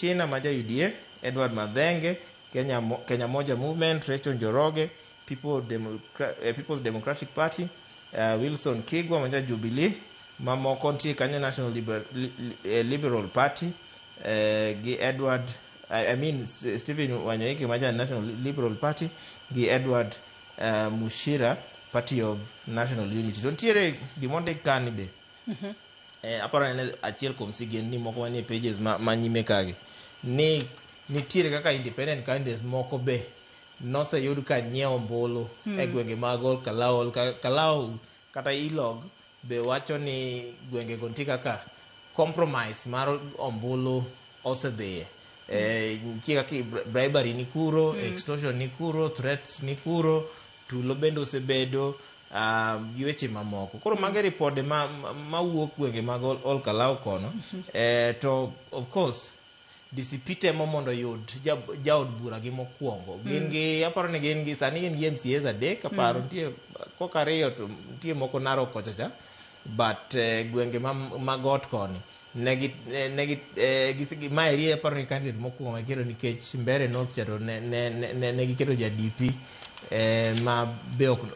Sostina ma ja UDA, Edward Madhenge, Kenya Moja Movement, Rachel Njoroge, People's Democratic Party, Wilson Kigwa ma ja Jubilee, mamoko nitie kanyo National Liberal Party gi Edward, I mean Stephen Wanyoike ma ja National Liberal Party gi Edward Mushira, Party of National Unity. To nitiere gimondik kani be. Aparo ni en achiel kuom sigendni moko manie pages ma nyime kagi ni nitiere kaka independent candidates moko be noseyud ka nyiewo ombulu e gwenge mag Ol Kalou. Ol Kalou kata Ilog be wacho ni gwenge go nitie kaka compromise mar ombulu osedhiye. Nitie kaka bribery ni kuro, extortion ni kuro, threats ni kuro, tulo bende osebedo gi weche mamoko. Koro mago ripode ma wuok gwenge mag Ol Kalou kono. To of course DCP temo mondo oyud jaod bura gi mokwongo. Gin gi, aparo ni gin gi, sani gin gi MCAs adek, aparo nitie koka ariyo to nitie moko Narok kocha cha. But gwenge ma got koni negi negi maeri aparo ni candidate mokwongo magiketo nikech Mbeere North cha to ne giketo ja DP ma be ok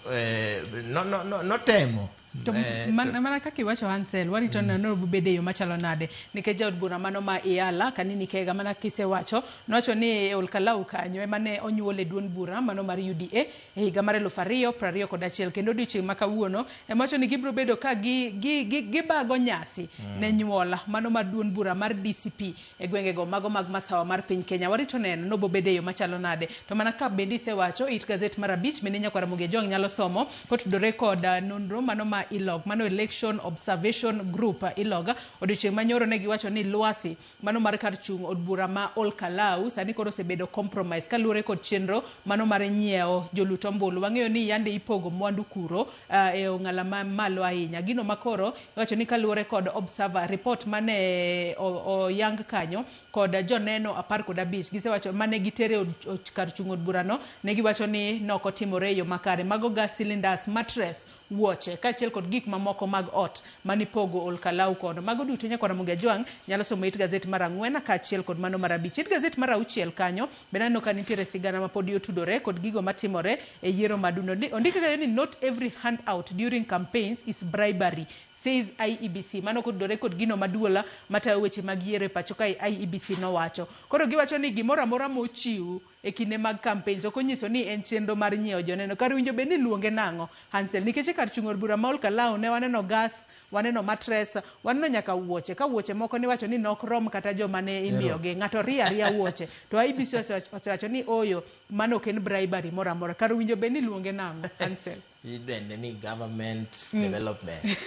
no, notemo. To mana kaka iwacho, Hansel, warito neno bede yo machalo nade, nikech jaod bura mano ma Iyala Kanini Kega, mana kisewacho, nowacho ni e Ol Kalou kanyo ema ne onyuol e duond bura mano mar UDA e higa mar 2021, kendo odiochieng' ma kawuono ema wacho ni gibiro bedo ka gibago nyasi ne nyuola mano mar duond bura mar DCP e gwengego mago mag masawa mar piny Kenya. Warito neno nobobedo e yo machalo nade. To mana ka bende isewacho, it gazet mar abich bende nyakwara Ramogi Ajwang' nyalo somo kotudore kod nonro mano ma ILOG, mano Election Observation Group, ILOG. Odiochieng' manyoro ne giwacho ni lwasi mano mar kar chung' od bura ma Ol Kalou sani koro osebedo compromise kaluwore kod chenro mano mar nyiewo jolut ombulu. Wang'eyo ni yande ipogo mwandu kuro e ong'ala ma malo ahinya. Gino makoro iwacho ni kaluwore kod observer report mane oyang kanyo kod joneno 15, gisewacho mane gitere kar chung' od burano, ne giwacho ni nokotimore e yo makare. Mago gas cylinders, mattress, wuoche kaachiel kod gik mamoko mag ot manipogo Ol Kalou kono. Mago duto nyakwara Ramogi Ajwang' nyalo somo it gazet mar ang'wen kaachiel kod mano mar abich. It gazet mar auchiel kanyo bende aneno ka nitiere sigana ma podi otudore kod gigo matimore e yiero madundo. Ondike kanyo ni "Not every handout during campaigns is bribery, says IEBC." Mano kotudore kod gino maduola matayo weche mag yiero e pacho kae, IEBC nowacho. Koro giwacho ni gimoro amora mochiw e kinde mag campaigns ok onyiso ni en chenro mar nyiewo joneno. Kar winjo bed ni luonge nang'o, Hansel? Nikech e kar chung' od bura ma Ol Kalou ne waneno gas, waneno mattress, waneno nyaka wuoche. Ka wuoche moko niwacho ni nok rom kata joma ne imiyogi. Ng'ato riyo ariya wuoche. To IEBC osewacho ni oyo, mano ok en bribery moro amora. Kar winjo bed ni luonge nang'o, Hansel? Idende ni government development.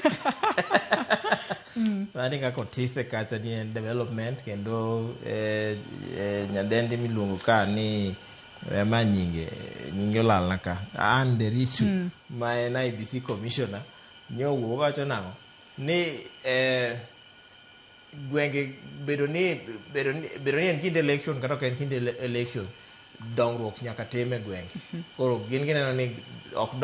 Mani kaka otise kacha ni en development kendo nyadendi miluongo ka ni ma nyinge olalna ka, Ann Nderitu, ma en IEBC commissioner, nyowuok wacho nang'o ni gwenge bedo ni en kinde election kata ok en kinde election, dongruok nyaka tim e gwenge. Koro gin gineno ni ok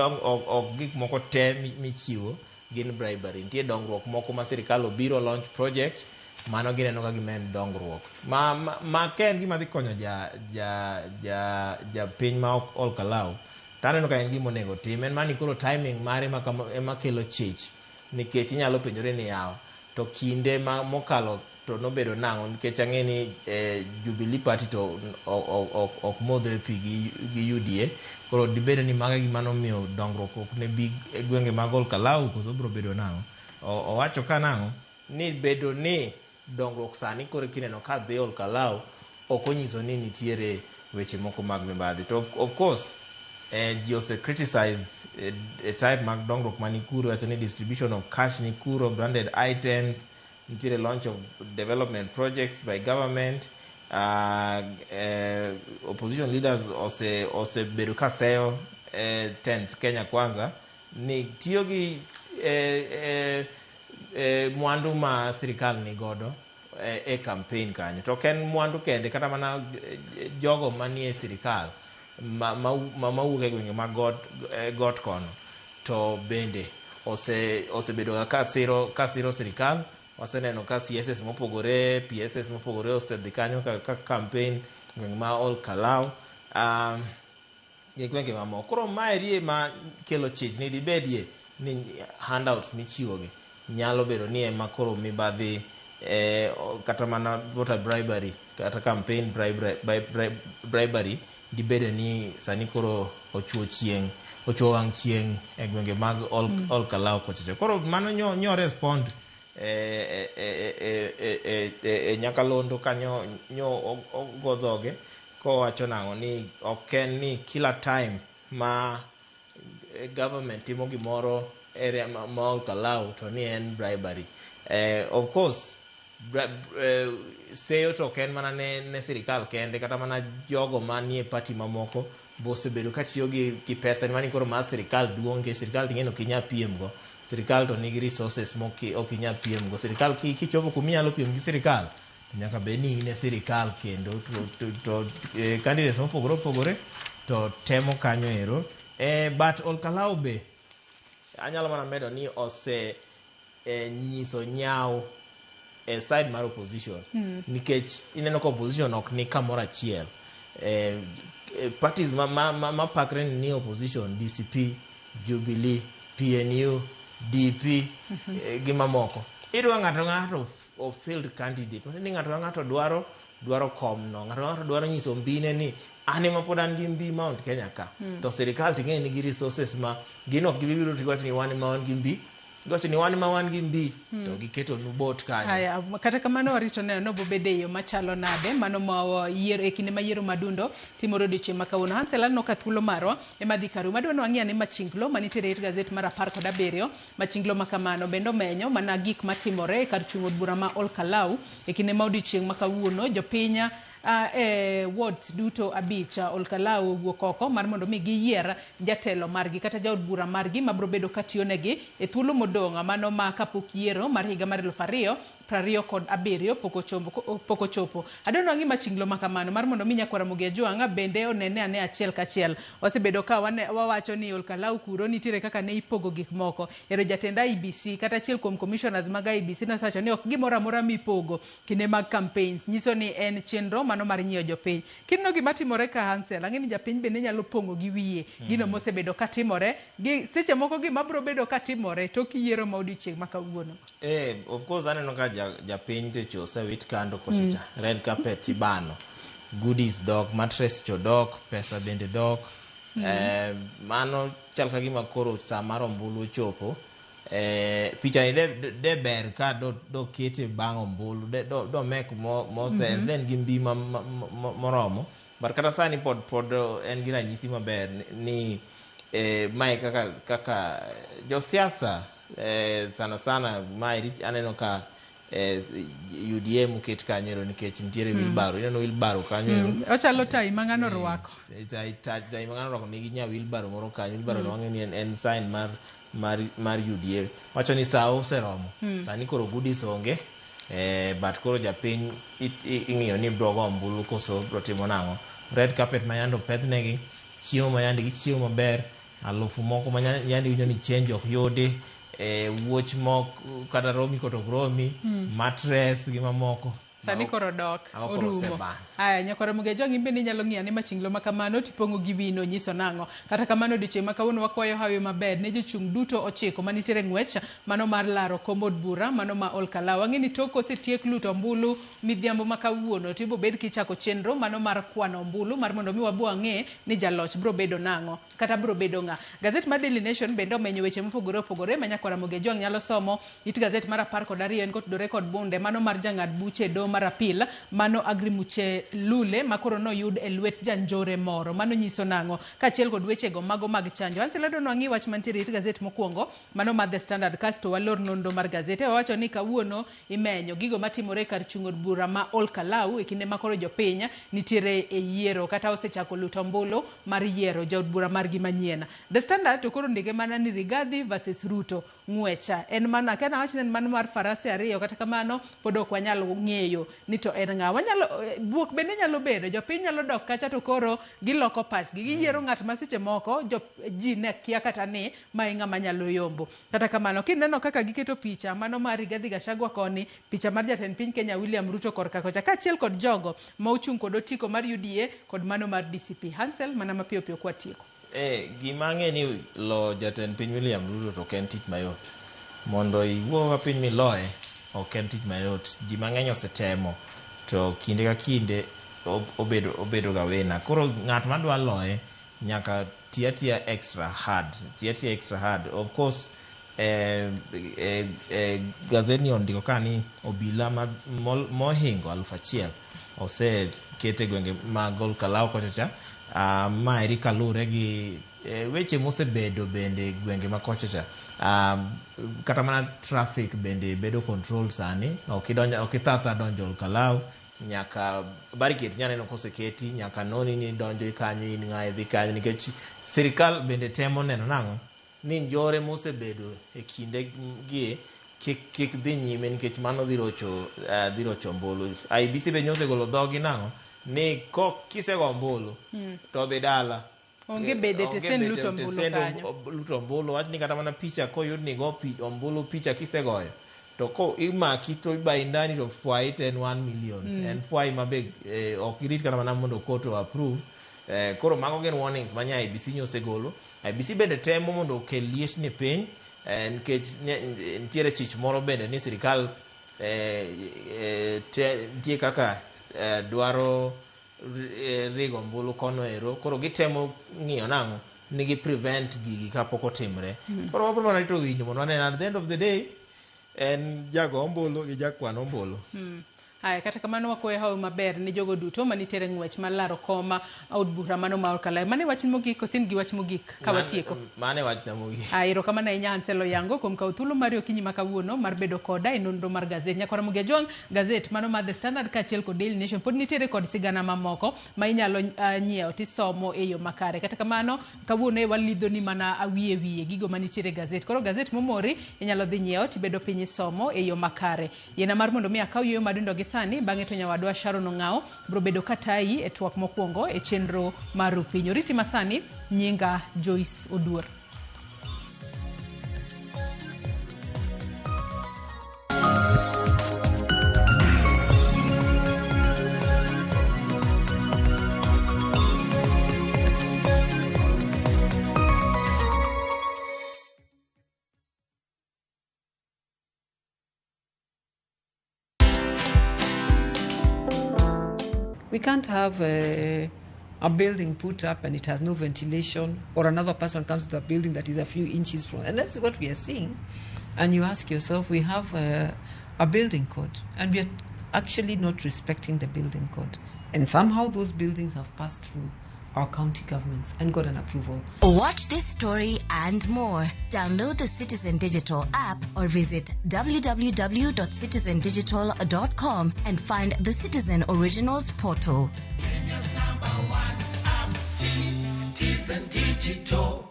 gik moko te michiwo gin bribery. Nitie dongruok moko ma sirikal obiro launch project, mano gineno ka gima en dongruok ma ka en gima dhi konyo ja piny ma ok Ol Kalou, to aneno ka en gima onego tim. En mani koro timing mare ema kelo chich, nikech inyalo penjore ni yawa to kinde ma mokalo to nobedo nang'o, nikech ang'e ni Jubilee Party to ok modhre pi gi UDA. Koro dibedo ni mago e gima nomiyo dongruok ok ne bi e gwenge mag Ol Kalou, koso biro bedo nang'o? Owacho ka nang'o ni bedo ni dongruok sani koro kineno ka dhi Ol Kalou ok onyiso ni nitiere weche moko mag mibadhi. To of course ji ose criticize type mag dongruok mani kuro, wacho ni distribution of cash ni kuro, branded items, nitiere launch of development projects by government. Opposition leaders osebedo ka seyo tent Kenya Kwanza ni tiyo gi mwandu ma sirikal ni godo e campaign kanyo. To ok en mwandu kende, kata mana jogo manie sirikal mawuok e gwenge mag got kono to bende osebedo ka siro sirikal. Waseneno ka CSS mopogore, PSS mopogore osedhi kanyo ka campaign gweng' ma Ol Kalou, gi gwenge mamoko. Koro maeri ema kelo chich ni dibedie ni handouts michiwogi nyalo bedo ni ema koro mibadhi, kata mana voter bribery kata campaign bribery dibede ni sani koro ochuo chieng', ochuo wang' chieng' e gwenge mag Ol Kalou kochocho. Koro mano nyo respond e Nyakalondo kanyo nyo ogo dhoge kowacho nang'o ni ok en ni kila time ma government timo gimoro area ma Ol Kalou to ni en bribery. Of course, seyo to ok en mana ne sirikal kende, kata mana jogo manie party mamoko bo osebedo ka tiyo gi pesa ni koro mar sirikal duong', nikech sirikal ting'e ni ok inyal piem go. Sirikal to nigi resources ok inyal piem go. Sirikal kichopo kuma inyalo piem gi sirikal, to nyaka bed ni in e sirikal kendo to candidates mopogore opogore to temo kanyo ero. But Ol Kalou be anyalo mana medo ni ose nyiso nyawo e side mar opposition, nikech ineno ka opposition ok ni kamoro achiel. Parties ma pakre ni opposition, DCP, Jubilee, PNU, DP, gi mamoko, iyudo ka ng'ato ng'ato o field candidate ni ng'ato ka ng'ato dwaro komno, ng'ato ka ng'ato dwaro nyiso mbine ni an ema pod an gi mbi Mount Kenya ka. To sirikal ting'e nigi resources ma gin ok gibibiro tiwacho ni wan ema wan gi mbi, giwacho ni wan ema wan gi mbi, to giketo nu bot kanyo. Aya, kata kamano warito neno nobobede e yo machalo nade mano ma yiero e kinde ma yiero madundo timore odiochieng' ma kawuono. Hansel, aneno ka thuolo marwa ema dhi karumo. Adwa ni wang'i ane machinglo manitiere e gazet mar 17. Machinglo ma kamano bende omenyo mana gik matimore e kar chung' od bura ma Ol Kalou e kinde ma odiochieng' ma kawuono. Jopiny e wards duto 5 Ol Kalou owuok oko mar mondo mi giyier jatelo margi kata jaod bura margi mabiro bedo katiyo negi e thuolo modong' mano ma kapok yiero mar higa mar 2027 pok ochopo. Adwa ni wang'i machinglo ma kamano mar mondo mi nyakwar Ramogi Ajwang' bende onene ane achiel kachiel. Wasebedo ka wawacho ni Ol Kalou kuro nitiere kaka ne ipogo gik moko. Ero jatend IEBC kata achiel kuom commissioners mag IEBC nosewacho ni ok gimoro amora mipogo kinde mag campaigns nyiso ni en chenro mano mar nyiewo jopiny. Kineno gima timore ka, Hansel, ang'e ni japiny bende nyalo pong'o gi wiye gino mosebedo katimore gi seche moko gima biro bedo katimore tok yiero ma odiochieng' ma kawuono. Of course, aneno ka japiny techo osewit kando kosecha. Red carpet ibano, goodies dok, mattress cho dok, pesa bende dok. Mano chal ka gima koro sa mar ombulu ochopo. Picha ni de ber ka do kete bang' ombulu, de do make more sense, de en gi mbi moromo. But kata sani pod en gi ranyisi maber ni mae kaka josiasa, sana sana mae aneno ka UDA moket kanyo ero nikech nitiere wheelbarrow. Ineno wheelbarrow kanyo ero. Ochalo tai ma ng'ano orwako. Tai ma ng'ano orwako nigi nya wheelbarrow moro kanyo. Wheelbarrow no wang'e ni en sign mar UDA. Wacho ni sa oseromo. Sani koro goodies onge. But koro japiny ing'iyo ni biro go ombulu koso biro timo nang'o. Red carpet ma yande opedhnegi, chiemo ma yande gichiemo maber, alufu moko ma yande iwinjo ni change ok yudi, wuoch moko kata romi kata ok romi, mattress gi mamoko. Sani koro dok Mago koro orumo. oseban. Aya, nyakwar Ramogi Ajwang', in bende inyalo ng'iyo ane machinglo ma kamano tipong'o gi wino nyiso nang'o. Kata kamano odiochieng' ma kawuono wakwayo hawi maber ne jochung' duto 9 manitiere ng'wech mano mar laro kom od bura mano ma Ol Kalou. Wang'e ni tok osetiek luto ombulu midhiambo ma kawuono to ibiro bed kichako chenro mano mar kwano ombulu mar mondo mi wabo wang'e ni jaloch biro bedo nang'o kata biro bedo ng'a. Gazet mar Daily Nation bende omenyo weche mopogore opogore ma nyakwar Ramogi Ajwang' nyalo somo. It gazet mar 12 en kotudore kod bunde mano mar jang'ad buche e doho mar apil mano Agri Muchelule ma koro noyud e lwet janjore moro. Mano nyiso nang'o? Kaachiel kod wechego mago mag chanjo. Hansel, adwa ni wang'i wach mantiere it gazet mokwongo mano mar The Standard kasto walor nonro mar gazet. Wawacho ni kawuono imenyo gigo matimore e kar chung' od bura ma Ol Kalou e kinde ma koro jopiny nitiere e yiero kata osechako luto ombulu mar yiero jaod bura margi manyien. The Standard to koro ndike mana ni Rigathi versus Ruto ng'wecha. En mana, kana wach ni en mana mar farase 2, kata kamano pod ok wanyal ng'eyo yudo ni to en ng'a. Wanyalo buok bende nyalo bedo, jopiny nyalo dok kacha to koro giloko pachgi, giyiero ng'at ma seche moko ji ne kia kata ni ma e ng'ama nyalo yombo. Kata kamano, kineno kaka giketo picha mano mar Rigathi Gachagua koni, picha mar jatend piny Kenya William Ruto korka kocha, kaachiel kod jogo ma ochung' kod otiko mar UDA kod mano mar DCP. Hansel, mana mapiyo piyo kwatieko. Gima ang'e ni lo jatend piny William Ruto to ok en tich mayot. Mondo iwuo ka piny miloye, ok en tich mayot. Ji mang'eny osetemo, to kinde ka kinde obedo ga wina. Koro ng'at madwa loye nyaka ti atiya extra hard. Ti atiya extra hard. Of course, gazetni ondiko ka ni obila mohingo 1000 oseket e gwenge mag Olkalau kocha cha. Maeri kalure gi weche mosebedo bende gwenge ma kocha cha. Kata mana traffic bende bedo control sani. Ok ithatha donjo Olkalau, nyaka barricade nyaneno koseketi, nyaka noni ni donjo kanyo in ng'a idhi kanyo, nikech sirikal bende temo neno nang'o ni njore mosebedo e kinde gi kik dhi nyime, nikech mano dhi rocho ombulu. IEBC be nyosegolo dhogi nang'o ni kisego ombulu to dhi dala. Onge bede te sen luto ombulu kanyo. Luto ombulu, wach ni kata mana picha koyud ni go ombulu picha kisegoyo to ko imaki to ibayi ndani to fwai to en 1 million. En fwai mabe ok irit kata mana mondo court o approve. Koro mago gin warnings ma nya IEBC nyosegolo. IEBC bende temo mondo okel liet ni piny, nikech nitiere chich moro bende ni sirikal nitie kaka dwaro rigo ombulu kono ero. Koro gitemo ng'iyo nang'o ni gi prevent gigi kapok otimre. Koro wabro mana rito winjo mondo wane at the end of the day en jago ombulu gi jakwan ombulu. Aya, kata kamano wakwayo hawi maber ne jogo duto manitiere ng'wech mar laro koma od bura mano ma Olkalau. Mane wach mogik kosin gi wach mogik ka watieko? Mane wach na mogik. Aya, erokamano ahinya Hansel Oyango kuom kawo thuolo mari okinyi ma kawuono mar bedo koda e nonro mar gazet. Nyakwara Ramogi Ajwang', gazet mano mar The Standard kaachiel kod Daily Nation pod nitiere kod sigana mamoko ma inyalo nyiewo tisomo e yo makare. Kata kamano, kawuono e walidho ni mana awiye wiye gigo manitiere e gazet. Koro gazet momori inyalo dhi nyiewo tibedo piny isomo e yo makare. Yiena mar mondo mi akaw yueyo madundo gi sani, bang'e to nyawadwa Sharon Ong'ao biro bedo katayi e twak mokwongo e chenro mar Rupiny. Oriti masani, nyinga Joyce Oduor. We can't have a building put up and it has no ventilation, or another person comes to a building that is a few inches from. And that's what we are seeing. And you ask yourself, we have a building code, and we are actually not respecting the building code. And somehow those buildings have passed through our county governments and got an approval. Watch this story and more. Download the Citizen Digital app or visit www.citizendigital.com and find the Citizen Originals portal. Kenya's #1 app, Citizen Digital.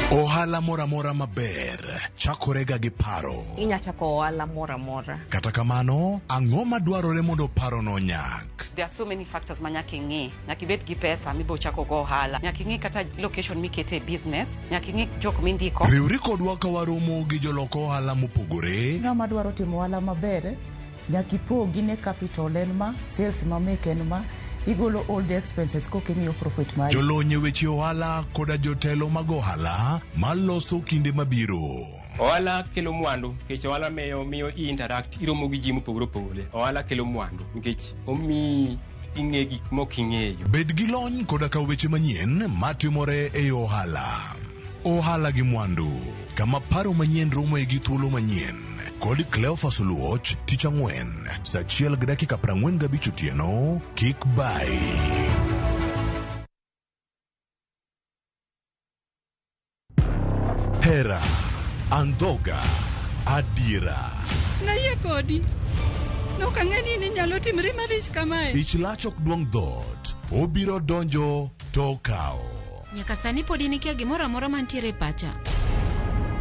Ohala moro amora maber chakorega gi paro. Inya chako ohala moro amora. Kata kamano, ang'o madwarore mondo parono onyak? There are so many factors ma nyaka ing'i. Nyaka ibed gi pesa mibo chako go ohala. Nyaka ing'i kata location mikete business. Nyaka ing'i jok mindiko. Riwri kodwa ka waromo gi jolok ohala mopogore. Ng'ama dwaro timo ohala maber, nyaka ipogi ne capital en ma, sales ma meke en ma, igolo all the expenses koka ing'iyo profit mari. Jolony e weche ohala koda jotelo mag ohala maloso kinde mabiro. Ohala kelo mwandu nikech ohala miyo i interact, iromo gi ji mopogore opogore. Ohala kelo mwandu nikech omiyi ing'e gik mok ing'eyo. Bed gi lony koda ka weche manyien matimore e ohala. Ohala gi mwandu, kama paro manyien romoe gi thuolo manyien. Kod Cleophas Oluoch, tich ang'wen, saa 1:45 otieno, kik bayi. Hera, andhoga, adiera. Nayie kodi. Nok ang'e ni inyalo timri marich kamae. Ich lach ok duong' dhoot, obiro donjo to okawo. Nyaka sani pod in ikia gimoro amora mantiere e pacha.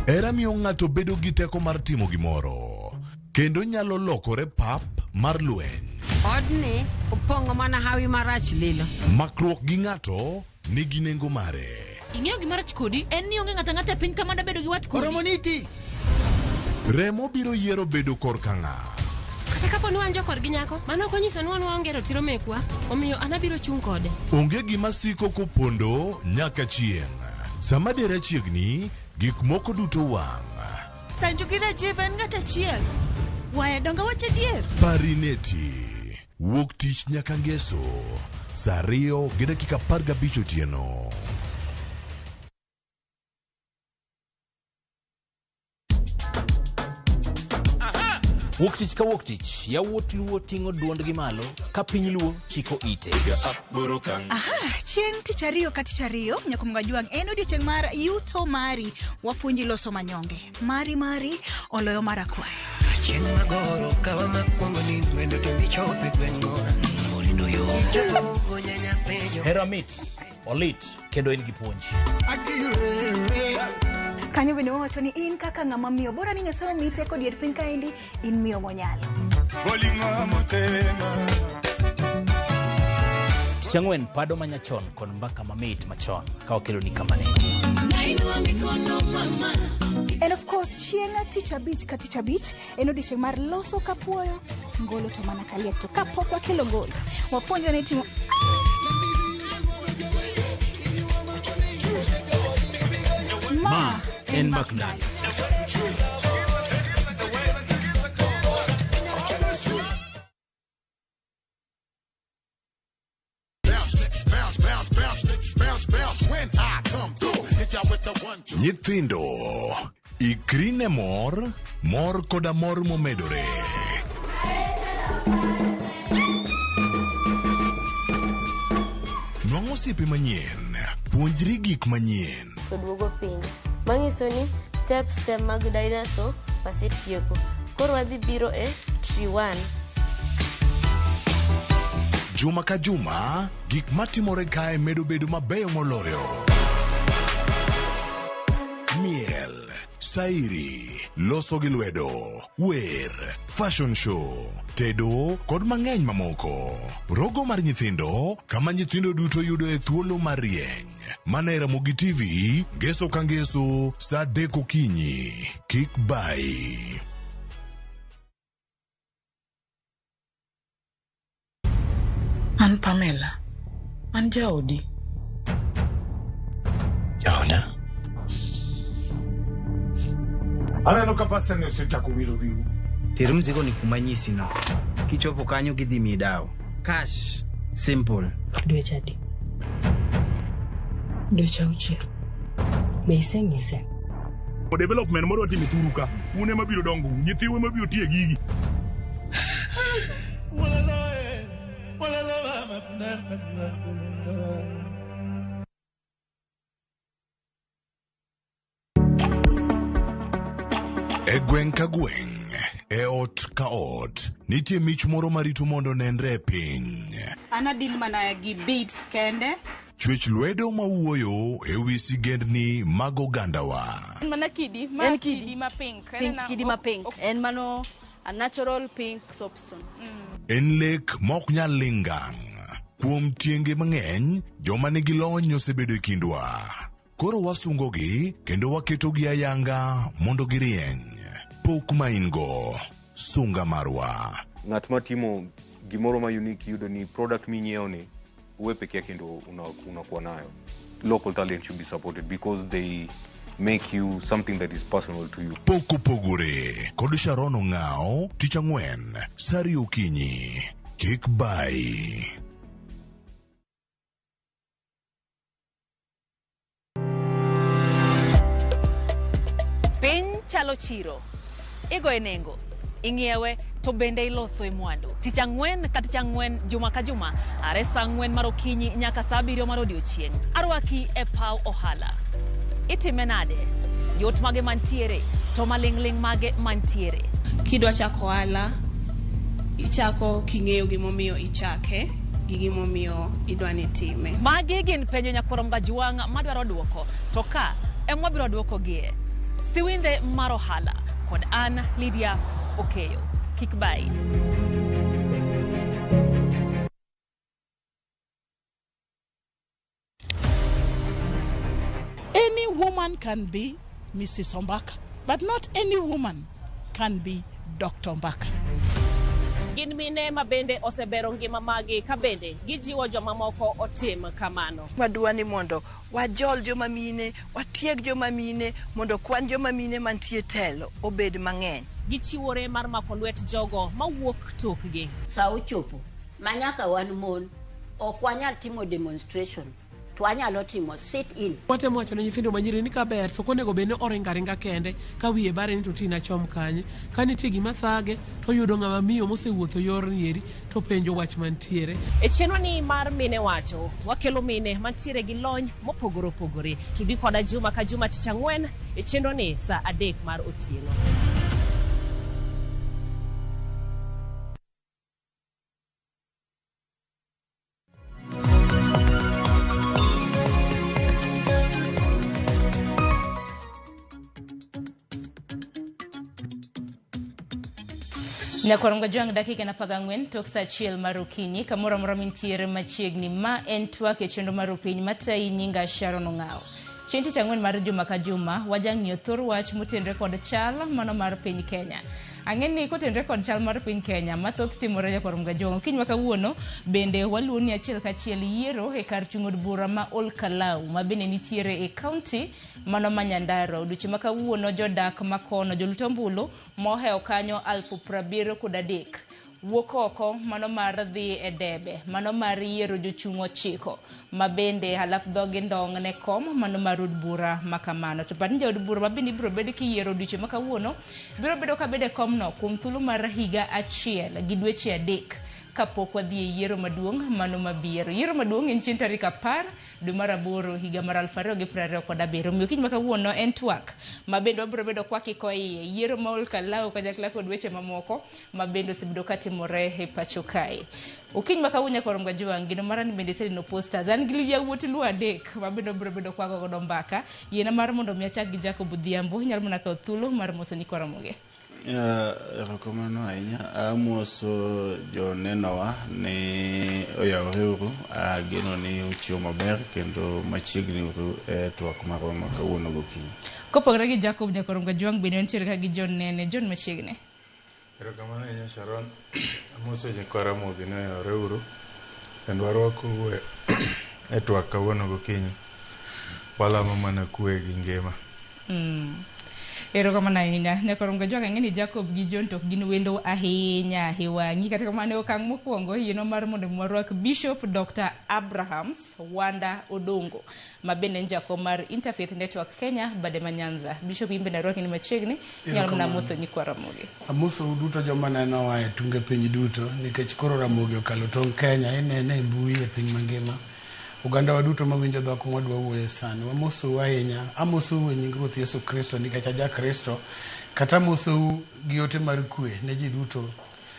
Hera miyo ng'ato bedo gi teko mar timo gimoro, kendo nyalo lokore pap mar lweny. Odni opong'o mana hawi marach lilo. Makruok gi ng'ato nigi nengo mare. Ing'eyo gima rach kodi en ni onge ng'ato ang'ata e piny ka mada bedo gi wat kodi. Oromo niti. Remo biro yiero bedo korka ng'a. Kata kapo ni wan jokorgi nyako, mano ok onyiso ni wan waonge ratiro mekwa, omiyo an abiro chung' kode. Onge gima siko kopondo nyaka chieng'. Sama dera chiegni, gik moko duto wang'. Sanju gi Rajiv en ng'at achiel. Waya donge awacho adier? Parineti. Wuok tich nyaka ngeso. Saa 2:15 otieno. Wuok tich ka wuok tich, yawuot Luo ting'o duondgi malo ka piny Luo chiko ite. Aha, chieng' tich ariyo ka tich ariyo nyakumga jwang' en odiochieng' mar yuto mari wapuonji loso manyonge mari mari oloyo mar akwaya. Chieng' magoro kawa makwongo ni wendo to michope gweng'wa Morindo yo Jagongo nyanya penjo Hera mit, olit kendo en gi puonj. Kanyo bende wawacho ni in kaka ng'ama miyo bora ni Nyasaye omiyi teko dier piny kaendi in miyo monyalo. Tich ang'wen pado manyachon kod mbaka mamit machon ka wakeloni kamane. And of course chieng' tich abich ka tich abich en odiochieng' mar loso kapuoyo ngolo to mana kaliech to kapok wakelo ngolo wapuonjwa ni timo Ma en Mbak Ndalo. Nyithindo, ikri ne mor, mor koda mor momedore. Nwang' osiepe manyien, puonjri gik manyien. To duogo piny. Manyiso ni steps te mag dinosaur wasetieko. Koro wadhi biro e tree 1. Juma ka juma, gik matimore kae medo bedo mabeyo moloyo. Miel, sairi, loso gi lwedo, wer, fashion show, tedo kod mang'eny mamoko. Rogo mar nyithindo, kama nyithindo duto yudo e thuolo mar rieny. Mana e Ramogi TV, ngeso ka ngeso, saa 3 okinyi. Kik bayi. An Pamela. An jaodi. Jaoda? Aneno ka pasani osechako wiro wiu. Ter mzigo ni kuma nyisi no. Kichopo kanyo gidhi miyi dawo. Cash. Simple. Dweche adi? Dweche auchiel. Be iseng'ise? Development moro watimo e thuru ka. Un ema biro dongo, nyithiu ema biro tiyo e gigi. E gweng' ka gweng', e ot ka ot, nitie mich moro marito mondo onenre e piny. An adil mana gi beads kende. Chwech lwedo mawuoyo e wi sigendni mag ogandawa. En mana kidi, ma En kidi ma pink. Pink, kidi ma pink. En mano a natural pink soapstone. En lek ma ok nyal ling' ngang'. Kuom tienge mang'eny, joma nigi lony osebedo e kindwa. Koro wasungogi kendo waketogi ayanga mondo girieny. Pok ma in go, sunga marwa. Ng'at ma timo gimoro ma unique yudo ni product minyiewo ni uwe peke yake ndo unakuwa nayo. Local talent should be supported because they make you something that is personal to you. Pok opogore kod Sharon Ong'awo tich ang'wen saa ariyo okinyi. Kik bayi. Piny chalo chiro. Igoye nengo, ing'iewe to bende iloso e mwandu. Tich ang'wen ka tich ang'wen juma ka juma are saa 4 mar okinyi nyaka saa 7 mar odiochieng'. Arwaki e paw ohala. Itime nade? Yot mage mantiere to maling'ling' mage mantiere. Kidwa chako ohala, ichako king'eyo gimomiyo ichake gi gimomiyo idwa ni itime. Magi gin penjo nyakwar Mgajwang' madwaro duoko to ka ema wabiro duokogie. Siwinde mar ohala kod an Lydia Okeyo. Kik bayi. Any woman can be Mrs. Ombaka, but not any woman can be Dr. Ombaka. Gin mine ma bende osebero ngima magi ka bende gijiwo jomamoko otim kamano. Wadwa ni mondo wajol joma mine, watieg joma mine, mondo kwan joma mine mantie telo obed mang'eny. Gichiwore mar mako lwet jogo mawuok tokgi. Sa ochopo ma nyaka wan mon ok wanyal timo demonstration to wanyalo timo sit in. Watemo wacho ne nyithindo manyiri ni kaber to ok onego bed ni oringo aringa kende ka wiye bare ni to tina chom kanye. Ka nitie gima thage to oyudo ng'ama miyo mosewuotho yorni eri to penjo wach mantiere. E chenro ni mar Mine Wacho, wakelo mine mantiere gi lony mopogore opogore. Tudi koda juma ka juma tich ang'wen e chenro ni saa 3 mar otieno. Nyakwar Jwang' dakika en 14 tok saa 1 mar okinyi kamoro amora mintiere machiegni ma en twak e chenro mar opiny matayi nyinga Sharon Ong'awo. Chieng' tich ang'wen mar juma ka juma wajang'iyo thor wach motenre kod chal mano mar piny Kenya. Ang'e ni kotenre kod chal mar piny Kenya mathoth timore Nyakwar Jwang'. Okinyi ma kawuono bende waluoni achiel kachiel yiero e kar chung' od bura ma Ol Kalou ma bende nitiere e kaunti mano ma Nyandarua. Odiochieng' ma kawuono jodak makono jolut ombulu mohewo kanyo 73,000 wuok oko mano mar dhi e debe mano mar yiero jochung' 9 ma bende alap dhogi ndong' ne kom mano mar od bura ma kamano. To par ni jaod bura ma bende ibiro bed kiyiero odiochieng' ma kawuono biro bedo ka bedo e komno kuom thuolo mar higa 1 gi dweche 3 kapok wadhi e yiero maduong' mano mabiro. Yiero maduong' en chieng' tarik 10 dwe mar 8 higa mar 2027. Omiyo kiny ma kawuono en twak ma bende wabiro bedo kwa kiko iye yiero ma Ol Kalou kanyakla kod weche mamoko ma bende osebedo katimore e pacho kae. Okinyi ma kawuono Nyakwar Jwang' gino mara ni bende iseneno posters. An gi yawuot Luo 3 ma bende wabiro bedo kwa godo mbaka. Yiena mar mondo mi achak gi Jacob Odhiambo, inyalo mana kawo thuolo mar moso nyikwa Ramogi. Erokamano ahinya. Amoso jonenowa ni oyawre uru, ageno ni uchiewo maber kendo machiegni uru e twak marwa ma kawuono gokinyi. Kopogore gi Jacob Nyakwar Jwang' bende wantiere ka gi John Nene. John machiegni. Erokamano ahinya Sharon. Amoso nyikwa Ramogi ni oyawre uru kendo warwakou e twak kawuono gokinyi. Walamo mana kwe gi ngima. Erokamano ahinya. Nyakwar Jwang' ang'e ni Jacob gi John to ok gin wendo ahinya e wang'i. Kata kamano e okang' mokwongo yieno mar mondo warwak Bishop Dr. Abrahams Wanda Odongo ma bende en jakom mar Interfaith Network Kenya bade ma Nyanza. Bishop in bende arwaki ni machiegni, inyalo mana moso nyikwa Ramogi. Amosou duto joma nenowa e tunge piny duto nikech koro Ramogi okalo tong' Kenya inene e mbui e piny mangima. Oganda wa duto mawinjo dhok mwadwa wuoye sani, wamosou ahinya. Amosou e nying Ruoth Yesu Kristo nikech aja Kristo, kata amosou gi ote mar kwe ne ji duto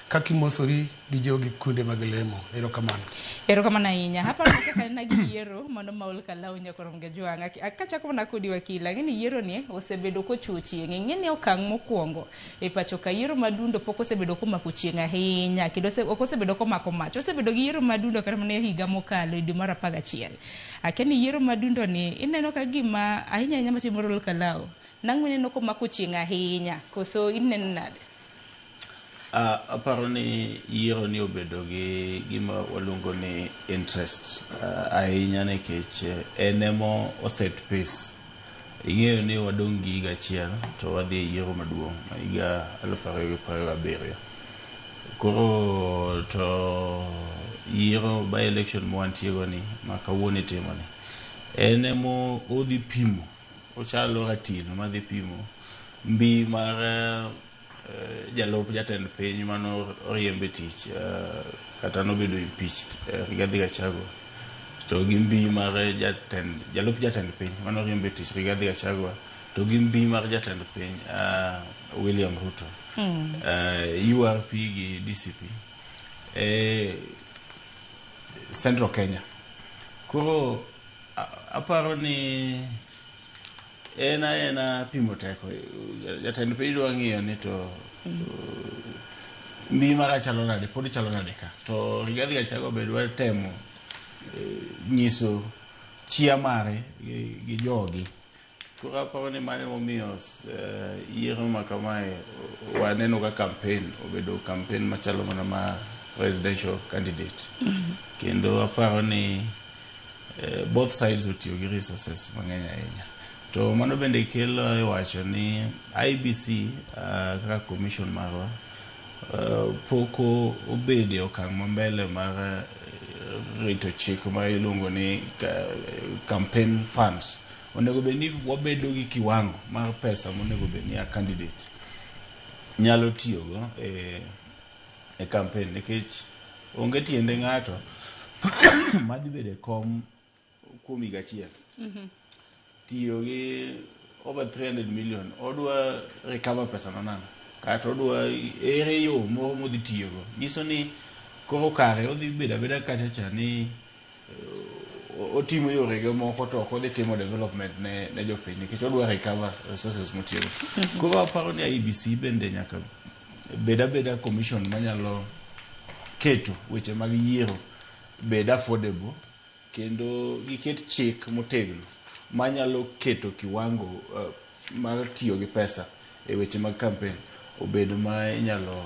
kaka imosori gi jogi kuonde mag lemo. Erokamano. Erokamano ahinya. Aparo machako anena gi yiero mano ma Ol Kalou Nyakwar Jwang'. Kachako mana kodi wakil, ang'e ni yiero ni osebedo kochuo chieng'. Ing'e ni okang' mokwongo e pacho ka yiero madundo pok osebedo komako chieng' ahinya kendo ok osebedo komako mach. Osebedo gi yiero madundo kata mana e higa mokalo e dwe mar 11. Akia ni yiero madundo ni ineno ka gima ahinya ahinya matimore Ol Kalou. Nang'o ineno komako chieng' ahinya koso ineno nade? Aparo ni yiero ni obedo gi gima waluongo ni interest ahinya nikech en emo oset pace. Ing'eyo ni wadong' gi higa achiel to wadhi e yiero maduong' higa 2027. Koro to yiero by election mwantie go ni ma kawuono itimo ni en emo odhi pimo, ochalo ratil madhi pimo mbi mar jalup jatend piny mano oriembe tich kata nobedo impeached Rigathi Gachagua to gi mbi mar jalup jatend piny mano oriembe tich Rigathi Gachagua to gi mbi mar jatend piny William Ruto URP gi DCP Central Kenya. Koro aparo ni En aena pimo teko. Jatend piny dwa ng'iyo ni to mbi mara chalo nade, pod chalo nade ka. To Rigathi Gachagua be dwa temo nyiso chia mare gi jogi. Koro aparo ni mano emomiyo yiero ma kamae waneno ka campaign obedo campaign machalo mana ma presidential candidate. Kendo aparo ni both sides otiyo gi resources mang'eny ahinya. To mano bende kelo e wacho ni IEBC kaka commission marwa pok obedo e okang' mambele mar rito chik ma iluongo ni campaign funds. Onego bed ni wabedo gi kiwango mar pesa monego bed ni a candidate nyalo tiyogo e campaign, nikech onge tiende ng'ato madhi bedo e kom kuom higa achiel tiyo gi over 300 million. Odwa recover pesa no nang'o? Kata odwa ere yo moro modhi tiyogo? Nyiso ni koro kare odhi bedo abeda kacha cha ni otimo yorege moko to ok odhi timo development ne jopiny, nikech odwa recover resources motiyogo. Koro aparo ni IEBC bende nyaka bed abeda commission manyalo keto weche mag yiero bed affordable, kendo giket chik motegno manyalo keto kiwango mar tiyo gi pesa e weche mag campaign obed ma inyalo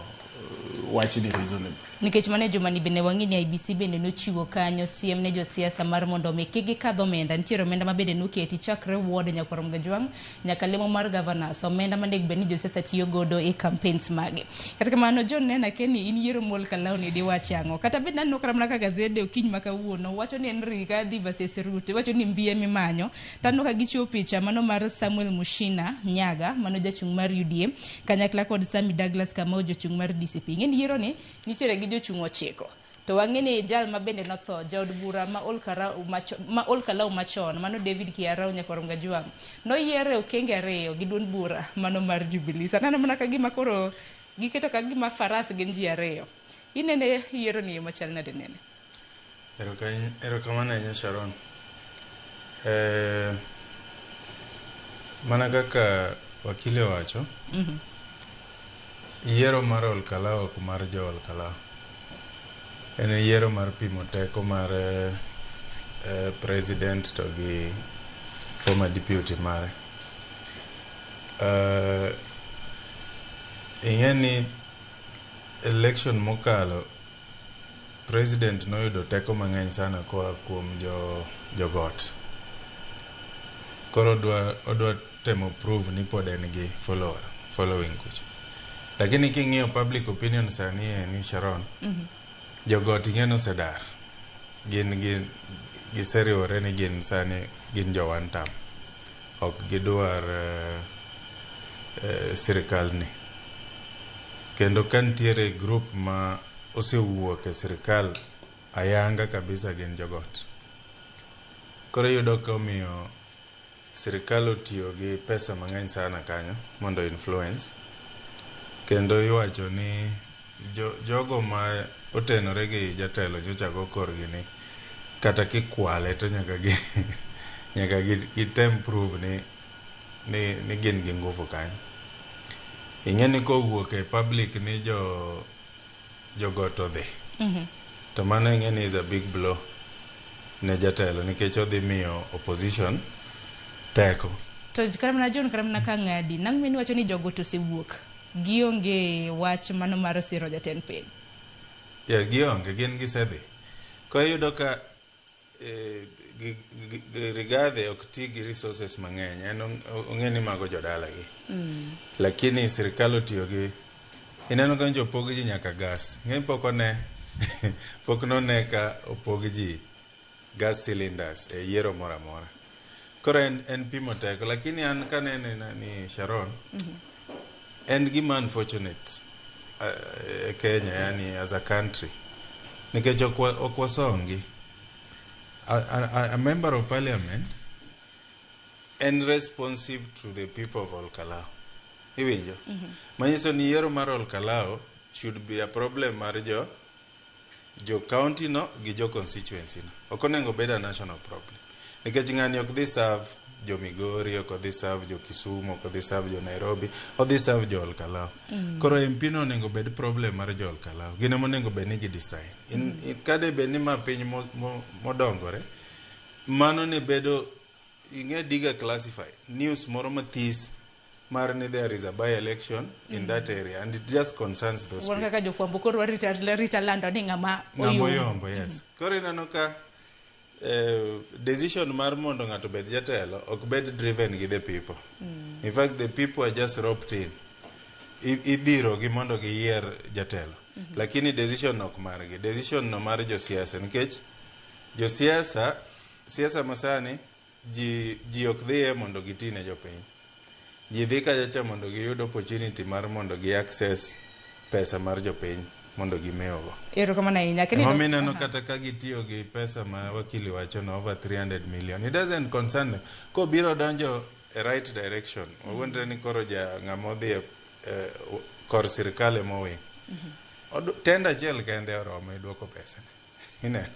wach ni reasonable. Nikech mane juma ni bende wang'e ni IEBC bende nochiwo kanyo siem ne josiasa mar mondo omi kik gikadh omenda. Nitiere omenda ma bende noketi chakre ward Nyakwar Mgajwang' nyaka lemo mar governors, omenda manego bed ni josiasa tiyo godo e campaigns mage. Kata kamano, John Nena Keni, in yiero mol Kalau ni diwach ang'o? Kata bed naneno kata mana ka gazede okinyi ma kawuono wacho ni en Rigathi versus Ruto, wacho ni mbi emimanyo. To aneno ka gichiwo picha mano mar Samuel Mushina Nyaga, mano jachung' mar UDA, kanyakla kod Sami Douglas Kamau, jochung' mar DCP. Ing'e ni yiero ni nitiere gi jochung' 9. To wang'e ni jal ma bende notho, jaod bura ma Ol Kalou machon, mano David Kiarau Nyakwar Mgajwang', noyier e okenge 2 gi duond bura mano mar Jubilee. Sani aneno mana ka gima koro giketo ka gima faras gin ji 2. Inene yiero ni machal nade nene? Erokamano ahinya Sharon. Mana kaka wakili owacho, yiero mar Ol Kalou ok mar jo Ol Kalou. En yiero mar pimo teko mar president to gi former deputy mare. Ing'e ni election mokalo president noyudo teko mang'eny sana koa kuom jogot. Koro odwa temo prove ni pod en gi following kucho. Lakini king'iyo public opinion sani ni Sharon, jogot ing'e ni osedar. Gin giseriwore ni gin sani gin jo one term. Ok gidwar sirikal ni. Kendo ka nitiere group ma osewuok e sirikal ayanga kabisa gin jogot. Koro iyudo ka omiyo sirikal otiyo gi pesa mang'eny sana kanyo mondo influence. Kendo iwacho ni jogo ma otenore gi jatelo nyocha go korgi ni kata kikwale to nyaka gitem prove ni gin gi nguvu kanyo. Ing'e ni kowuok e public ni jogot odhi. To mano ing'e ni is a big blow ne jatelo, nikech odhi miyo opposition teko. To kata mana John, kata mana ka ng'adi, nang' meni wacho ni jogot osewuok, gionge wach mano mar siro jatend piny. Yeah, gionge, gin gisedhi. Koro iyudo ka Rigathi ok ti gi resources mang'eny, en ong'e ni mago jodalagi. Lakini sirikal otiyo gi, ineno ka nyocha opog ji nyaka gas. Ng'e pok one, pok none ka opog ji gas cylinders e yiero moro amora. Koro en pimo teko, lakini an kanene ni Sharon, en gima unfortunate e Kenya, yani as a country, nikech ok wasongi. A member of parliament en responsive to the people of Ol Kalou. Iwinjo? Manyiso ni yiero mar Ol Kalou should be a problem mar jo county no gi jo constituency no. Ok onego bed a national problem. Nikech ng'ani ok dhi serve jo Migori, ok odhi serve jo Kisumu, ok odhi serve jo Nairobi, odhi serve jo Olkalau. Koro MP no onego bed problem mar jo Olkalau. Gin ema onego bed ni gi decide. In kade bed ni ma piny modongore, mano ne bedo ing'e diga classified news moro mathis mar ni there is a by election in that area and it just concerns those Wan people. kaka jofwambo koro warita rita lando ni ng'ama Ng'ama oyombo. oyombo, yes. Koro ineno ka decision mar mondo ng'ato obed jatelo ok bed driven gi the people. In fact, the people are just roped in. Idhiro gi mondo giyier jatelo. Lakini decision ok margi. Decision no mar josiasa nikech josiasa siasa masani ji ok dhiye mondo giti ne jopiny. Ji dhi kacha cha mondo giyud opportunity mar mondo gi access pesa mar jopiny mondo gimewgo. Erokamano ahinya. Kendo Emomiyo ineno kata ka gitiyo gi pesa ma wakili wacho no over 300 million. It doesn't concern them. Kobiro donjo e right direction, wawuondre ni koro ja ng'ama odhi e kor sirikal ema owin. Tender achiel kende oromo e duoko pesa. Ineno?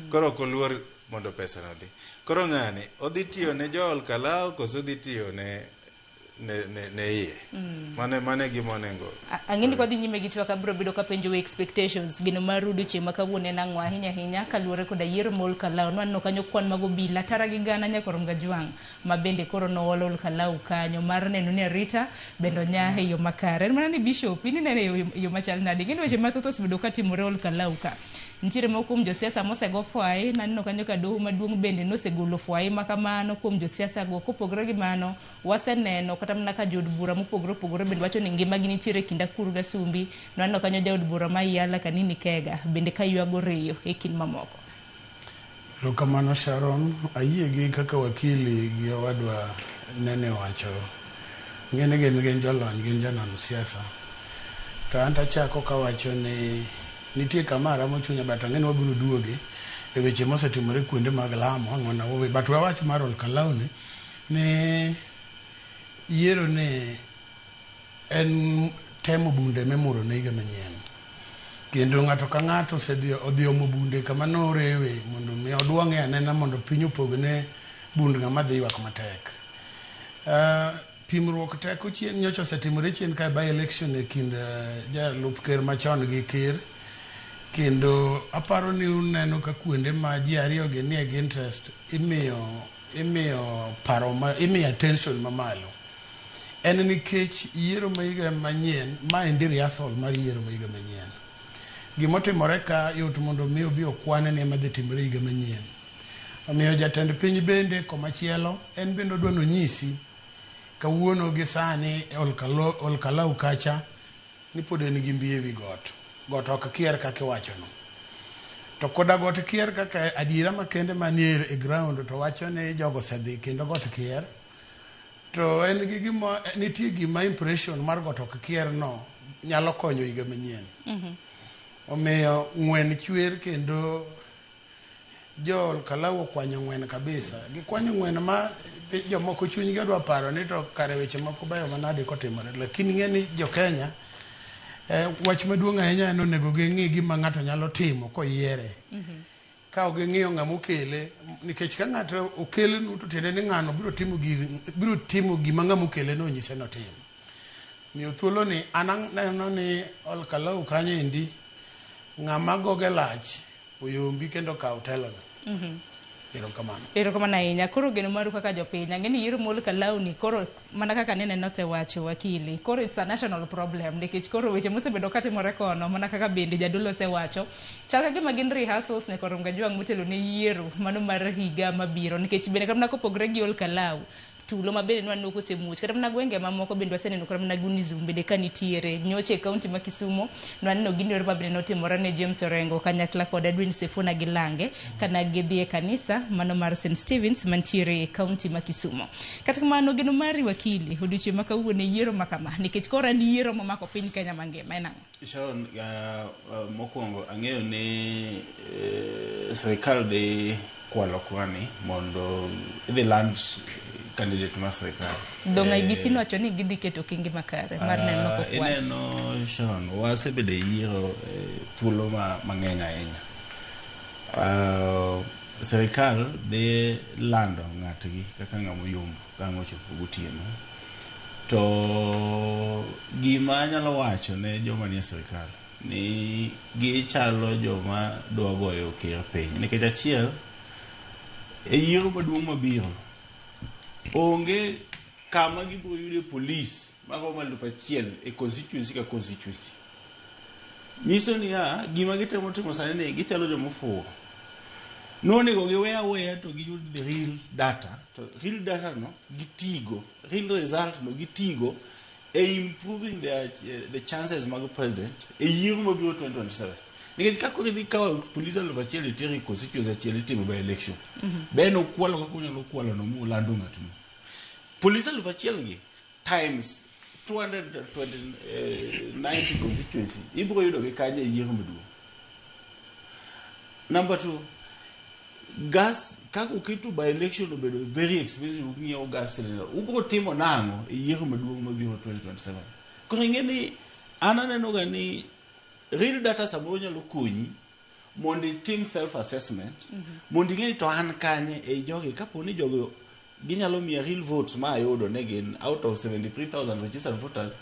Koro ok oluor mondo pesa no odhi. Koro ng'ani odhi tiyo ne jo Olkalau koso odhi tiyo ne iye. Mano e gima onego. Ang'e ni kwadhi nyime gi twak abiro bedo kapenjo expectations geno mar odiochieng' ma kawuono en ang'o ahinya ahinya kaluwore koda yiero ma Olkalau nwaneno kanyo kwan mag obila tara gi gana nyaka rom gajwang' ma bende koro nool Olkalau kanyo mar neno ni arita bende onya e yo makare. En mana ni Bishop in inene e yo machal nade? Ing'e ni weche mathoth osebedo katimore Olkalau ka. Nitiere moko kuom josiasa mosego fwai, naneno kanyo ka doho maduong' bende nosegolo fwai makamano kuom josiasa go. Kopogore gi mano, waseneno kata mana ka jood bura mopogore opogore bende wacho ni ngimagi nitiere e kind akuru gi asumbi. Nwaneno kanyo jaod bura ma Yala Kanini Kega bende ka ywago riyo e kind mamoko. Erokamano Sharon, ayie gi kaka wakili gi owadwa nene owacho. Ing'e ni gin jolony, gin jonon siasa. To an tachako kawacho ni nitie kama ramo chunya but ang'e ni wabiro duoge e weche mosetimore kuonde mag lamo ang' wana wawe. But wawach mar Olkalau ni yiero ni en temo bunde mimuro ne higa manyien. Kendo ng'ato ka ng'ato osedhi odhi omo bunde kama norewe mondo mi odwang'e anena mondo piny opogne bund ng'ama dhi ywak matek. Pimruok teko chien nyocha osetimore chien kae by election e kind jalup ker machon gi ker. Kendo aparo ni uneno ka kuonde ma ji ariyo gi nie gi interest imiyo paro ma imiyo attention mamalo. En nikech yiero ma higa manyien, ma endi rehearsal mar yiero ma higa manyien. Gimotimore ka yot mondo mi obi okwane ni ema dhi timore higa manyien. Omiyo jatend piny bende komachielo en bende odwa nonyisi kawuono gi sani Olkalau kacha ni pod en gi mbi ewi got. Got ok kier kaka iwachono. To koda got kier kaka adiera makende manie e ground to wacho ni jogo osedhi kendo got kier. To en gi gima nitie gima impression mar got ok kier no nyalo konyo higa manyien. Omiyo ng'wen chwer kendo jo Olkalau okwanyo ng'wen kabisa. Gikwanyo ng'wen ma jomoko chunygi odwa paro ni to kare weche moko beyo manade kotimore. Lakini ing'e ni jo Kenya wach maduong' ahinya en onego ging'i gima ng'ato nyalo timo koyiere. Ka ok ging'iyo ng'ama okele, nikech ka ng'ato okelnu to tiende ni ng'ano biro timo gima ng'ama okele no onyise notim. Miyo thuolo ni an aneno ni Olkalau kanyo endi ng'ama goge lach oyombi kendo okaw telono. Erokamano. Erokamano ahinya. Koro geno maru kaka jopiny, ang'e ni yiero ma Olkalau ni koro mana kaka nene nosewacho wakili, koro it's a national problem nikech koro weche mosebedo katimore kono mana kaka bende jadolo osewacho, chal ka gima gin rehearsals ne Korom Kajwang' motelo ne yiero mano mar higa mabiro nikech bende kata mana kopogore gi Olkalau, tulo ma bende nwaneno kosemuoch kata mana gwenge mamoko bende waseneno kata mana Gunizum bende ka nitiere nyocha e kaunti ma Kisumo nwaneno gino ma bende notimore ne James Orengo kanyakla kod Edwin Sifuna gi Lange kana gidhi e kanisa mano mar St Stevens mantiere e kaunti ma Kisumo. Kata kamano geno mari wakili odiochieng' ma kawuono e yiero ma kama nikech koro en yiero momako piny Kenya mangima en ang'o? Sharon, mokwongo ang'eyo ni sirikal dhi kwalo kwani mondo idhi land candidate mar sirikal. Dong' IEBC nowacho ni gidhi keto okenge makare mar neno ni ok okwal. Ineno Sharon, wasebedo e yiero thuolo mang'eny ahinya. Sirikal dhi lando ng'atgi kaka ng'ama oyombo ka ang' ochopo gotieno. To gima anyalo wacho ne joma nie sirikal ni gichalo joma dwa goyo ker piny. Nikech achiel, e yiero maduong' mabiro, onge kama gibiro yude polis maromo 1,000 e constituency ka constituency. Nyiso niya, gima gitemo timo sani ni gichalo joma ofuwo. Nonego giwe aweya to giyud the real data. To real data no gitigo, real result no gitigo e improving the chances mag president e yiero mabiro 2027. Nikech ka koro idhi kawo polis 1,000 itero e constituency achiel itimo by election. Ben okwalo kaka unyalo kwalo no mulando ng'atno. Polis 1,000 gi times 290 constituencies ibiro yudo gi kanye e yiero maduong'. Number two, gas kaka oketo by election obedo very expensive ng'iewo gas cylinder ubiro timo nang'o e yiero maduong' mabiro 2027 koro ing'e ni an aneno ga ni real data samoro nyalo konyi mondo itim self assessment mondo ing'e ni to an kanye ei jogi kapo ni jogi ginyalo miya real votes ma ayudo ne gin out of 73000 registered voters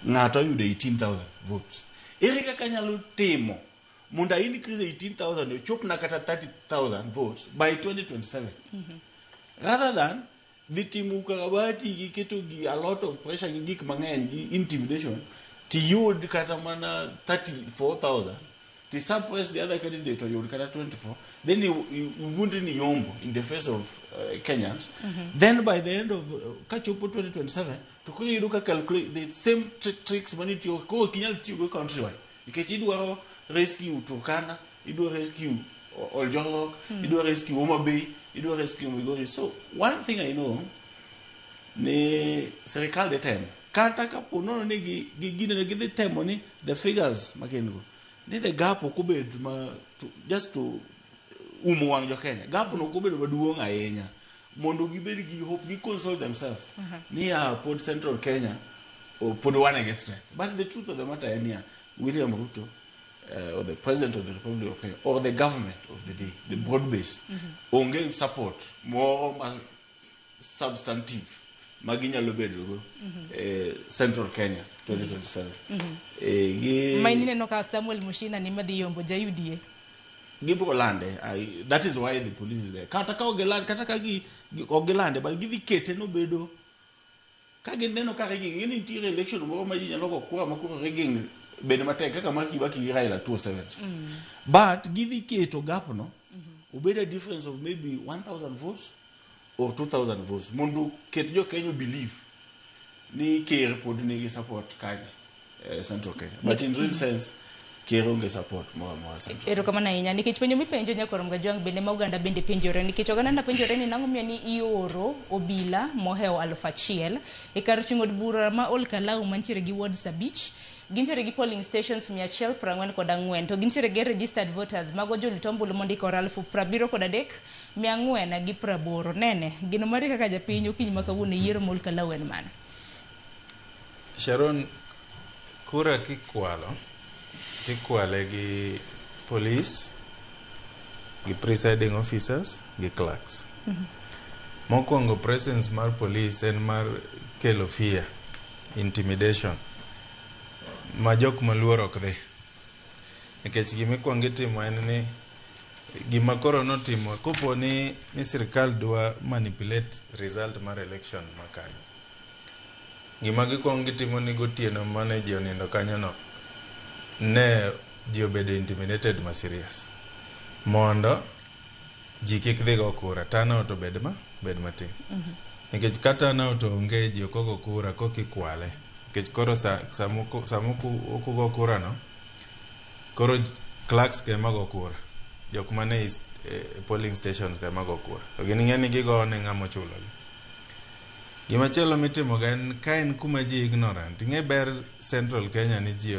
ng'ato oyudo 18000 votes ere kaka anyalo timo mondo a increase 18000 ochopna kata 30000 votes by 2027 rather than dhi timo ukarabati gi keto gi a lot of pressure gi gik mang'eny gi intimidation tiyud kata mana 34000 ti suppress the other candidate oyud kata 24 then iwuondri ni yombo in the face of Kenyans. Then by the end of kachopo 2027 to koro iyudo ka calculate the same tricks manitiyo koro ok inyal tiyogo countrywide nikech idwaro rescue Turkana, idwaro rescue Oljolok, idwaro rescue Homa Bay, idwaro rescue Migori. So one thing I know ni sirikal dhi temo kata kapo nono ni ginene gidhi temo ni the figures ma gin go ni the gap ok obed ma to, just to umo wang' jo Kenya gap no ok obedo maduong' ahinya mondo gibed gi hope gi console themselves ni ya pod Central Kenya pod wan e gi strength. But the truth of the matter en niya, William Ruto or the president of the Republic of Kenya or the government of the day, the broad base, onge support moro ma substantive ma ginyalo bedogo Central Kenya 2027. Ma in ineno ka Samuel Mushina ni madhi yombo ja UDA. Gibiro lande. That is why the police is there. Kata ka ok giland, kata ka gi ok gilande, but gidhi kete nobedo ka gineno ka rigging, ing'e ni nitiere election moro ma ji nyalo go kura ma koro rigging bed matek kaka mar Kibaki gi Raila 2007. But gidhi keto gap no obed a difference of maybe 1000 votes or 2000 votes mondo ket jo Kenya believe ni ker pod nigi support kanye Central Kenya. But in real sense ker onge support moro amora Central. Erokamano ahinya nikech penjo mipenjo nyakwar Mgajwang' bende ma oganda bende penjore nikech oganda na penjore ni nang'o miyo ni ioro obila mohewo 1,000 e kar chung' od bura ma Ol Kalou mantiere gi wards 5 gintiere gi polling stations 144 to gintiere gi registered voters mago jolut ombulu mondikore 73,480. Nene geno mari kaka japiny okinyi ma kawuono e yiero ma Ol Kalou en mane? Sharon, kura kikwalo tikwale gi police, gi presiding officers, gi clerks. Mokwongo presence mar police en mar kelo fear, intimidation ma jok maluor ok dhi. Nikech gima ikwongo itimo en ni gima koro notimo kopo ni sirikal dwa manipulate result mar election ma kanyo. Gima gikwongo gitimo ni gotieno mane ji onindo kanyo no ne ji obedo intimidated ma serious mondo ji kik dhi go kura turnout obed ma bed matin. Nikech ka turnout onge ji ok ogo kura koka ikwale. Nikech koro sama ok ugo kura no koro clerks ka ema go kura. Jok mane polling stations ka ema go kura. To gin ing'e ni gigo ne ng'ama ochulogi. Gimachielo mitimo ga en ka en kuma ji ignorant. Ing'e ber Central Kenya ni ji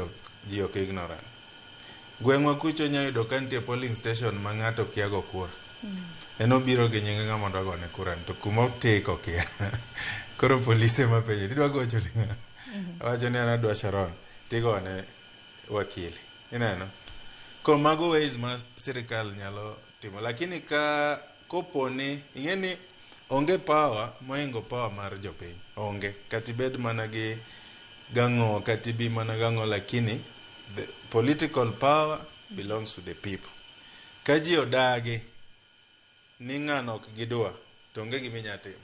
ok ignorant. Gweng'wa kucho inya yudo ka nitie polling station ma ng'ato kia go kura. En obiro gi nying ng'ama odwa gone kura to kuma otik okia. Koro polise ema penje, tidwa gocho ne ng'a? Awacho ni an adwa Sharon, tigone wakili. Ineno? Koro mago ways ma sirikal nyalo timo. Lakini ka Kopo ni ing'e ni onge power mohingo power mar jopiny. Onge. Kata ibed mana gi gang'o kata ibi mana gang'o lakini the political power belongs to the people. Ka ji odagi ni ng'ano ok gidwa to onge gima inyalo timo.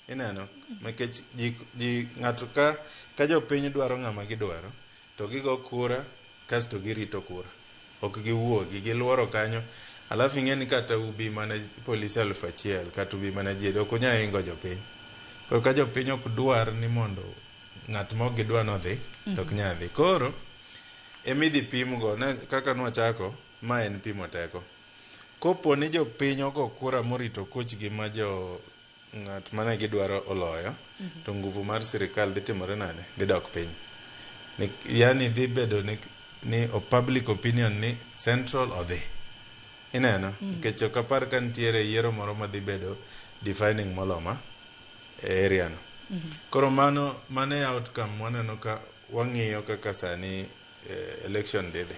Ineno? Nikech ji, ji ng'ato ka, ka jopiny dwaro ng'ama gidwaro to gigo kura kasto girito kura. Ok giwuogi, giluoro kanyo. Alafu ing'e ni kata ubi mana polise 1000 kata ubi mana ji adi ok unyal hingo jopiny. Koro ka jopiny ok dwar ni mondo ng'at ma ok gidwa nodhi to ok nyal dhi. Koro emidhi pimgo ne, kaka nwachako ma en pimo teko. Kopo ni jopiny ogo kura morito kochgi ma jo ng'at mane gidwaro oloyo, to nguvu mar sirikal dhi timore nade? Dhi dok piny. Ni, yani dhi bedo ni, ni o public opinion ni central odhi. Ineno? Nikech ok apar ka nitiere yiero moro madhi bedo defining moloma e area no. Koro mano mano e outcome waneno ka wang'iyo kaka sani election dhi dhi.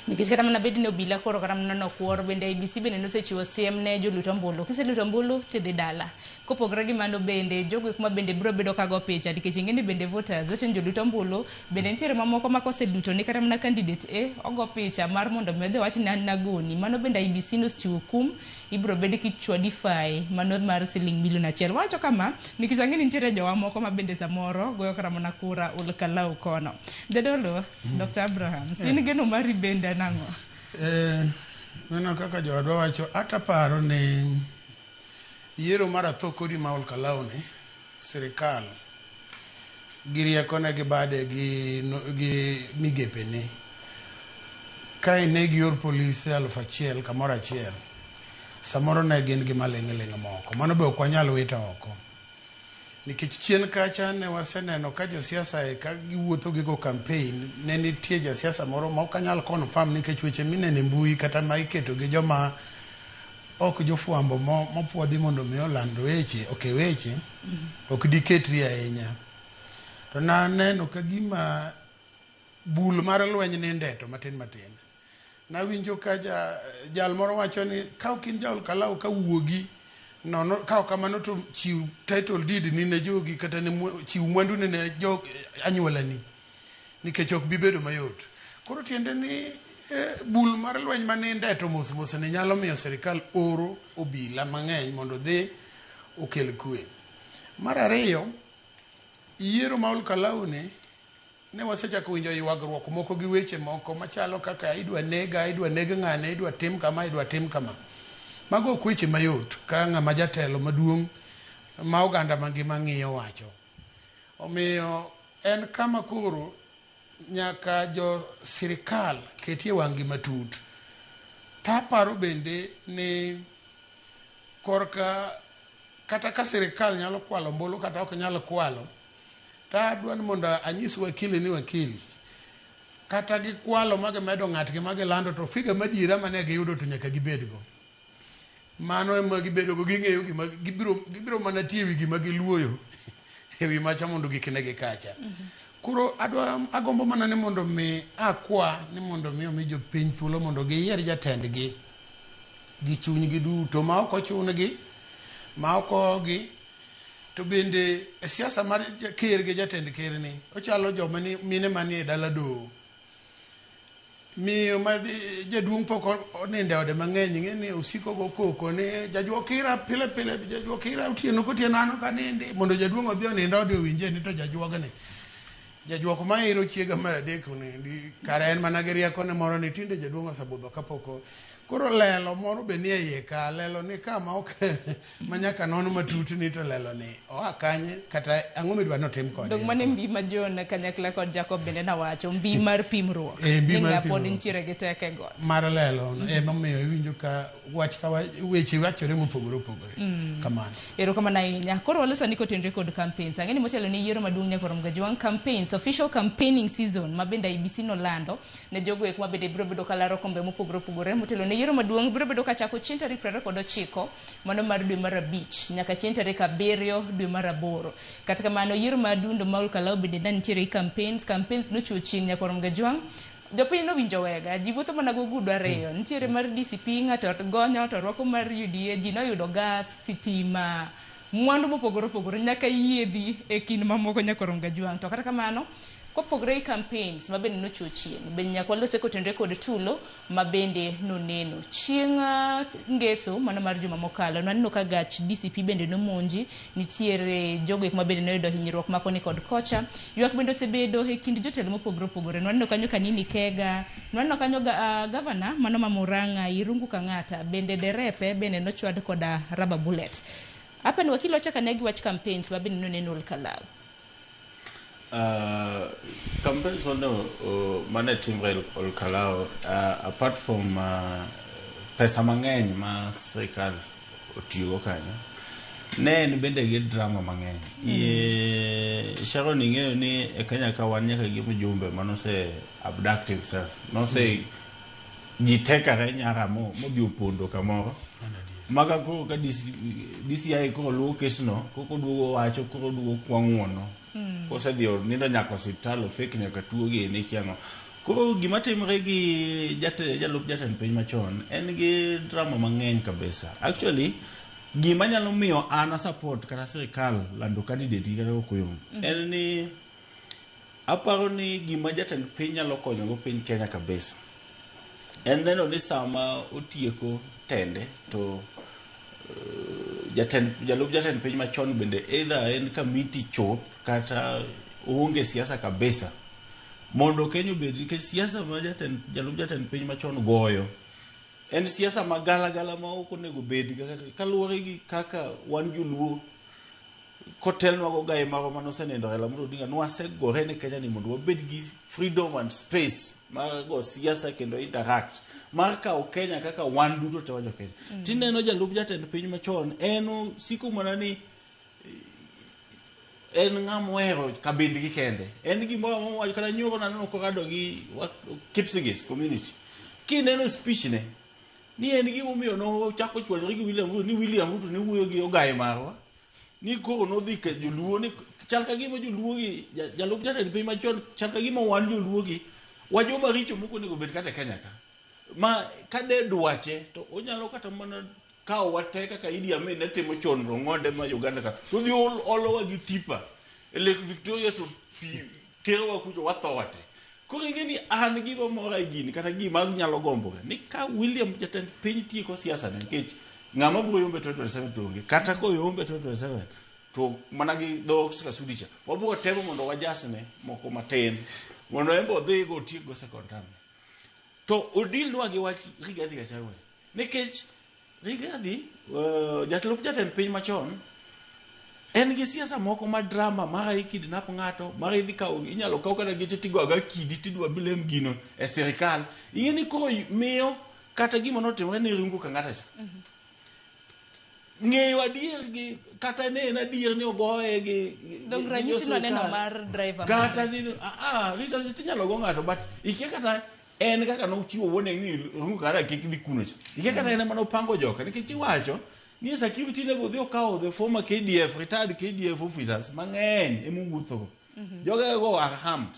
Nikech kata mana bed ni obila koro kata mana nokwor bende IEBC bende nosechiwo siem ne jolut ombulu. Kiseluto ombulu tidhi dala. Kopogore gi mano bende jogo eko ma bende biro bedo ka go picha nikech ing'e ni bende voters wacho ni jolut ombulu bende nitiere mamoko ma koseluto ni kata mana candidate A ogo picha mar mondo mi odhi owach ni an nagoni. Mano bende IEBC nosechiwo kum ibiro bed kichwadi fae mano mar siling milion 1. Wacho kama nikech ang'e ni nitiere jowa moko ma bende samoro goyo kata mana kura ul kalau kono. Jadolo, Dr. Abraham, in geno mari bende nang'o? Neno kaka jowadwa wacho, ata paro ni yiero mar atho kodi ma Olkalau ni, sirikal gi riekone gi bade gi, gi migepene ka ne gior polise 1000 kamoro achiel, samoro ne gin gi maling'ling' moko. Mano be ok wanyal wito oko. Nikech chien kacha ne waseneno ka josiasa e ka giwuotho gigo campaign, ne nitie jasiasa moro ma ok anyal confirm nikech weche mineno e mbui kata ma iketo gi joma ok jofwambo mopuodhi mondo mi oland weche, oke weche, ok diketri ahinya. To naneno ka gima bul mar lweny ninde to matin matin. Nawinjo ka jal moro wacho ni ka ok in ja Olkalau ka wuogi nono ka ok kamano to chiw title deed ni ne jogi kata ne chiw mwandu ni ne jo anyuolani nikech ok bi bedo mayot. Koro tiende ni bul mar lweny maninde to mos mos ni nyalo miyo sirikal oro obila mang'eny mondo odhi okel kwe. Mar ariyo, yiero ma Olkalau ni ne wasechako winjo ywagruok moko gi weche moko machalo kaka idwa nega, idwa neg ng'ane, idwa tim kama, idwa tim kama. Mago ok weche mayot ka ng'ama jatelo maduong' ma oganda mangima ng'iyo wacho. Omiyo en kama koro nyaka jo sirikal ketie wang'gi matut. Taparo bende ni korka kata ka sirikal nyalo kwalo ombulu kata ok nyal kwalo, tadwa ni mondo anyis wakili ni wakili kata gikwalo ma gimedo ng'atgi ma gilando to figa madiera mane giyudo to nyaka gibedgo. Mano ema gibedogo ging'eyo gima gibiro mana tiyo ewi gima giluoyo ewi macha mondo giknegi kacha. Koro adwa agombo mana ni mondo mi akwa ni mondo mi omi jopiny thuolo mondo giyier jatendgi gi chunygi duto ma ok ochun-gi, ma ok ogi. To bende e siasa mar ker gi jatend ker ni ochalo joma ni mine manie dala doho. Miyo ma jaduong' pok onindo e ode mang'eny ing'e ni osiko go koko ni jajuok ira pile pile jajuok ira otieno kotieno an ok anindi mondo jaduong' odhi onind ode owinje ni to jajuogni jajuok ma iro chiega mar adek onindi kare en mana gi riekone moro ni tinde jaduong' osebudho kapok koro lelo moro be nie iye ka lelo ni ka ma ok ma nyaka non matut ni to lelo ni oa kanye kata ang'o midwa ni otim kode. Dong mane mbi ma John kanyakla kod Jacob bende nawacho mbi mar pimruok. Mbi ni mar ng'a pod pimruok. nitiere gi teko e got. Mar lelo emomiyo iwinjo ka wach ka weche wachore mopogore opogore. Kamano. Erokamano ahinya. Koro waloso ni kotenore kod campaigns. Ang'e ni motelo ne yiero maduong' nyaka Ramogi Ajwang' campaigns, official campaigning season ma bende IEBC nolando ne jogo eko ma bende biro bedo kalaro kombe mopogore opogore motelo ne yiero maduong' biro bedo kachako chieng' tarik 29 mano mar dwe mar 5 nyaka chieng' tarik 7 dwe mar 8. Kata kamano yiero ma dundo ma Olkalau bende ne nitiere gi campaigns. Campaigns nochiwo chieng' nyaka Ramogi Ajwang' Jopiny nowinjo wega, ji wuotho mana gogudu ariyo. Nitiere mar DCP, ng'ato gonyo to rwako mar UDA, ji noyudo gas, sitima, mwandu mopogore opogore nyaka yiedhi e kind mamoko nyaka Ronga Jwang'. To kata kamano, kopogore gi campaigns ma bende nochiwo chien, bende nyaka walose kotenore kod tulo ma bende noneno. Chieng' ngeso mano mar juma mokalo, nwaneno ka gach DCP bende nomonji, nitiere jogo eko ma bende noyudo hinyruok ma koni kod kocha. Ywak bende osebedo e kind jotelo mopogore opogore. Nwaneno kanyo Kanini Kega, nwaneno kanyo gavana mano ma Murang'a Irungu Kang'ata, bende derepe bende nochwad koda rubber bullet. Hapa ni wakili wachak ane gi wach campaigns ma bende noneno Olkalau. Campaigns mane mane timre Olkalau, apart from pesa mang'eny ma sirikal otiyogo kanyo, ne en bende gi drama mang'eny. Sharon, ing'eyo ni e Kenya ka wan nyaka gi mjumbe manose abduct himself. Nose ji tekare nyara mo modhi opondo kamoro. Maka koro ka DCI koro luwo kesno, koko duogo wacho, koro duogo kwa ng'uono. Kosedhi onindo nyaka osiptal, ofek nyaka tuo gini kia ang'o. Koro gima timre gi jalup jatend piny machon en gi drama mang'eny kabisa. Actually, gima nyalo miyo an a support kata sirikal lando candidate gi kata ok oyombo en ni aparo ni gima jatend piny nyalo konyogo piny Kenya kabisa en neno ni sama otieko tende to jalup jatend piny machon bende either en kamiti chuth kata oonge siasa kabisa mondo Kenya obed, nikech siasa ma jalup jatend piny machon goyo en siasa ma galagala ma ok onego bed kaluwore gi kaka wan joluo kotelnwa go gai marwa manosenindo Raila Amolo Odinga, nwasegore ne Kenya ni mondo wabed gi freedom and space mar go siasa kendo interact mar kawo Kenya kaka wan duto te wa jo Kenya. Tineno jalup jatend piny machon en siko mana ni en ng'ama ohero kabindgi kende, en gimoro amora mowacho. Kata nyoro naneno korado gi Kipsigis community, kineno speech ne ni en gimomiyo nochako chwanyore gi William Ruto, ni William Ruto ne wuoyo gi ogaye marwa ni koro nodhi ka joluo ni chal ka gima joluo gi jalup jatend piny machon chal ka gima wan joluo gi wa joma richo mok onego bed kata e Kenya ka ma kade dwache to onyalo kata mana kawo wate kaka Idi Amin ne timo chon Rong'onde ma Uganda ka to odhi olowa gi tipa e Lake Victoria to pi terowa kucho watho wate. Koro ing'e ni an gima mora e gini kata gima nyalo gombo ga ni ka William jatend piny tieko siasa ne, nikech ng'ama biro yombe 2027 to onge, kata koyombe 2027 to mana gi dho Kasudi cha wabiro temo mondo wajasne moko matin mondo en be odhi go otiek go second term to odilnwa gi wach Rigathi Gachagua, nikech Rigathi, jalup jatend piny machon, en gi siasa moko ma drama mara i kidnap ng'ato, mara idhi kawo, inyalo kaw kata geche tigo aga kidi tidwa blame gino e sirikal. Ing'e ni koro miyo kata gima notimore ne Irungu Kang'ata cha ng'eyo adier gi kata ne en adier ni ogoye gi Dong ranyisi noneno mar driver kata ni risasi tinyalo go ng'ato, but ikia kata en kaka nochiwo warning ni Irungu Kang'ata kik dhi kuno cha, ikia kata en ema nopango joka, nikech iwacho ni security ne odhi okawo the former KDF, retired KDF officers mang'eny emowuothogo. Jogego are armed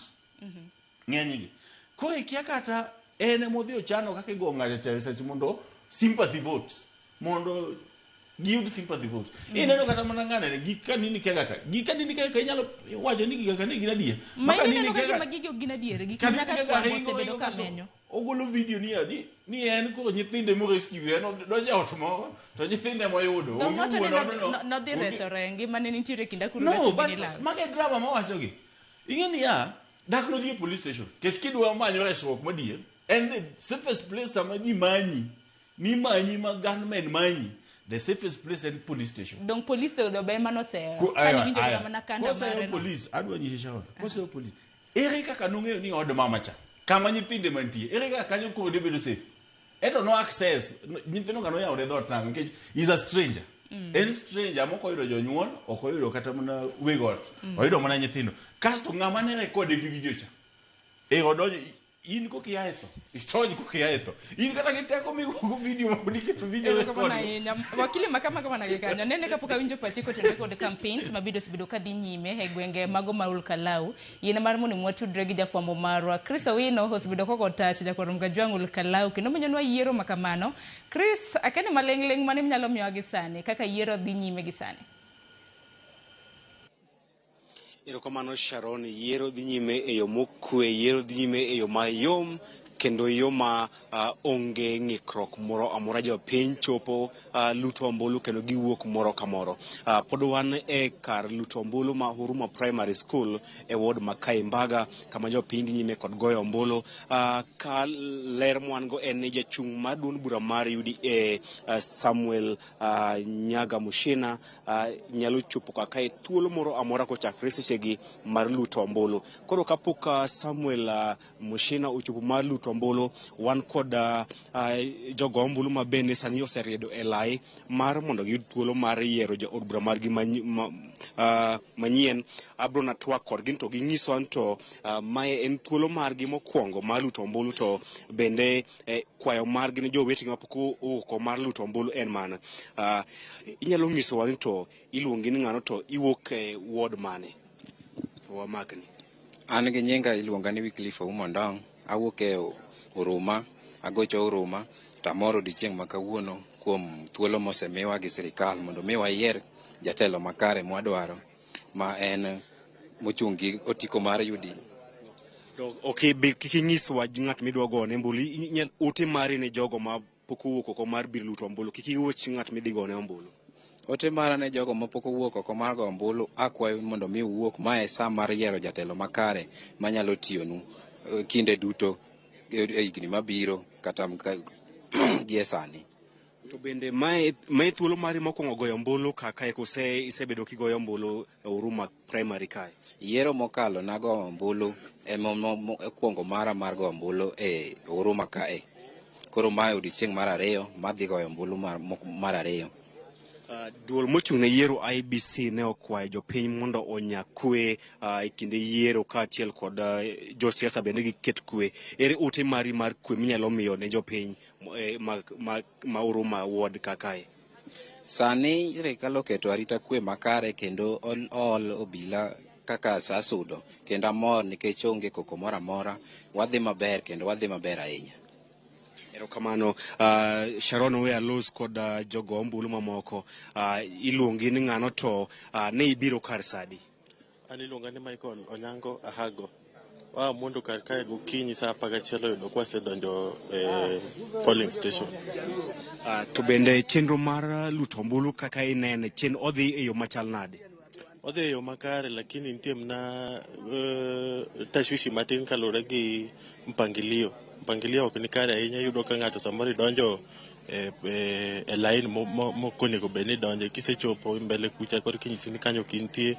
ng'enygi. Koro ikia kata en emodhi ochano kaka igo ng'ato cha research mondo sympathy votes, mondo giyud sympathy votes. Ineno kata mana ng'ane ni gik Kanini Kega ka, gik Kanini Kega ka inyalo wacho ni giga ka ni gin adier. Ma Ma ineno Kanini ka Kega gima gigi ok gin adier, gik Kanini nyaka Kega fwambo ringo osebedo ringo ka kasto menyo. Ogolo video ni en koro nyithinde mo rescue, en odonjo e ot moro to nyithinde moyudo Dong onge wacho ni wuon odno. nodhi resore ngimane nitiere kind akuru No, ga but chumbi ni lal. mago e drama mawacho gi. Ing'e niya, dak nodhi e police station. Nikech kidwa manyo resruok madier, en the safest place sama ji manyi, mimanyi ma gunmen manyi, the safest place en police station. Dong police odo be ema noseyo. Kane winjo mana kanda Koseyo mare no. police, adwa nyisi Sharon, koseyo police, ere kaka nong'eyo ni od mama cha, kama nyithinde mantie, ere kaka kanyo koro ne bedo safe? Eto no access, nyithindo ka noyawone dhoot nang'o, nikech is a stranger. En stranger mok oyudo jonyuol, ok oyudo kata mana weg ot, oyudo mana nyithindo. Kasto ng'ama ne record gi video cha, e odonjo, In koka ia e tho, itony koka ia e tho. In kata gi teko migogo video ma pod iketo video Erokamano record. ahinya. Wakili makama kama nage kanyo. Nene kapok awinjo pachi kotenore kod campaigns mabiro osebedo kadhi nyime e gwenge mago ma Olkalau. Yien mar mondo mi watudre gi jafwambo marwa. Chris Owino osebedo koko tach jakwar Mkajwang' Olkalau kendo menyonwa yiero makamano. Chris, akene maling'ling' mane minyalo miyowa gi sani kaka yiero dhi nyime gi sani? Erokamano Sharon, yiero dhi nyime e yo mokwe, yiero dhi nyime e yo mayom kendo yo ma onge ng'ikruok moro amora. Jopiny chopo luto ombulu kendo giwuok moro ka moro. Pod wan e kar luto ombulu ma Huruma Primary School e ward ma Kaimbaga kama jopiny dhi nyime kod goyo ombulu. Ka ler mwan go en ni jachung' mar duond bura mar UDA Samuel Nyaga Mushina nyalo chopo kaka e thuolo moro amora kochakre sechegi mar luto ombulu. Koro kapok Samuel Mushina ochopo mar luto ombulu, wan kod jogo ombulu ma bende sani oseriedo e lai mar mondo giyud thuolo mar yiero jaod bura margi manyien. Abro na twak kodgi to ginyisowa ni to mae en thuolo margi mokwongo mar luto ombulu, to bende kwayo margi ne jowetegi mapok owuok mar luto ombulu en mana. Inyalo nyisowa ni to iluongi ni ng'ano to iwuok e ward mane? Wamakni. An gi nyinga iluonga ni Wycliffe Ouma Ndong', awuok e Huruma, agocho Huruma, to amor odiochieng' ma kawuono kuom thuolo mosemiwa gi sirikal mondo mi wayier jatelo makare mwadwaro ma en mochung' gi otiko mar UDA. To ok ibi kik inyiswa ng'at midwa gone ombulu, ote mari ne jogo ma pok owuok oko mar biro luto ombulu, kik iwach ng'at midhi gone ombulu. Ote mara ne jogo mapok owuok oko mar go ombulu, akwayo mondo mi uwuok, mae e sa mar yiero jatelo makare manyalo tiyonu kinde duto e higni mabiro kata gie sani. To bende mae thuolo mari mokwongo goyo ombulu kaka kose isebedo kigoyo ombulu e Huruma Primary kae? Yiero mokalo nago ombulu ema mara mar go ombulu e Huruma kae. Koro mae odiochieng' mar ariyo madhi goyo ombulu mar ariyo. Duol mochung' ne yiero IEBC ne okwayo jopiny mondo onya kwe e kinde yiero kaachiel kod josiasa bende giket kwe. Ere ote mari mar kwe minyalo miyo ne jopiny ma Huruma ward kakae? Sani sirikal oketo arita kwe makare kendo ool obila kaka sa sudo, kendo amor nikech onge koko moro amora, wadhi maber kendo wadhi maber ahinya. Erokamano. Sharon we alos kod jogo ombulu mamoko. Iluongi ni ng'ano to ne ibiro kar sadi? An iluonga ni Michael Onyango Ahago. Waa mondo kar kae gokinyi saa 11 oyudo kwasedonjo e polling station. To bende chenro mar luto ombulu kaka inene, chen odhi e yo machal nade? Odhi e yo makare, lakini nitie mna tashwishi matin kaluwore gi mpangilio. Mpangilio ok ni kare ahinya, iyudo ka ng'ato samoro idonjo e line mok onego bed ni idonje. Kisechopo mbele kucha koro kinyisi ni kanyo ok intie,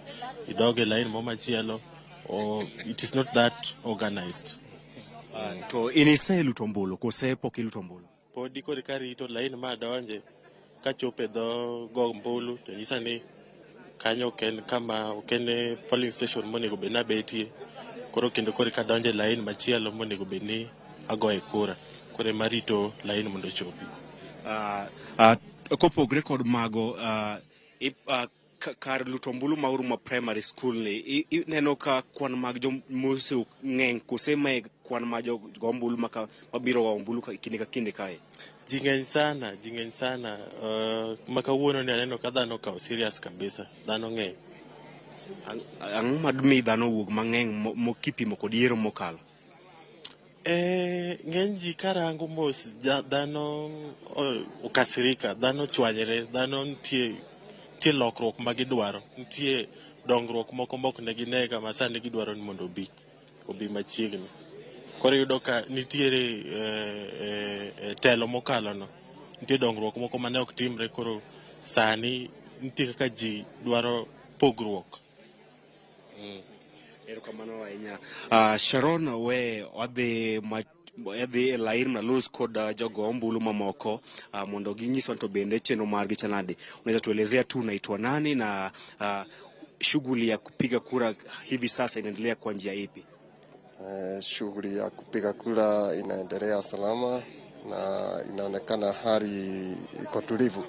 idog e line mo machielo. Or it is not that organized. To in iseluto ombulu kose pok iluto ombulu? Podi koro karito line ma adonje, kachopo e dho go ombulu to nyisa ni kanyo ok en kama, ok en polling station monego bed ni abetie. Koro kendo koro kadonjo e line machielo monego bed ni agoye kura. Koro ema arito line mondo ochopi. Kopogre kod mago, kar luto ombulu ma Huruma Primary School ni, ineno ka kwan mag jomose ng'eny kose mae kwan ma jogo ombulu mabiro go ombulu kinde ka kinde kae? Ji ng'eny sana, ji ng'eny sana. Ma kawuono ni aneno ka dhano okawo serious kabisa. Dhano ng'eny. Ang'o madmi dhano owuog mang'eny kipimo kod yiero mokalo? Ng'eny ji karango mos, dhano okasirika, dhano ochwanyre, dhano nitie lokruok ma gidwaro, nitie dongruok moko mok ne ginega ma sani gidwaro ni mondo obi machiegni. Koro iyudo ka nitiere telo mokalo no, nitie dongruok moko mane ok timre, koro sani nitie kaka ji dwaro pogruok. Erokamano ahinya. Sharon, we wadhi e lain malos kod jogo ombulu mamoko mondo ginyiswa to bende chenro margi chal nade. Unaweza tuelezea tu unaitwa nani na shughuli ya kupiga kura hivi sasa inaendelea kwa njia ipi? Shughuli ya kupiga kura inaendelea salama na inaonekana hali iko tulivu.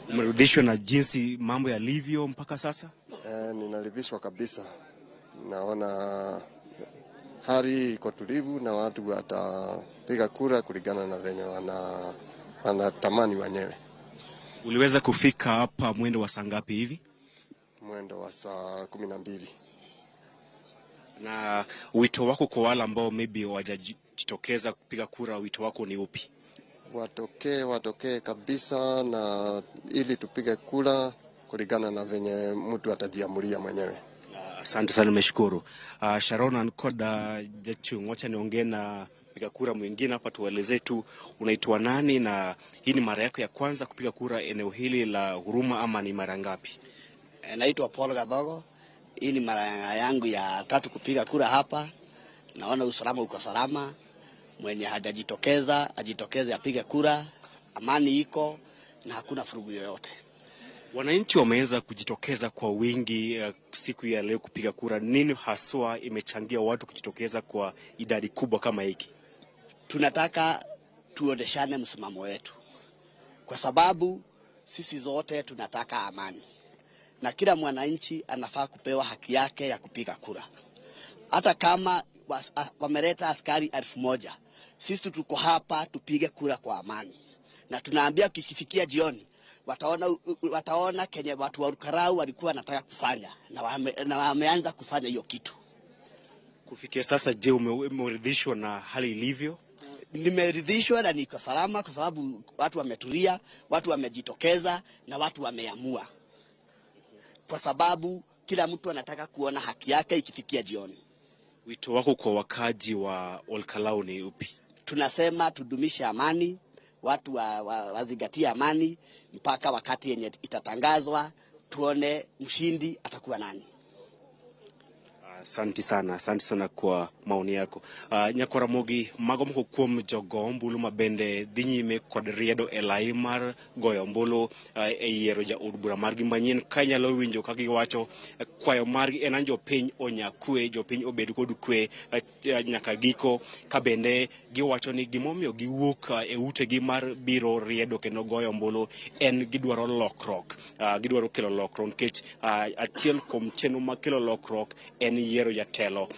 Umeridhishwa na jinsi mambo yalivyo mpaka sasa? Ninaridhishwa kabisa. Naona hali iko tulivu na watu watapiga kura kulingana na venye wanatamani wenyewe. Uliweza kufika hapa mwendo wa saa ngapi hivi? Mwendo wa saa 12. Na wito wako kwa wale ambao maybe hawajajitokeza kupiga kura, wito wako ni upi? Watokee kabisa, na ili tupige kura kulingana na venye mtu atajiamulia mwenyewe. Asante sana, nimeshukuru. Sharon Ankoda Jachung, wacha niongee na mpiga kura mwingine hapa, tueleze tu unaitwa nani na hii ni mara yako ya kwanza kupiga kura eneo hili la Huruma ama ni mara ngapi? Naitwa Paul Gathogo. Hii ni mara yangu ya tatu kupiga kura hapa. Naona usalama uko salama. Mwenye hajajitokeza ajitokeze apige kura. Amani iko na hakuna furugu yoyote. Wananchi wameweza kujitokeza kwa wingi siku ya leo kupiga kura. Nini haswa imechangia watu kujitokeza kwa idadi kubwa kama hiki? Tunataka tuondeshane msimamo wetu, kwa sababu sisi zote tunataka amani, na kila mwananchi anafaa kupewa haki yake ya kupiga kura. Hata kama wameleta askari 1000, sisi tuko hapa tupige kura kwa amani. Na tunaambia kikifikia jioni wataona kenye watu wa Olkalou walikuwa wanataka kufanya, na wameanza kufanya hiyo kitu. Kufikia sasa, je, umeridhishwa na hali ilivyo? Nimeridhishwa na niko salama, kwa sababu watu wametulia, watu wamejitokeza na watu wameamua, kwa sababu kila mtu anataka kuona haki yake ikifikia jioni. Wito wako kwa wakaji wa Olkalou ni upi? Tunasema tudumishe amani, watu wazingatie amani mpaka wakati yenye itatangazwa, tuone mshindi atakuwa nani. Asante sana, asante sana kwa maoni yako. Nyakoramogi mago moko kuom jogo ombulu ma bende dhi nyime kod riedo e lai mar goyo ombulu e yiero jaod bura margi manyien. Ka inyalo winjo ka giwacho, kwayo margi en an jopiny onya kwe, jopiny obed kod kwe nyaka giko. Ka bende giwacho ni gimomiyo giwuok e utegi mar biro riedo kendo goyo ombulu en gidwaro lokruok, gidwaro kelo lokruok, nikech achiel kuom chenro mar kelo lokruok en yiero jatelo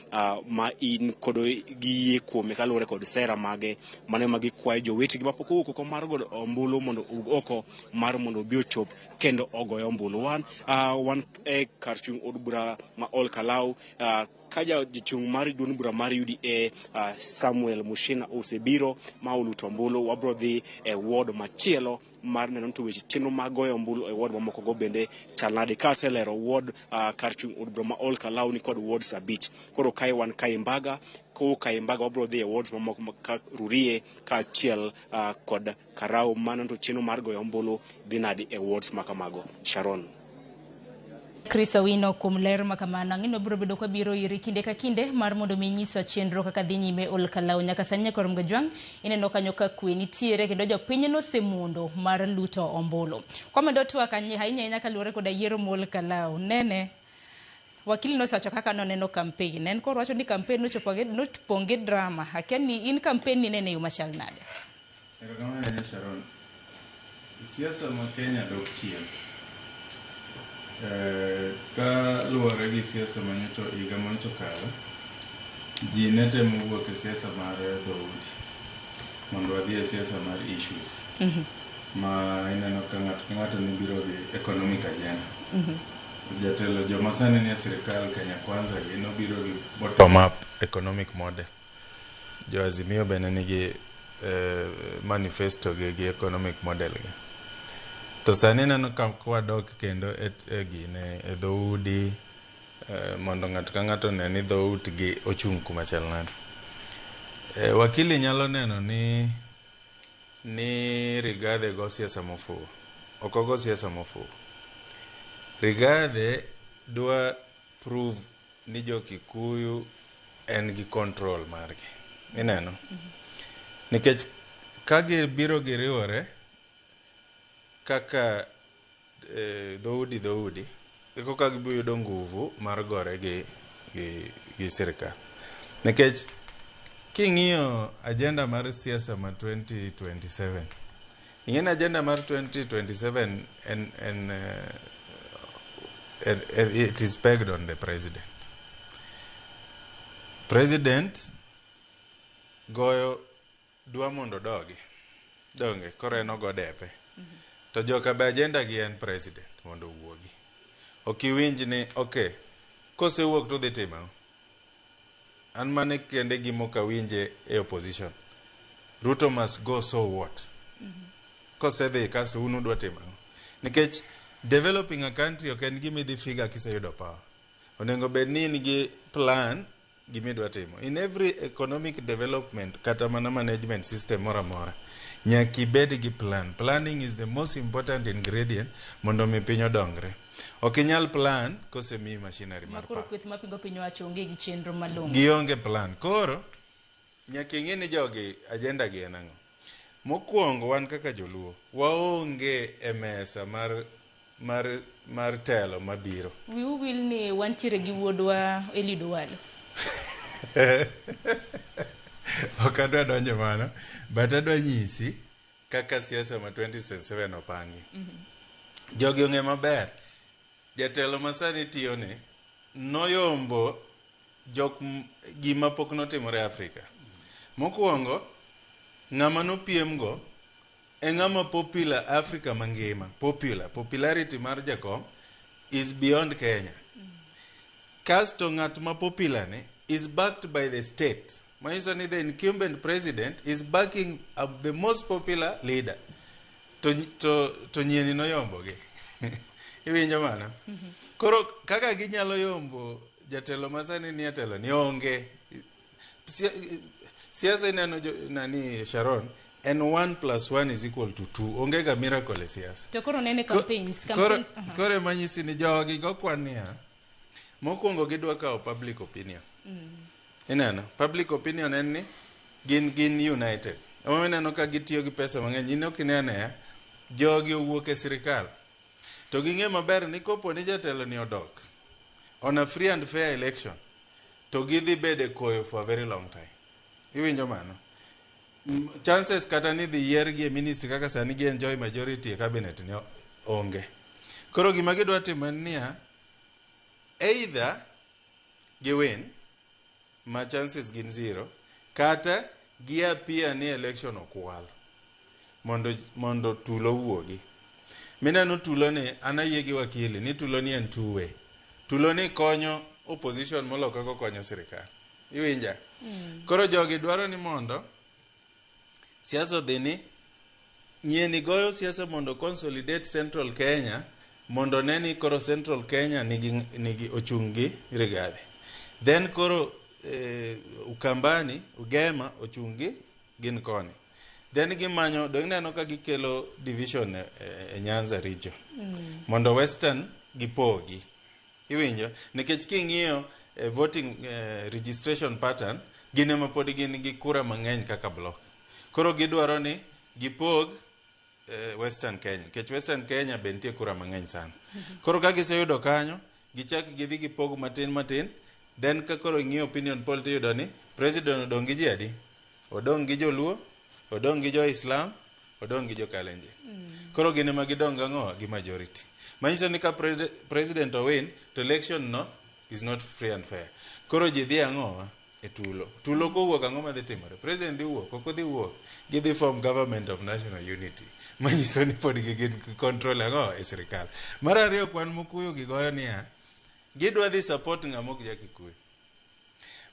ma in kod giyie kuome kaluwore kod sera mage. Mano ema gikwayo jowetegi mapok owuok oko mar goyo ombulu mondo owuog oko mar mondo obi ochop kendo ogoyo ombulu. Wan e kar chung' od bura ma Olkalou, ka jachung' mar duond bura mar UDA Samuel Mushina osebiro ma oluto ombulu, wabro dhi e ward machielo mar neno to weche chenro mag goyo ombulu e ward mamoko go bende chal nade. Ka aselero ward kar chung' od bura ma Olkalou ni kod wards 5. Koro kae wan Kaimbaga, kowuok Kaimbaga wabro dhi e wards mamoko ka Rurie kaachiel kod Karau. Mano to chenro mar goyo ombulu dhi nade e wards makamago. Sharon. Chris Owino kuom ler makamano. Ang'e biro bedo kwabiro iri kinde ka kinde mar mondo mi nyiswa chenro kaka dhi nyime Olkalou. Nyaka sani Nyakorom Gajwang' ineno kanyo ka kwe nitiere kendo jopiny nosemondo mar luto ombulu. Kwamedo twak ahinya ahinya kaluwore koda yiero ma Olkalou. Nene wakili nosewacho kaka noneno campaign. En koro wacho ni campaign nopong' gi drama. Akia ni in campaign ni nene e yo machal nade? Erokamano ahinya Sharon. Siasa ma Kenya dok chien. Ka luwore gi siasa manyocha higa manyocha okalo, ji ne temo wuok e siasa mar dhoudi mondo wadhi e siasa mar issues. Ma ineno ka ng'ato ka ng'ato ne biro gi economic agenda. Jatelo joma sani nie sirikal Kenya Kwanza gi nobiro gi bottom up economic model. Jo Azimio bende nigi manifesto gi economic model gi. To sani ineno ka kwadok kendo e gine e dhoudi, mondo ng'ato ka ng'ato one ni dhoutgi ochung' kuma chal nade. Wakili nyalo neno ni Rigathi go siasa mofuwo. Ok ogo siasa mofuwo. Rigathi dwa prove ni jo Kikuyu en gi control margi. Ineno? Nikech ka gibiro giriwore kaka dhoudi, koka gibiro yudo nguvu mar gore gi gi sirikal. Nikech king'iyo agenda mar siasa ma 2027, ing'e ni agenda mar 2027 en it is pegged on the president. President goyo dwa mondo odogi. Donge koro en ogo depe. To joka be agenda gi en president mondo owuogi. Ok iwinj ni okay, kosewuok to udhi timo ang'o? An mane kende gima ok awinje e opposition. Ruto must go so what? Kosedhi kasto un udwa timo ang'o? Nikech developing a country ok en gima idhi figure kiseyudo power. Onego bed ni in gi plan gima idwa timo. In every economic development kata mana management system moro amora, nyaka ibed gi plan. Planning is the most important ingredient mondo mi piny odongre. Ok inyal plan kosemiyi machinery mar Makoro power. kweth mapingo piny owacho onge gi chenro malong'o. Gionge plan. Koro nyaka ing'e ni jogi agenda gi en ang'o. Mokwongo wan kaka joluo waonge e mesa mar telo mabiro. Wiu wil ni wantiere gi wuodwa Eliud Owalo. Ok adwa donjo mano, but adwa nyisi kaka siasa ma 2027 opangi. Jogi ong'e maber, jatelo masani tiyoni noyombo jok gima pok notimore Afrika. Mokwongo, ng'ama nopiem go e ng'ama popular Africa mangima. Popularity mar jakom is beyond Kenya. Kasto ng'at ma popular ni is backed by the state. Manyiso ni the incumbent president is backing up the most popular leader. To nyieni noyombogi. Iwinjo mano? Koro kaka ginyalo yombo jatelo masani ni e telo ni onge. Siasa ineno nani Sharon en 1 plus 1 is equal to 2. Onge ga miracle e siasa. To koro nene campaigns, campaigns. Koro ema nyisi ni jogi go kwan niya, mokwongo gidwa kawo public opinion. Ineno, public opinion en ni gin united. Ema ineno ka gitiyo gi pesa mang'eny. In ok ine aneya, jogi owuok e sirikal. To ging'e maber ni kopo ni jatelo ni odok on a free and fair election, to gidhi bedo e koyo for a very long time. Iwinjo mano? Chances kata ni dhi yiergi e ministry kaka sani gi enjoy majority e cabinet ni onge. Koro gima gidwa timo en niya, either giwin ma chances gin zero, kata gi appear ni election okwal mondo tulo wuogi. Mineno tulo ni an ayie gi wakili ni tulo ni en two way. Tulo ni konyo opposition molo kaka okonyo sirikal. Iwinja? Koro jogi dwaro ni mondo siasa odhi ni nyieni goyo siasa mondo consolidate Central Kenya mondo ne ni koro Central Kenya nigi ochung' gi Rigathi. Then koro Ukambani, Ugema ochung' gi gin koni. Then gimanyo, dong ineno ka gikelo division e Nyanza region. Mondo Western gipogi. Iwinjo? Nikech king'iyo voting registration pattern, gin ema pod gin gi kura mang'eny kaka block. Koro gidwaro ni gipog Western Kenya. Nikech Western Kenya be nitie kura mang'eny sana. Koro ka giseyudo kanyo, gichak gidhi gipog matin matin, then ka koro ing'iyo opinion poll tiyudo ni president odong' gi ji adi? Odong' gi joluo, odong' gi jo-Islam, odong' gi jo-Kalenjin. Koro gin ema gidong' gang'o? Gi majority. Manyiso ni ka president owin, to election no is not free and fair. Koro ji dhi ang'o? E tulo. Tulo kowuok ang'o madhi timore? President dhi wuok, ok odhi wuok. Gidhi form government of national unity. Manyiso ni pod gin control ang'o e sirikal. Mar ariyo kwan mokuyo gigoyo niya, gidwa dhi support ng'ama ok ja Kikuyu.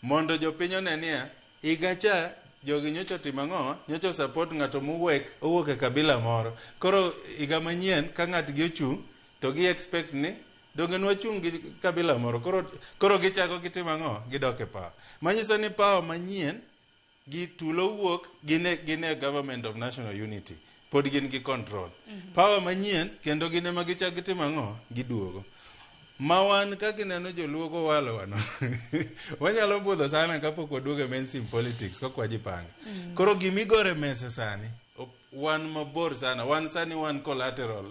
Mondo jopiny one niya, higa cha jogi nyocha otimo ang'o? Nyocha support ng'ato mowuok owuok e kabila moro. Koro higa manyien ka ng'atgi ochung' to gi expect ni donge nwachung' gi kabila moro. Koro gichako gitimo ang'o? Gidok e power. Manyiso ni power manyien gi tulo wuok gin e government of national unity. Pod gin gi control. Power manyien kendo gin ema gichako gitimo ang'o? Giduogo. Ma wan kaka ineno joluo kowalo wano. Wanyalo budho sana kapok waduogo e mainstream politics kok wajipanga. Koro gimigore mesa sani, wan mabor sana. Wan sani wan collateral.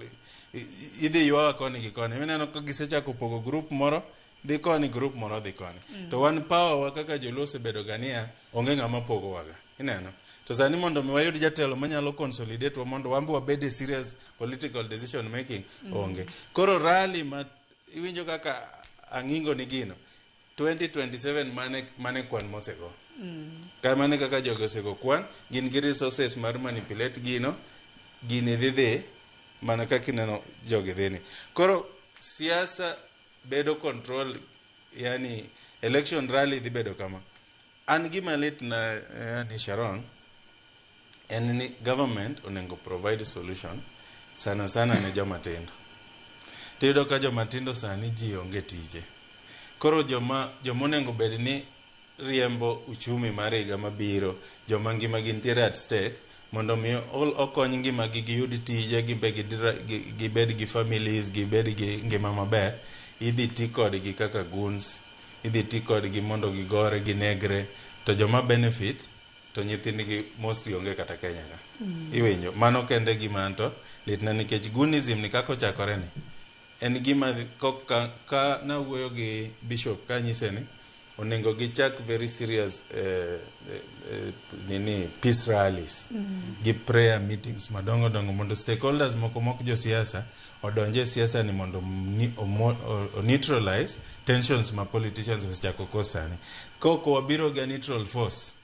Idhi ywawa koni gi koni. Ineno ka gisechako pogo group moro dhi koni, group moro dhi koni. To wan power wa kaka joluo osebedo ga niya, onge ng'ama pogowaga. Ineno? To sani mondo mi wayud jatelo manyalo consolidate wa mondo wan be wabed e serious political decision making, onge. Koro rally ma iwinjo kaka ang'ingo ni gino, 2027 mane kwan mosego. Kamano e kaka jogi osego kwan, gin gi resources mar manipulate gino, gini dhi dhi mana kaka ineno jogi dhi ni. Koro siasa bedo control, yani election rally dhi bedo kama. An gima lit na yani Sharon, en ni government onego provide solution sana sana ne joma tindo. Tiyudo ka joma tindo sani ji onge tije. Koro joma onego bed ni riembo uchumi mar higa mabiro, joma ngima gi nitiere at stake, mondo mi okony ngimagi giyud tije, gimbe gibed gi families, gibed gi ngima maber, idhi ti kodgi kaka goons, idhi ti kodgi mondo gigore, ginegre, to joma benefit to nyithindgi mostly onge kata Kenya ka. Iwinjo, mano kende gima anto litna nikech goonism ni kaka ochakore ni, en gima ka nawuoyo gi bishop kanyise ni onego gichak very serious nini peace rallies gi prayer meetings madongo dongo mondo stakeholders moko mok josiasa odonje e siasa ni mondo o neutralize tensions ma politicians osechako cause sani. Kok wabiro gi a neutral force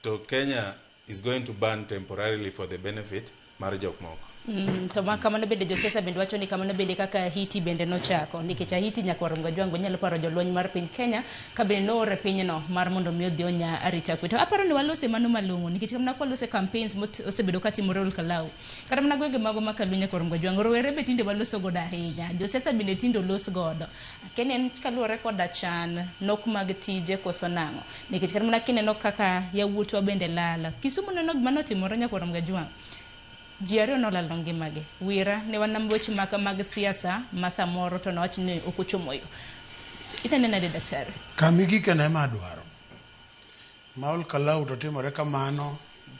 to Kenya is going to burn temporarily for the benefit mar jok moko. To ma kamano bende josiasa bende wacho ni kamano bende kaka Haiti bende nochako nikech Haiti nyakwar Mgajwango nyalo paro jolweny mar piny Kenya ka bende noor e pinyno mar mondo mi odhi onya arita kwe. To aparo ni walose mano malong'o nikech mana kwa walose campaigns osebedo katimore Ol Kalou. Kata mana gwenge mago ma Kalou nyakwar Mgajwango rowere be tinde waloso godo ahinya. Josiasa bende tinde olos godo. Akia en kaluwore koda chan nok mag tije koso nang'o. Nikech kata mana kineno kaka yawuotwa bende lal. Kisumu neno gima notimore nyakwar Mgajwango. Ji ariyo nolalo ngimagi. Wira ne wan weche mag siasa ma samoro to nowach ni ok ochomo yo. Inene nade daktari? Kama igikene ema adwaro. Ma Ol Kalou to timore kamano,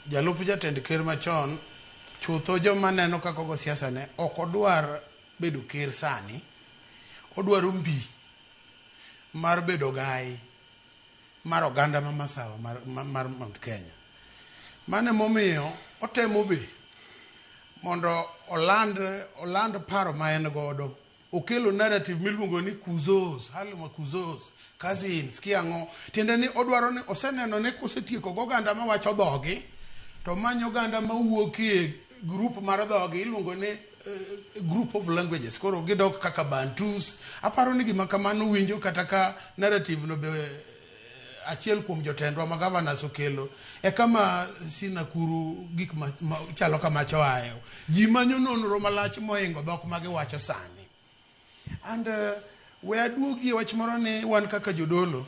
jalup jatend ker machon, chutho joma neno kaka ogo siasa ne ok odwar bedo ker sani, odwaro mbi mar bedo gai mar oganda ma Masawa mar Mount Kenya. Mano emomiyo otemo be mondo oland paro ma en godo. Okelo narrative miluongo ni kuzos, halma kuzos, cousins, kiang'o. Tiende ni odwaro ni oseneno ni kosetieko go oganda mawacho dhogi, to manyo oganda mawuok e group mar dhogi iluongo ni group of languages. Koro gidok kaka Bantus. Aparo ni gima kamano winjo kata ka narrative no be achiel kuom jotendwa ma governors okelo e kama Sinakuru gik ma chalo kamacho ayo. Ji manyo nonro malach mohingo dhok ma giwacho sani. And we aduogi e wach moro ni wan kaka jodolo,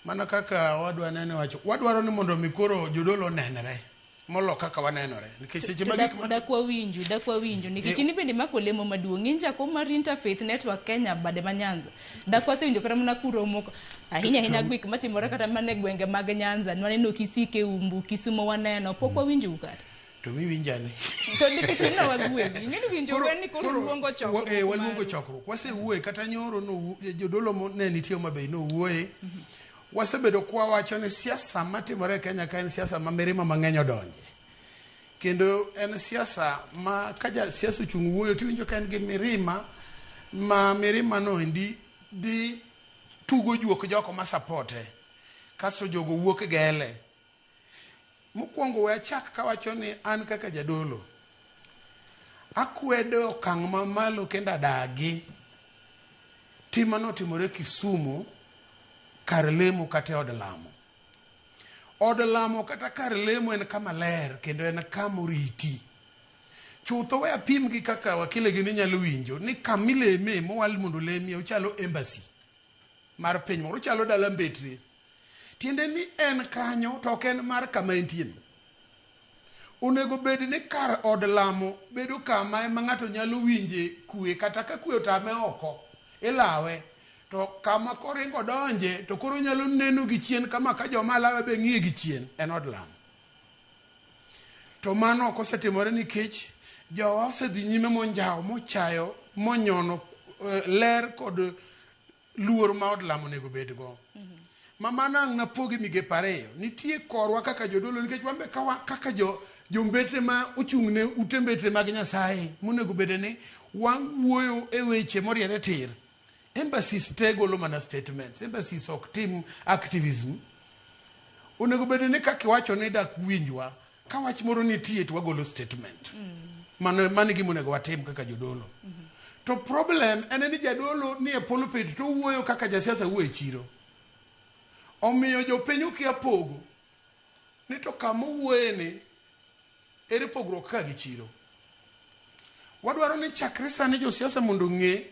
mana kaka wadwa nene wacho, wadwaro ni mondo mi koro jodolo onenre molo kaka wanenore. Nikech seche ma gik ma Dakwa winjo nikech in bende mako lemo maduong'. In jakom mar Interfaith Network Kenya bade ma Nyanza. Dakwa wasewinjo kata mana kuromo ahinya ahinya gik matimore kata mana e gwenge mag Nyanza. Nwaneno Kisii Keumbu, Kisumo waneno, pok wawinjou kata. To miwinjani. To nikech in wagwedhi. Ing'eni winjo gwen ni koro luongo chokruok. Waluongo chokruok. Wasewuoye kata nyoro no jodolo ne nitie Homa Bay nowuoye. Wasebedo kwa wacho ni siasa matimore e Kenya ka en siasa ma mirima mang'eny odonje. Kendo en siasa ma ka ja siasa ochung' wuoyo tiwinjo ka en gi mirima ma mirima no endi dhi tugo juok joko ma supporte. Kasto jogo wuok gele. Mokwongo we achak kawacho ni an kaka jadolo akwedo okang' mamalo kendo adagi tim manotimore Kisumu kar lemo kata e od lamo. Od lamo kata kar lemo en kama ler kendo en kama oriti. Chutho we apim gi kaka wakile gi nyalo winjo ni kama ileme mowal mondo olemie ochalo embassy mar piny moro, ochalo dala mbetre. Tiende ni en kanyo to ok en mar kama entie. Onego bed ni kar od lamo bedo kama ema ng'ato nyalo winje kwe kata ka kwe otame oko ilawe to kama koringo donje to koro nyalo neno gi chien kama ka joma lawe be ng'iye gi chien en od lamo. To mano ok osetimore nikech jowa osedhi nyime monjawo mochayo monyono ler kod luor ma od lamo onego bedgo. Ma mano ang' napogi migepe ariyo. Nitie korwa kaka jodolo nikech wan be kawa, kaka jo jombetre ma ochung' ne ute mbetre mag Nyasaye monego bede ni wawuoyo e weche moriere tir. Embassies te golo mana statements. Embassies ok tim activism. Onego bede ni kaka iwacho ni dak winjwa, ka wach moro nitie to wagolo statement. Mano mano e gima onego watim kaka jodolo. To problem en ni jadolo ni e pulpit to owuoyo kaka jasiasa wuoyo e chiro. Omiyo jopiny okia pogo ni to kama owuoye ni ere pogruok ka gi chiro. Wadwaro ni chakre sani josiasa mondo ong'e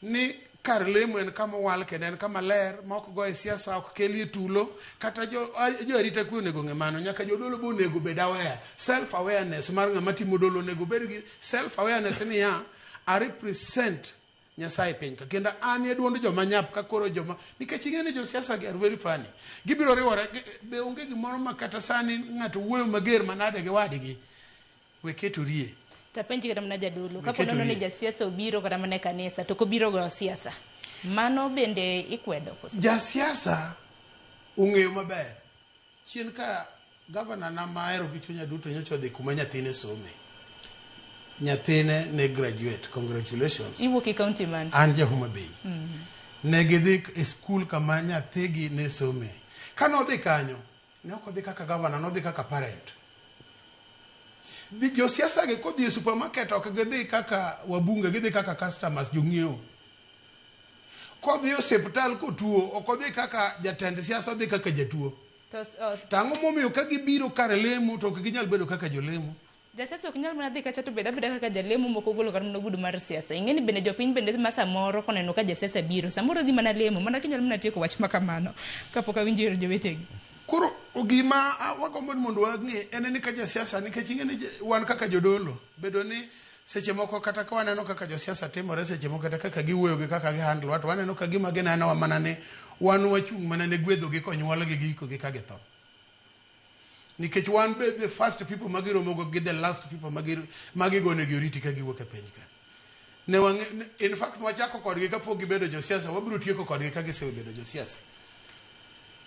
ni kar lemo en kama owal kendo en kama ler ma ok goye siasa, ok kelie tulo, kata jo, jo arita kwe onego ong'e mano. Nyaka jodolo be onego bed aware. Self awareness mar ng'ama timo dolo onego bed gi self awareness niya, I represent Nyasaye e piny ka kendo an e duond joma nyap ka koro joma nikech ing'e ni josiasa gi are very funny. Gibiro riwore be onge gimoro ma kata sani ng'ato wuoyo mager manade gi wadgi we ketorie. Tapenji kata mana jadolo, kapo nono ni jasiasa obiro kata mana e kanisa to ok obiro goyo siasa, mano bende ikwedo koso? Jasiasa ong'eyo maber. Chien ka gavana na ma ahero gi chunya duto nyocha odhi kuma nyathine some. Nyathine ne graduate, congratulations. Iwuok e county mane? An ja Homa Bay. Ne gidhi e skul kama nyathigi ne some. Ka nodhi kanyo, ne ok odhi kaka gavana, nodhi kaka parent. Josiasa gi kodhi e supermarket ok gidhi kaka wabunge, gidhi kaka customers, jong'iewo. Kodhi e osiptal kotuo, ok odhi kaka jatend siasa, odhi kaka jatuo. To, To ang'o momiyo ka gibiro kar lemo to ok ginyal bedo kaka jolemo? Jasiasa ok nyal mana dhi kacha to bed abeda kaka jalemo mok ogolo kata mana ogudu mar siasa. Ing'e ni bende jopiny bende ma samoro koneno ka jasiasa biro, samoro dhi mana lemo, mana kinyalo mana tieko wach ma kamano kapok awinjo ir jowetegi. Koro gima wagombo ni mondo wang'e en ni ka jasiasa, nikech ing'e ni wan kaka jodolo, bedo ni seche moko kata ka waneno kaka josiasa timore, seche moko kata kaka giwuoyo gi kaka gihandle wa, to waneno ka gima ginenowa mana ni wan wachung' mana ne gwedhogi konyuolgi gi ikogi ka githo. Nikech wan be the first people ma giromogo gi the last people ma gigonegi oriti ka giwuok e piny ka. Ne wang'e, in fact nwachako kodgi kapok gibedo josiasa, wabiro tieko kodgi ka gisebedo josiasa.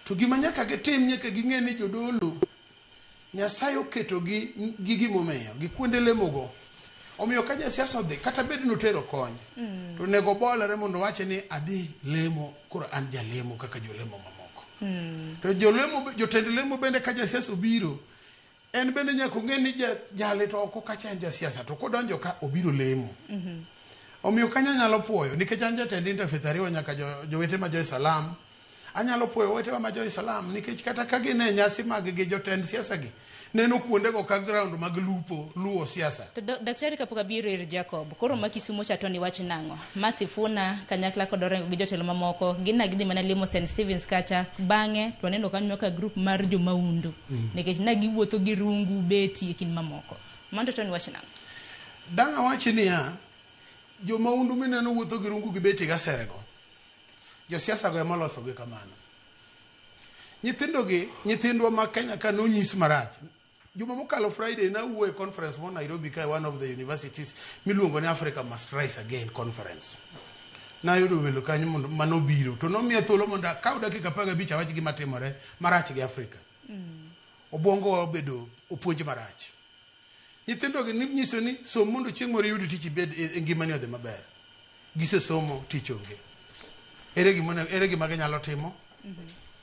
To gima nyaka gitim, nyaka ging'e ni jodolo Nyasaye oketogi gi gimomiyo, gi kuonde lemogo. Omiyo ka jasiasa odhi, kata bed ni otero kony, to onego obolre mondo owachi ni adhi lemo, koro an jalemo kaka jolemo mamoko. To jolemo, jotend lemo bende ka jasiasa obiro, en bende nyaka ong'e ni jali to oko kacha en jasiasa, to kodonjo ka obiro lemo. Omiyo kanyo anyalo puoyo, nikech an jatend Interfaith ariwo nyaka jowete ma jo-Islam. Anyalo puoyo owetewa ma jo-Islam nikech kata ka gin e nyasi mag gi jotend siasa gi neno kuondego ka ground mag lupo, luwo siasa. To daktari kapok abiro ir Jacob, koro ma Kisumo cha to ni wach nang'o? Ma Sifuna kanyakla kod Orengo gi jotelo mamoko gin na gidhi mana limo St. Stephen's kacha, bang'e to waneno kanyo ka group mar jomaundu nikech na giwuotho gi rungu, beti e kind mamoko. Mano to ni wach nang'o? Dang' awachi niya, jomaundu mineno wuotho gi rungu gi beti gi aserego, josiasa go ema olosogi kamano. Nyithindogi, nyithindwa ma Kenya ka nonyis marach. Juma mokalo Friday nawuoyo e conference mo Nairobi ka one of the universities miluongo ni Africa Must Rise Again conference. Nayudo welo kanyo mondo manobiro to nomiya thuolo mondo akaw dakika 15 awach gima timore marach gi Afrika. Obwongowa obedo opuonj marach. Nyithindogi ninyiso ni som mondo chieng' moro iyud tich ibed e ngimani odhi maber. Gisesomo tich onge. Ere gima ere gima ginyalo timo?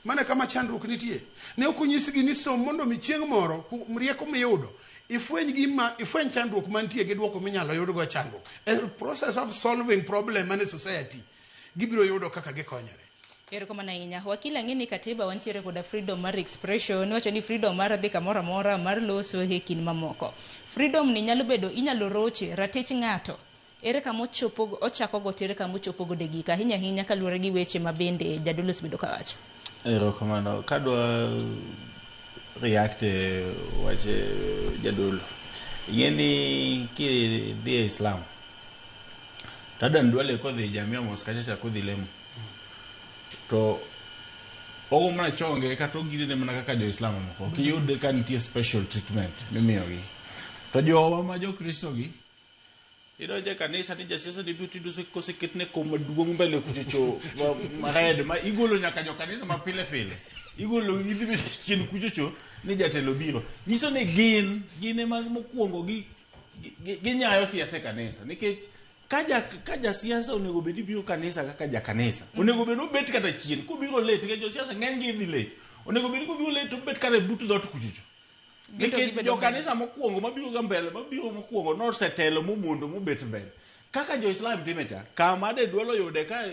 Mano e kama chandruok nitie. Ne ok onyisgi ni som mondo mi chieng' moro kuom rieko miyudo ifweny gima ifweny chandruok mantie gi duoko minyalo yudgo chandruok. A process of solving problem man e society gibiro yudo kaka gikonyore. Erokamano ahinya. Wakil ang'e ni katiba wantiere koda freedom mar expression, iwacho ni freedom mar dhi kamoro amora, mar loso e kind mamoko. Freedom ni nyalo bedo, inyalo roche, ratich ng'ato. Ere kama ochopo, ochako go to ere kama ochopo godo e giko, ahinya ahinya kaluwore gi weche ma bende jadolo osebedo ka wacho. Erokamano. Kadwa react e wach jadolo. Ing'e ni kidhi e Islam, to Adan Duale kodhi Jamia Mosque kacha cha kodhi lemo. To ogo mana chonge kata ogirene mana kaka jo-Islam mamoko. Ok iyud ka nitie special treatment mimiyogi. To jowa ma jo-Kristo gi, Idonjo e kanisa ni jasiasa ni biro tiyudo koseketne kom maduong' mbele kuchocho ma red ma igolo nyaka jo kanisa ma pile pile. Igolo gidhi bet chien kuchocho ni jatelo biro. Nyiso ni gin gin ema mokwongo gi ginyayo siasa e kanisa nikech ka ja ka jasiasa onego bed ni biro kanisa kaka jakanisa onego bed ni obet kata chien kobiro late nikech josiasa ng'eny gi dhi late onego bed ni kobiro late to obet kata e but dhoot kuchocho Gin to nikech gibedo jokanisa mokwongo mabiro ga mbele mabiro mokwongo nosetelo momondo mobet mbele kaka jo-islam time cha kama de dwelo yude ka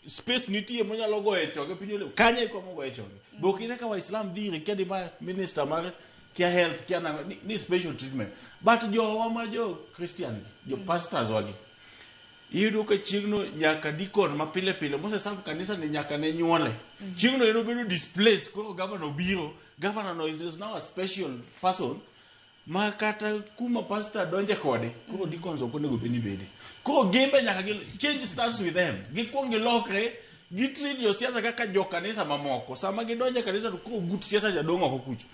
space nitie monyalo goye choge piny ole kanye e kama ogoye choge be ok ine ka waislam dhi ire kia di ma minister mar kia health kia nang'o ni, ni special treatment but jowa ma jo christian gi jo pastors wagi iyudo ka chieng'no nyaka deacon ma pile pile moseserve kanisa ni nyaka ne nyuole chieng'no en obedo displaced koro governor obiro governor no is, is now a special person ma kata kuma pastor donje kode koro deacons ok onego bed ni bede koro gin be nyaka gi change starts with them gikuong gilokre gitreat josiasa kaka jokanisa mamoko sama gidonjo e kanisa to koro gut siasa cha dong' oko kucho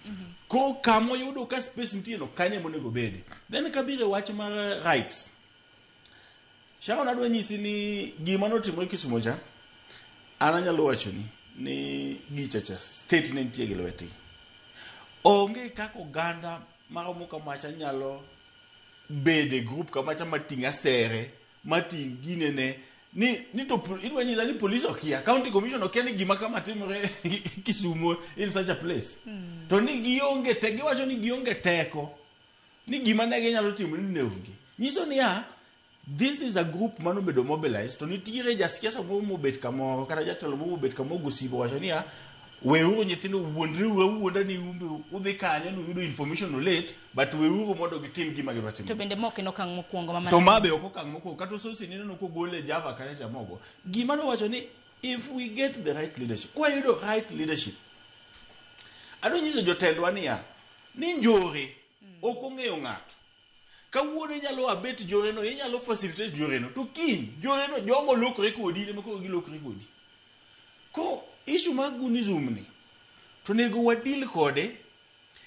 koro kama oyudo ka space nitie no kanyo ema onego bede then kabiro e wach mar rights Sharon adwa nyisi ni gima notimore Kisumo cha an anyalo wachoni ni gicha cha state ne nitie gi lwetgi. Onge kaka oganda maromo kamacha nyalo bedo e group kamacha mating' asere mating' ginene ni, ni to idwa nyisa ni police okia county commission okia ni gima kama timore Kisumo in such a place to ni gionge te giwacho ni gionge teko ni gima ne ginyalo timo ni ne onge nyiso niya this is a group manobedo mobilized to nitiere jasiasa moro mobet kamoro kata jatelo moro mobet kamoro gosibo wacho niya weuru nyithindo wuondreuru awuonda ni umbe udhi kanyo nuyudo information no late but weuru mondo gitim gima gidwa timo To bende ma ok en okang' mokwongo ma to ma be ok okang' mokwongo kata Ososi nineno kogole Java kacha cha mogo gima nowacho ni if we get the right leadership kwayudo right leadership adwa nyiso jotendwa niya ni njore ok ong'eyo ng'ato kawuono inyalo abet joreno inyalo facilitate joreno to kiny joreno jogo lokore kodi in ema koro gilokore kodi ko issue mar gunism ni to onego wadil kode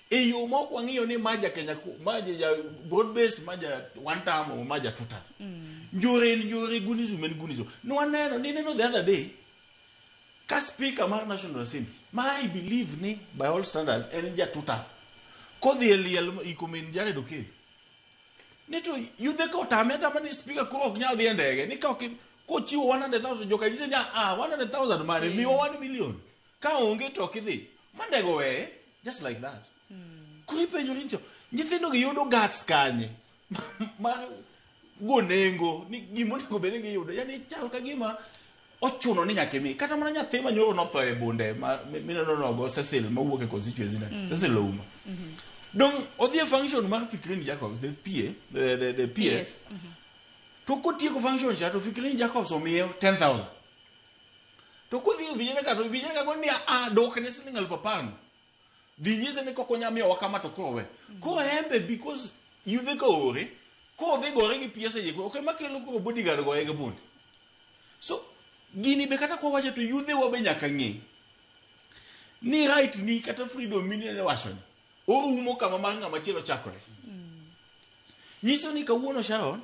e yo ma ok wang'iyo ni ma ja Kenya ma ja broad based ma ja one term or ma ja two term njore en njore gunism en gunism nwaneno nineno the other day ka speaker mar National Assembly ma I believe ni by all standards en ja two term kodhi e liel iko min Jared Okello ni to yudhe ka otame atama ni speaker koro ok nyal dhi e ndege ni ka ok kochiwo 100,000 joka nyise ni ah 100,000 mane miwa 1 million ka onge to ok idhi ma ndege oweye just like that koro ipenjori ni to nyithindo gi yudo guts kanye mar go nengo ni gima onego bed ni giyudo yani chal ka gima ochuno ni nyaka imi kata mana nyathi ma nyoro notho e bunde ma mineno nogo Cecil mawuok e constituency na Cecil Ouma dong odhi e function mar Fikrini Jacobs the PA the PS Yes. to kotieko function cha to Fikrini Jacobs omiye 10000 to kodhi e vijana ka to vijana ka goni a dok ne siling 10,000 no dhi nyise ni kok onya miyowa kama to koro we koro embe because yudhe ka ore kodhi gore gi PS e ok ema kelo koro bodyguard goye gi bunde so gini be kata kwa wacho to yudhe wa be nyaka ng'e ni right ni kata freedom minene wacho ni orumo kama mar ng'ama chielo chakore nyiso ni kawuono Sharon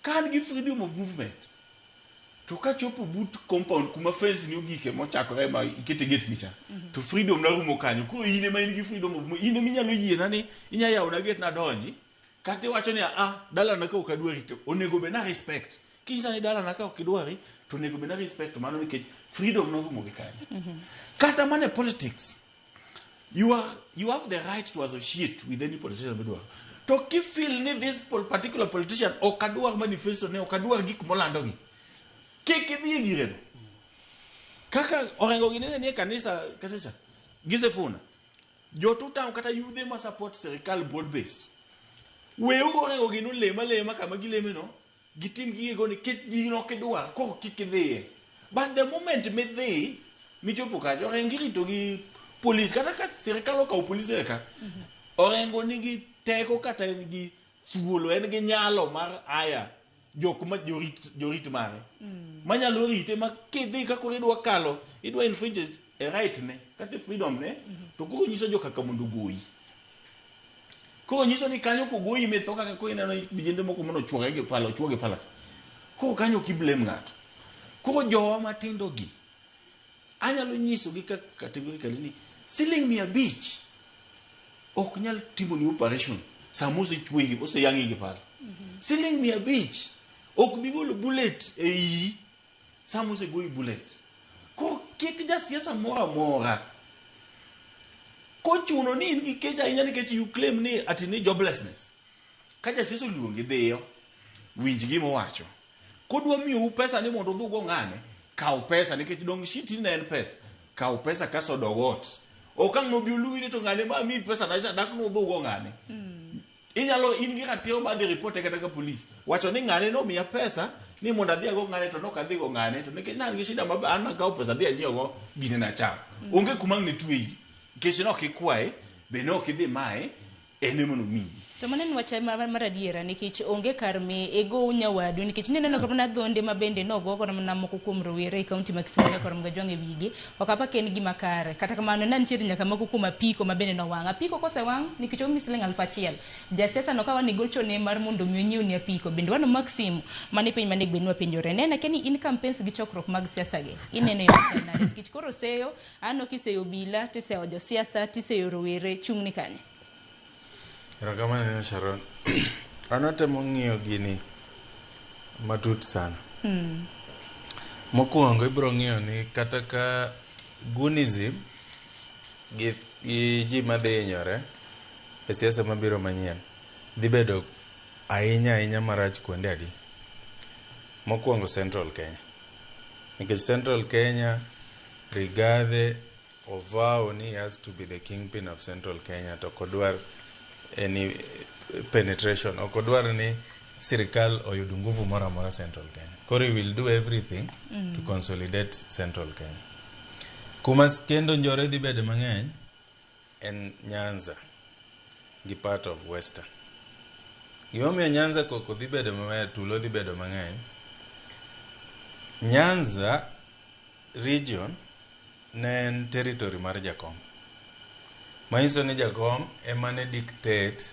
ka an gi freedom of movement to kachopo but compound kuma fence ni ogike mochakore ma ikete gate ni cha to freedom na rumo kanyo koro in ema in gi freedom of in ema inyalo yiena ni inya yawona gate nadonji kata iwacho ni ah dalana ka ok adwari to onego bed na respect kinyisa ni dalana ka ok idwari to onego bed na respect mano nikech freedom norumo gi kanyo kata mana e politics you are you have the right to associate with any politician midwaro to kifeel ni this particular politician ok adwar manifesto ne ok adwar gik molandogi kik idhi e gireno kaka orengo gi nene nie kanisa kachacha gisefuna jo two kata yudhe ma support sirikal broad based weuru orengo gi nolem alema kama gileme no gitim gigego nikech gino ok idwar koro kik idhiye but the moment midhi michopo kacha orengo irito gi polis kata ka sirikal okawo polise ka orengo nigi teko kata en gi thuolo en gi nyalo mar aya jok ma jorit jorit mare manyalo rite ma kidhi ka koro idwa kalo idwa infringe e right ne kata e freedom ne to koro nyiso jokaka mondo ogoyi. Koro nyiso ni kanyo kogoyi mitho kaka koro ineno vijende moko mondo ochuoge gi pala, ochuo gi pala. Koro kanyo ok i-blame ng'ato. Koro jowa matindo gi, anyalo nyisogi kaka categorically ni siling 500 ok nyal timoni operation sama osechuoyi, oseyang'i gi pala. Siling 500 ok bi golo bullet e iyi sama osegoyi bullet. Koro kik jasiasa moro amora kochuno ni in gi kech ahinya nikech you claim ni ati ni joblessness. Ka jasiasa oluongi dhiyo, winj gima owacho. Kodwa miyou pesa ni mondo udhi ugo ng'ane, kaw pesa nikech dong shiti ne en pesa. Kaw pesa kasto dog ot. Ok ang' nobi oluwi ni to ng'ane ma miyi pesa na cha dak nudhi ugo ng'ane. Inyalo in gi ratiro mar dhi report e kata ka police. Wacho ni ng'ane nomiya pesa ni mondo adhi ago ng'ane to nok adhi go ng'ane to nikech ne an gi shida ma an akawo pesa adhi anyiew go gine nacham. Onge kuma ang' ne tweyi. Nikech ne ok ikwaye, be ne ok idhi maye, en ema nomiyi. To mano en wach mar adiera nikech onge kar mi igo nyawadu nikech nineno kata mana adhonde ma bende nogo kata mana moko kuom rowere e kaunti ma Kisumu nyaka Ramogi Ajwang' e wigi. Ok apak en gima kare. Kata kamano ne nitiere nyaka moko kuom apiko ma bende nowang'. Apiko kosewang' nikech omi siling 1000. Jasiasa no ka wan igochone mar mondo mi onyiewni apiko bende wan omak simu. Mano e penj manego bed ni wapenjore. Nena akia ni in campaigns gi chokruok mag siasa gi ineno e yo machal nade nikech koro seyo aneno kiseyo obila tiseyo josiasa tiseyo rowere chung' ni kanye? Erokamano ahinya Sharon. An atemo ng'iyo gini matut sana. Mokwongo ibiro ng'iyo ni kata ka Goonism gi, gi ji madhi hinyore e siasa mabiro manyien dhi bedo ahinya ahinya marach kuonde adi? Mokwongo Central Kenya. Nikech Central Kenya, Rigathi ovow ni he has to be the kingpin of Central Kenya to ok odwar any penetration. Ok odwar ni sirikal oyud nguvu moro amora Central Kenya. Koro he will do everything to consolidate Central Kenya. Kuma kendo njore dhi bedo mang'eny en Nyanza gi part of Western. Gimomiyo Nyanza koko dhi bedo mang'eny, tulo dhi bedo mang'eny, Nyanza region ne en territory mar Jakom. Manyiso ni Jakom ema ne dictate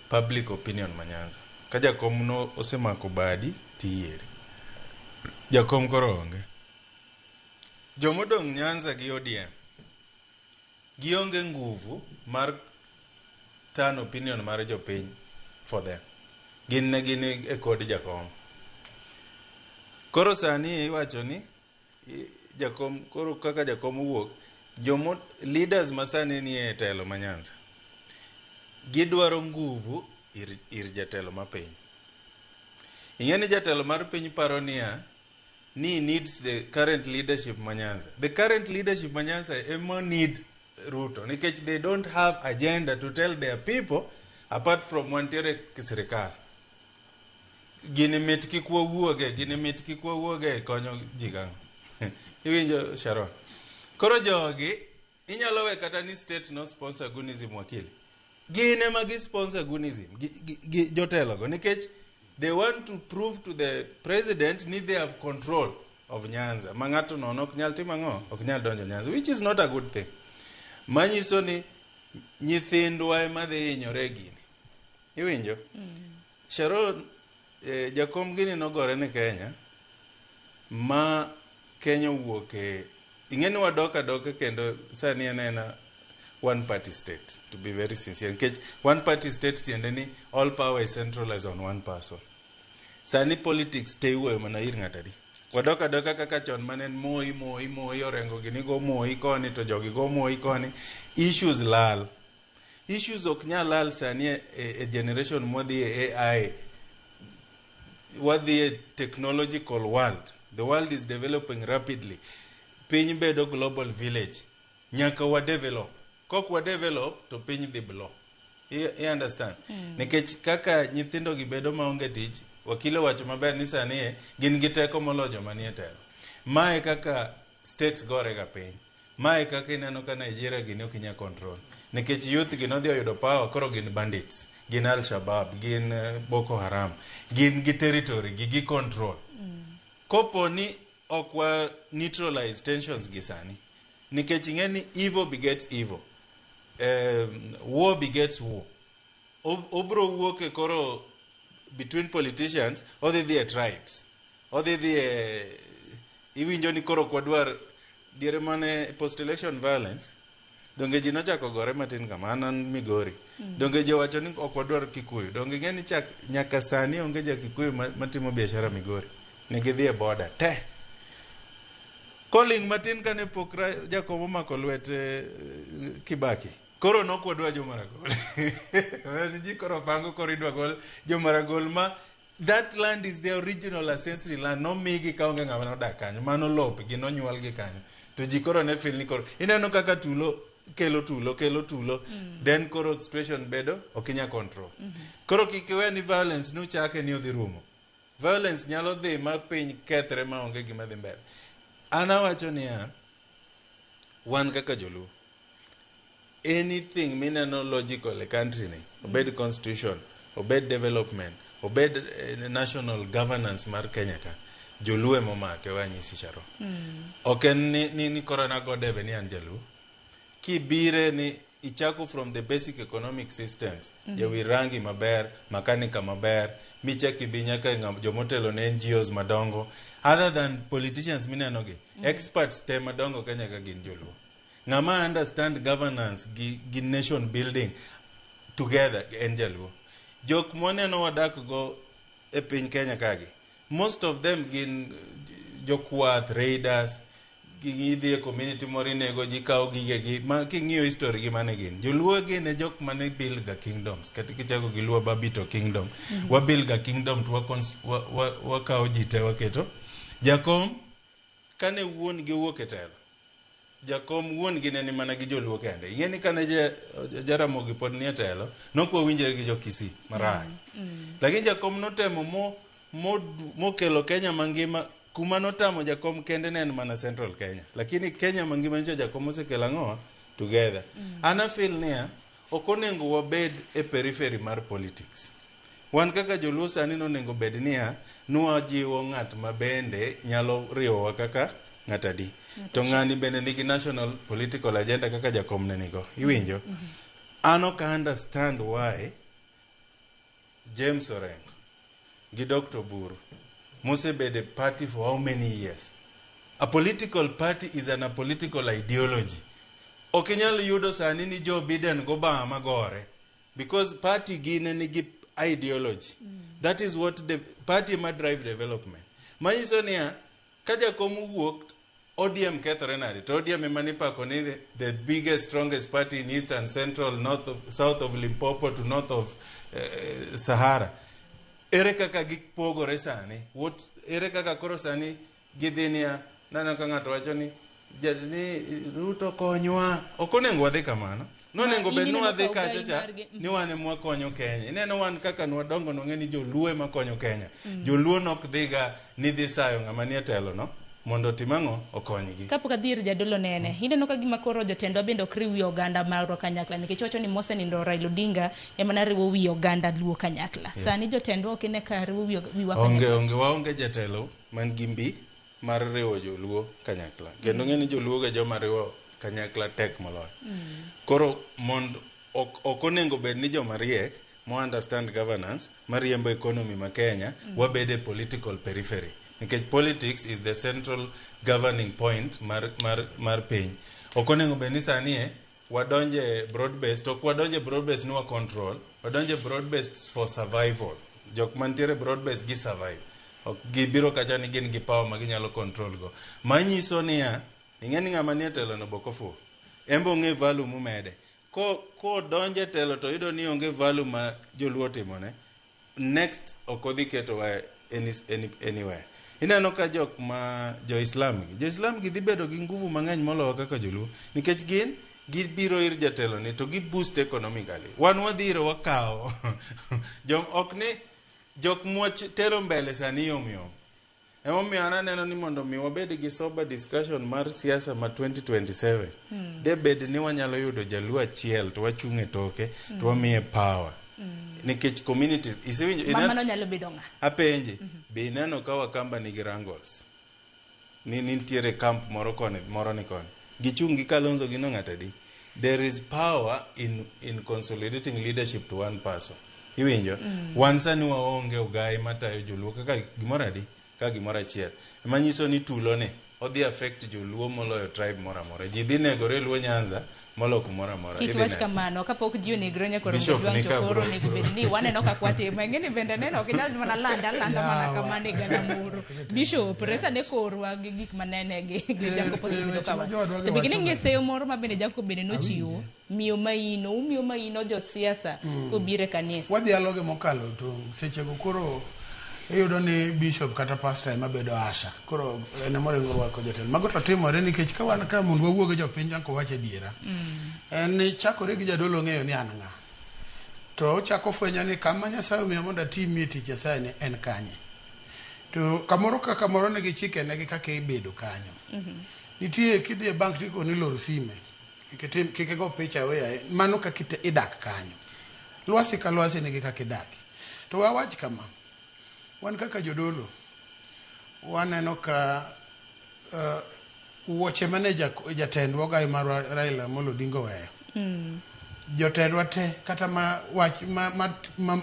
public opinion ma Nyanza. Ka Jakom no osemako badi tiyieri. Jakom koro onge. Jomodong' Nyanza gi ODM gionge nguvu mar turn opinion mar jopiny for them. Gin ne gin e kod Jakom. Koro sani iwacho ni Jakom koro kaka Jakom owuok jomo leaders masani nie telo ma Nyanza gidwaro nguvu ir jatelo ma piny. Ing'e ni jatelo mar piny paro niya ni needs the current leadership ma Nyanza. The current leadership ma Nyanza ema need Ruto nikech they don't have agenda to tell their people apart from wantiere sirikal. Gini mit kik wawuoge, gini mit kik wawuoge konyo ji gang'o. Iwinjo Sharon? Koro jogi inyalo we kata ni state no sponsor Goonism wakili. Gin ema gi sponsor Goonism gi jotelo go nikech they want to prove to the president ni they have control of Nyanza. Ma ng'ato nono ok nyal timo ang'o? Ok nyal donjo Nyanza, which is not a good thing. Manyiso ni nyithindwa ema dhi hinyore e gini. Iwinjo? Sharon, Jakom gini nogore ne Kenya ma Kenya owuok e ing'e ni wadok adoka kendo sani anena one party state to be very sincere nikech one party state tiende ni all power is centralized on one person. Sani politics te iwuoyo mana ir ng'ato adi. Wadok adoka kaka chon mane en Moi Moi Moi Orengo gini go Moi koni to jogi go Moi koni issues lal. Issues ok nyal lal sani e generation mwadhi e AI wadhi e technological world. The world is developing rapidly. Piny bedo global village. Nyaka wa develop. Kok wa develop to piny dhi blow. I understand? Nikech kaka nyithindo gi bedo maonge tich, wakili owacho maber ni sani e, gin gi teko moloyo joma nie telo. Mae kaka states gore ga piny. Mae kaka ineno ka Nigeria gini ok inyal control. Nikech youth gi nodhi oyudo power koro gin bandits, gin Al-Shabaab, gin Boko Haram, gin gi territory gi control. Kopo ni ok wa neutralize tensions gi sani, nikech ing'e ni evil begets evil, war begets war. Obro wuok e koro between politicians, odhi dhi e tribes, odhi dhi e iwinjo ni koro ok wadwar diere mane post election violence. Donge ji nochako gore matin kama an an Migori. Donge ji owacho ni ok wadwar Kikuyu. Donge ing'e ni chak nyaka sani onge ja Kikuyu matimo biashara Migori. Ne gidhi e border te. Koling matin kane pok Jakom omako lwet Kibaki. Koro nok wadwa jomaragol. Ji koro pango koro idwa gol jomaragol ma that land is the original ancestry land nomigi kaonge ng'ama nodak kanyo mano lopgi nonyuolgi kanyo to ji koro ne feel ni koro ineno kaka tulo kelo tulo kelo tulo. Then koro situation bedo ok inyal control. Koro kik iwe ni violence nuchake ni odhi rumo. Violence nyalo dhi ma piny kethre ma onge gima dhi mbele. An awacho niya, wan kaka joluo, anything mineno logical e country ni, obed constitution, obed development, obed national governance mar Kenya ka, joluo emomake. Wanyisi Sharo, ok en ni koro nago debe ni an jaluo. Kibire ni ichako from the basic economic systems, jawir rangi maber, makanika maber, michak ibi nyaka jomotelo ne NGOs madongo, other than politicians mineno gi, experts te madongo Kenya ka gin joluo. Ng'ama understand governance gi nation building together en jaluo. Jok mwaneno wadak go e piny Kenya kagi, most of them gin jokwath, raiders. Gidhi e community moro, inego ji, kawo gigegi. Ma king'iyo history gi, mane gin joluo, gin e jok mane build ga kingdoms. Kata kichako gi Luo Babito kingdom, wa build ga kingdom to wakawo ji te waketo. Jakom kane wuon gi owuok e telo, jakom wuon gi ne ni mana gi joluo kende. Ing'e ni kane Jaramogi pod nie telo, nok wawinjre gi jo Kisii marach, lakini jakom notemo mo mokelo Kenya mangima. Kuma notamo jakom kende ne en mana Central Kenya, lakini Kenya mangima nyicha jakom osekelo ang'owa together. An afeel niya, ok onego wabed e periphery mar politics. Wan kaka joluo sani nonego bed niya, nwajiwo ng'at ma bende nyalo riwowa kaka ng'at adi to ng'ani bende nigi national political agenda kaka jakom ne nigo. Iwinjo, an ok understand why James Orengo gi Dr. Oburu mosebedo e party for how many years. A political party is an apolitical ideology. Ok inyal yudo sani ni Joe Biden go Obama gore because party gi ne nigi ideology. That is what the party ma drive development. Manyiso niya, ka jakom owuok ODM kethore nade to ODM ema nipako ni the biggest, strongest party in east and central, north of, south of Limpopo to north of Sahara. Ere kaka gipogore sani? What, ere kaka koro sani gidhi niya, naneno ka ng'ato wacho ni ni Ruto konywa. Ok onego wadhi kamano. Nonego bed ni ineno wadhi ka kacha ogai cha margi, ni wan ema wakonyo Kenya. Ineno wan kaka nwadongo nwang'e ni joluo ema konyo Kenya. Joluo nok dhiga ni dhi sayo ng'ama nie telo no mondo otim ang'o, okonygi. Kapok adhi ir jadolo nene, ineno ka gima koro jotendwa bende ok riw wi oganda marwa kanyakla, nikech wacho ni mosenindo Raila Odinga ema ne riwo wi oganda Luo kanyakla. Sani jotendwa ok ine ka riwo wiwa onge kanyakla. Onge, waonge jatelo man gi mbi mar riwo joluo kanyakla. Kendo ng'e ni joluo ga joma riwo kanyakla tek moloyo. Koro mond ok onego bed ni joma riek mo understand governance mariembo economy ma Kenya wabed e political periphery, nikech politics is the central governing point mar piny. Ok onego bed ni sani e wadonje broad based. Ok wadonje broad based ni wa control, wadonje broad based for survival. Jok mantiere broad based gi survive, ok gibiro kacha ni gin gi power ma ginyalo control go. Manyiso niya, ing'e ni ng'ama nie telo no bok ofuwo, en be ong'e value mumede. Ko kodonje telo to yudo ni onge value ma joluo timone, next ok odhi ketowa anywhere. Ineno ka jok ma jo-Islam gi, jo-Islam gi dhi bedo gi nguvu mang'eny moloyo kaka joluo, nikech gin gibiro ir jatelo ni to gi boost economically. Wan wadhi ire wakawo jok, ok ni jok mwatero mbele sani yom yom. Emomiyo an aneno ni mondo mi wabed gi sober discussion mar siasa ma 2027, de bed ni wanyalo yudo jaluo achiel to wachung' e toke to wamiye power, nikech communities isewinjo Ma mano nyalo bedo ng'a? Apenje, be ineno ka Wakamba nigi wrangles ni nitiere camp moro koni moro ni koni gichung' gi Kalonzo gino ng'at adi? There is power in consolidating leadership to one person. Iwinjo? Mm. Wan sani waonge ogai matayo joluo kaka gimoro adi? Ka gimoro achiel. Manyiso ni tulo ni odhi affect joluo moloyo tribe moro amora. Ji dhi negore Luo Nyanza molo kumoro amora. Kik Idhi wach neno. kamano kapok ji onegre nyaka Bishop Jwang' ni to ka koro bro. onego bed ni waneno kaka watimo. Ing'e ni bende neno ok inyal mana landa alanda mana Yawa. kamano e galamoro. Bishop, resa ne korwa gi gik manene gi Jacob osebedo weche ka ma wacho. jowadwa To be giwacho ging'e seyo moro ma bende Jacob bende nochiwo. Miyo maino, umiyo maino josiasa kobiro e kanisa. Wadhialo gi mokalo tong'. Sechego koro iyudo ni bishop kata pastor ema bedo asha. Koro en ema oringo rwako jotelo. Mago to timore nikech ka wan ka mondo wawuo gi jopiny nyaka wawach adiera. En ni chakore gi jadolo ng'eyo ni an ng'a. To ochako fwenyo ni kama Nyasaye omiya mondo atimie tich Nyasaye ni en kanye. To kamoro ka kamoro nigi chikene gi kaka ibedo kanyo. Nitie kidhi e bank tikoni lor sime. Kik itim kik igo picha we ae. Mano kaka idak kanyo. Lwasi ka lwasi nigi kaka idake. To wawach kama. Wan kaka jodolo waneno ka wuoche mane jatendwa ogai marwa Raila Amolo Odinga oweyo. Jotendwa te kata ma wach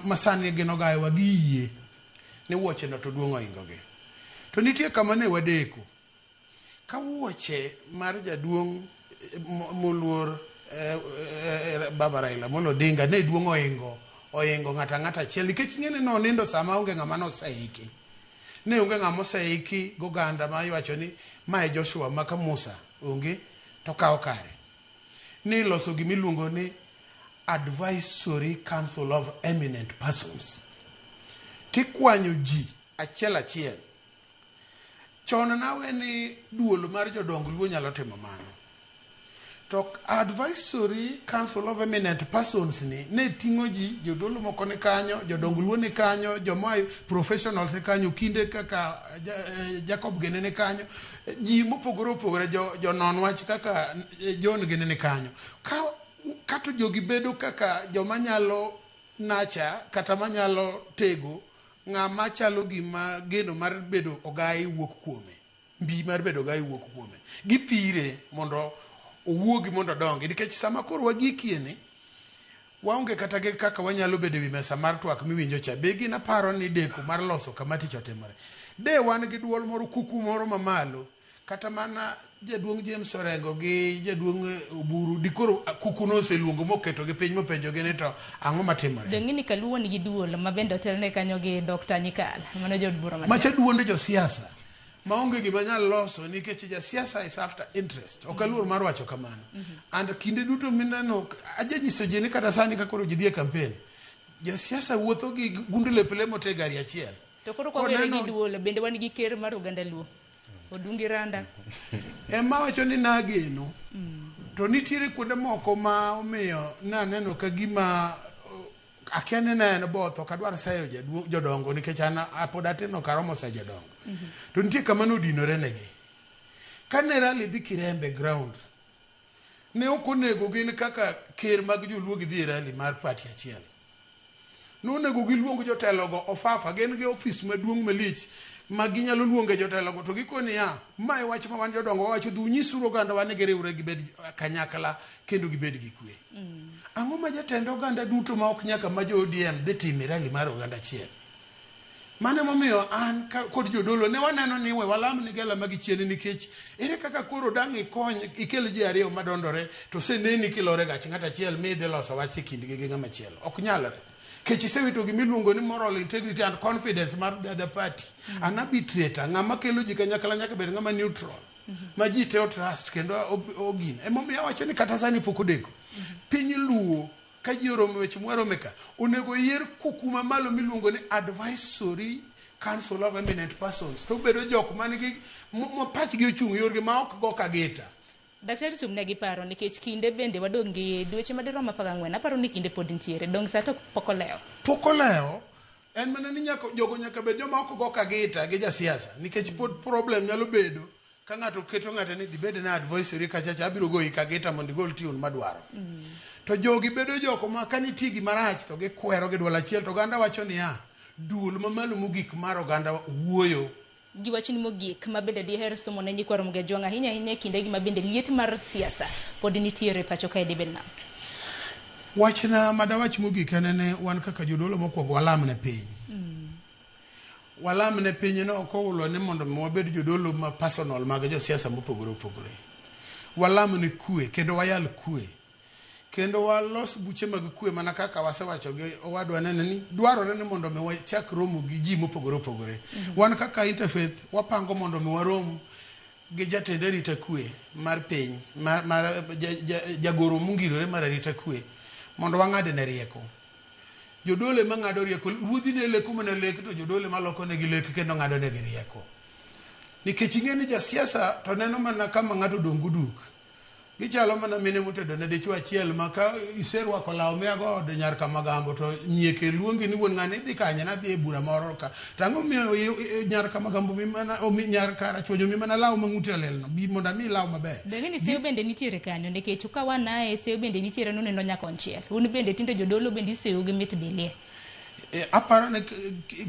ma sani gin ogayowa giyie ni wuoche no to duong' ohingo gi. To nitie kama ne wadeko. Ka wuoche mar jaduong' moluor Baba Raila Amolo Odinga ne duong' ohingo ng'ato ang'ata achiel nikech ing'e ni nonindo sama onge ng'ama noseiki. Ne onge ng'ama oseiki goganda ma iwacho ni mae Joshua maka Musa onge to kawo kare. Ni loso gima iluongo ni Advisory Council of Eminent Persons. Tikwanyo ji achiel achiel. Chon nawe ni duol mar jodong Luo nyalo timo mano. To Advisory Council of Eminent Persons ni ne ting'o ji, jodolo moko ni kanyo, jodong Luo ni kanyo, joma professionals ni kanyo, kinde kaka Jacob gene ni kanyo, ji mopogore opogore, jonon wach kaka John gene ni kanyo. Ka to jogi bedo kaka joma nyalo nacha kata manyalo tego ng'ama chalo gima geno mar bedo ogai wuok kuome. Mbi mar bedo ogai wuok kuome. Gipire mondo owuogi mondo odongi nikech sama koro wagikie ni waonge kata gi kaka wanyalo bedo ewi mesa mar twak miwinjo cha. Be gin aparo ni deko mar loso kama tich otimore. De wan gi duol moro kuku moro mamalo kata mana jaduong' James Orengo gi jaduong' Oburu dikoro kuku noseluongo moketo gi piny mopenjo gi ni to ang'o matimore. Dong' ni kaluo nigi duol ma bende otelne kanyo gi Dr. Nyikal. Mano jood bura ma Macha duonde josiasa maonge gima nyal loso nikech jasiasa is after interest. Ok aluor mar wacho kamano. And kinde duto mineno ajanyiso ji ni kata sani ka koro ji dhi e campaign, jasiasa wuotho gi gund lep lemo te e gari achiel. To koro kwawere gi duol bende wan gi ker mar oganda Luo. Odungi Randa. Ema wacho ni nageno. To nitiere kuonde moko ma omiyo naneno ka gima akia ni ne en both ok adwar seyo jodongo nikech an pod atin ok aromo seyo jodongo. To nitie kama nodinore negi. Kane rally dhi Kirembe ground, ne ok onego gin kaka ker mag joluo gidhi e rally mar party achiel. Nonego giluong jotelogo ofafa, gin gi ofis maduong' malich ma ginyalo luonge jotelogo to gikoni niya, ma e wach ma wan jodongo wawacho, dhi unyisuru ogandawa ni giriwre gibed kanyakla kendo gibed gi kwe. Ang'o ma jatend oganda duto ma ok nyaka ma jo ODM dhi timo e rally mar oganda achiel? Mano emomiyo an kod jodolo ne waneno ni we walam ni gala magi chien nikech ere kaka koro dang' ikony ikel ji ariyo madondore to seneni kilore gach ng'at achiel mi idhi loso wach e kindgi gi ng'ama chielo. Ok nyalre. Kech isewito gimiluongo ni moral integrity and confidence mar the other party. An arbitrator, ng'ama kelo ji kanyakla nyaka bed ng'ama neutral. Ma ji te trust kendo ogin. Emomiyo awacho ni kata sani pok odeko. Piny Luo ka ji oromo weche mwarome ka onego yier kuku mamalo miluongo ni Advisory Council of Eminent Persons to bedo jok manigi ma pachgi ochung' yorgi ma ok go kagita. Daktari sumne gi paro nikech kinde bende wadong' gi dweche madirom 14. Aparo ni kinde pod nitiere. Dong' sa to pok olewo. Pok olewo en mana ni nyaka jogo nyaka bed joma ok go kagita gi jasiasa nikech pod problem nyalo bedo ka ng'ato keto ng'ato ni dibed na advisory kachacha abiro goyi kagita mondo igol tune madwaro. To jogi bedo joko ma ka nitie gima rach to gikwero gi duol achiel to oganda wacho niya duol mamalo mogik mar oganda wuoyo. Gi wachni mogik ma bende diher somo ne nyikwa Ramogi Ajwang' ahinya ahinya e kindegi ma bende liet mar siasa pod nitiere pacho kae dibed nang'o? Wachna madawach mogik en ni wan kaka jodolo mokwongo walam ne piny. Walam ne pinyno koulo ni mondo mi wabed jodolo ma personal mag josiasa mopogore opogore. Walam ne kwe kendo wayal kwe. Kendo walos buche mag kwe mana kaka wasewacho gi owadwa nene ni dwarore ni mondo mi wachak romo gi ji mopogore opogore. Wan kaka Interfaith wapango mondo mi warom gi jatend arita kwe mar piny mar, mar ja, ja, jagoro mongirore mar arita kwe mondo wang'adne rieko. Jodolo ema ng'ado rieko, ruodhi ne leko mana lek to jodolo ema loko negi lek kendo ng'ado negi rieko. Nikech ing'e ni jasiasa to neno mana kama ng'ato odong' go duk. Gichalo mana mine motedo ne dichuo achiel ma ka iserwako law miago od nyar Kamagambo to nyieke luongi ni wuon ng'ani idhi kanye nadhi e bura moro ka. To ang'o miyo nyar Kamagambo mi mana omi nyar Karachuonyo mi mana law ma ng'ute olelno bi mondo amiyi law maber. Bende ni seyo bende nitiere kanyo nikech ka wanae seyo bende nitiere noneno nyakonchiel. Un bende tinde jodolo bende iseyo gi mit bilie. E, aparo ni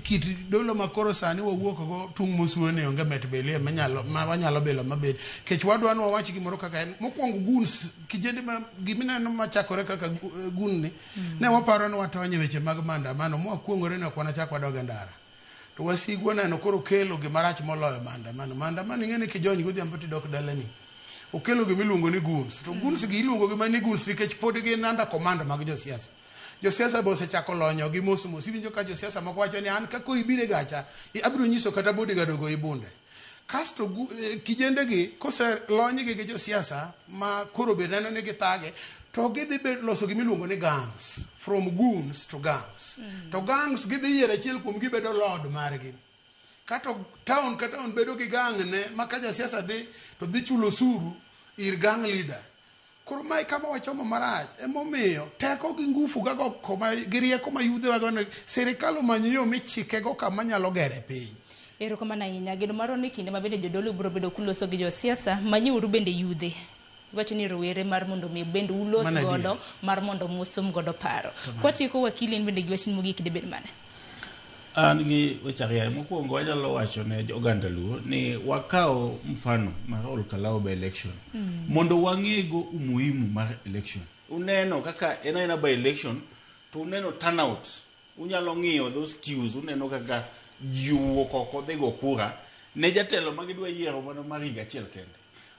kit dolo ma koro sani wawuok go tung' mosuo ni onge met belie manyalo ma wanyalo bilo mabed kech wadwa ni wawach gimoro kaka en mokwongo guns kijende ma gimineno machakore kaka gun ni ne waparo ni watony e weche mag maandamano mwakuong'ore ni ok wanachak wadog e ndara to wasigu oneno koro kelo gimarach moloyo maandamano maandamano ing'e ni kijony godhiambo tidok dalani okelo gimiluongo ni goons to goons gi iluongo gi mana ni goons nikech pod gin under command mag josiasa josiasa be osechako lonyo gi mos mos iwinjo ka josiasa moko wacho ni an ka koro ibiro e gacha abiro nyiso kata bodyguard ogoyi bunde kasto kijende gi koselonygi gi josiasa ma koro be neno ni githage to gidhi loso gimiluongo ni gangs from goons to gangs to gangs gidhi yiero achiel kuom gi bedo lord margi kato town ka town bedo gi gang ne ma ka jasiasa dhi to dhi chulo osuru ir gang leader koro mae kama wachomo marach emomiyo teko gi ngufu gago koma gi rieko ma yudhe wago ni sirikal omany yo michikego kama nyalo gere piny Erokamano ahinya. Geno marwa ni kinde ma bende jodolo biro bedo kuloso gi josiasa, manyiuru bende yudhe. Iwacho ni rowere mar mondo mi bende ulos Mano adier. godo mar mondo musom godo paro. Kwatieko wakili in bende gi wachni mogik dibed mane? An gi weche ariyo. Mokwongo anyalo wacho ne oganda Luo ni wakaw mfano mar Olkalau by election mondo wang'ego umuhimu mar election. Uneno kaka en aena by election to uneno turnout. Unyalo ng'iyo those queues, uneno kaka ji owuok oko dhi go kura ne jatelo ma gidwa yiero mana mar higa achiel kende.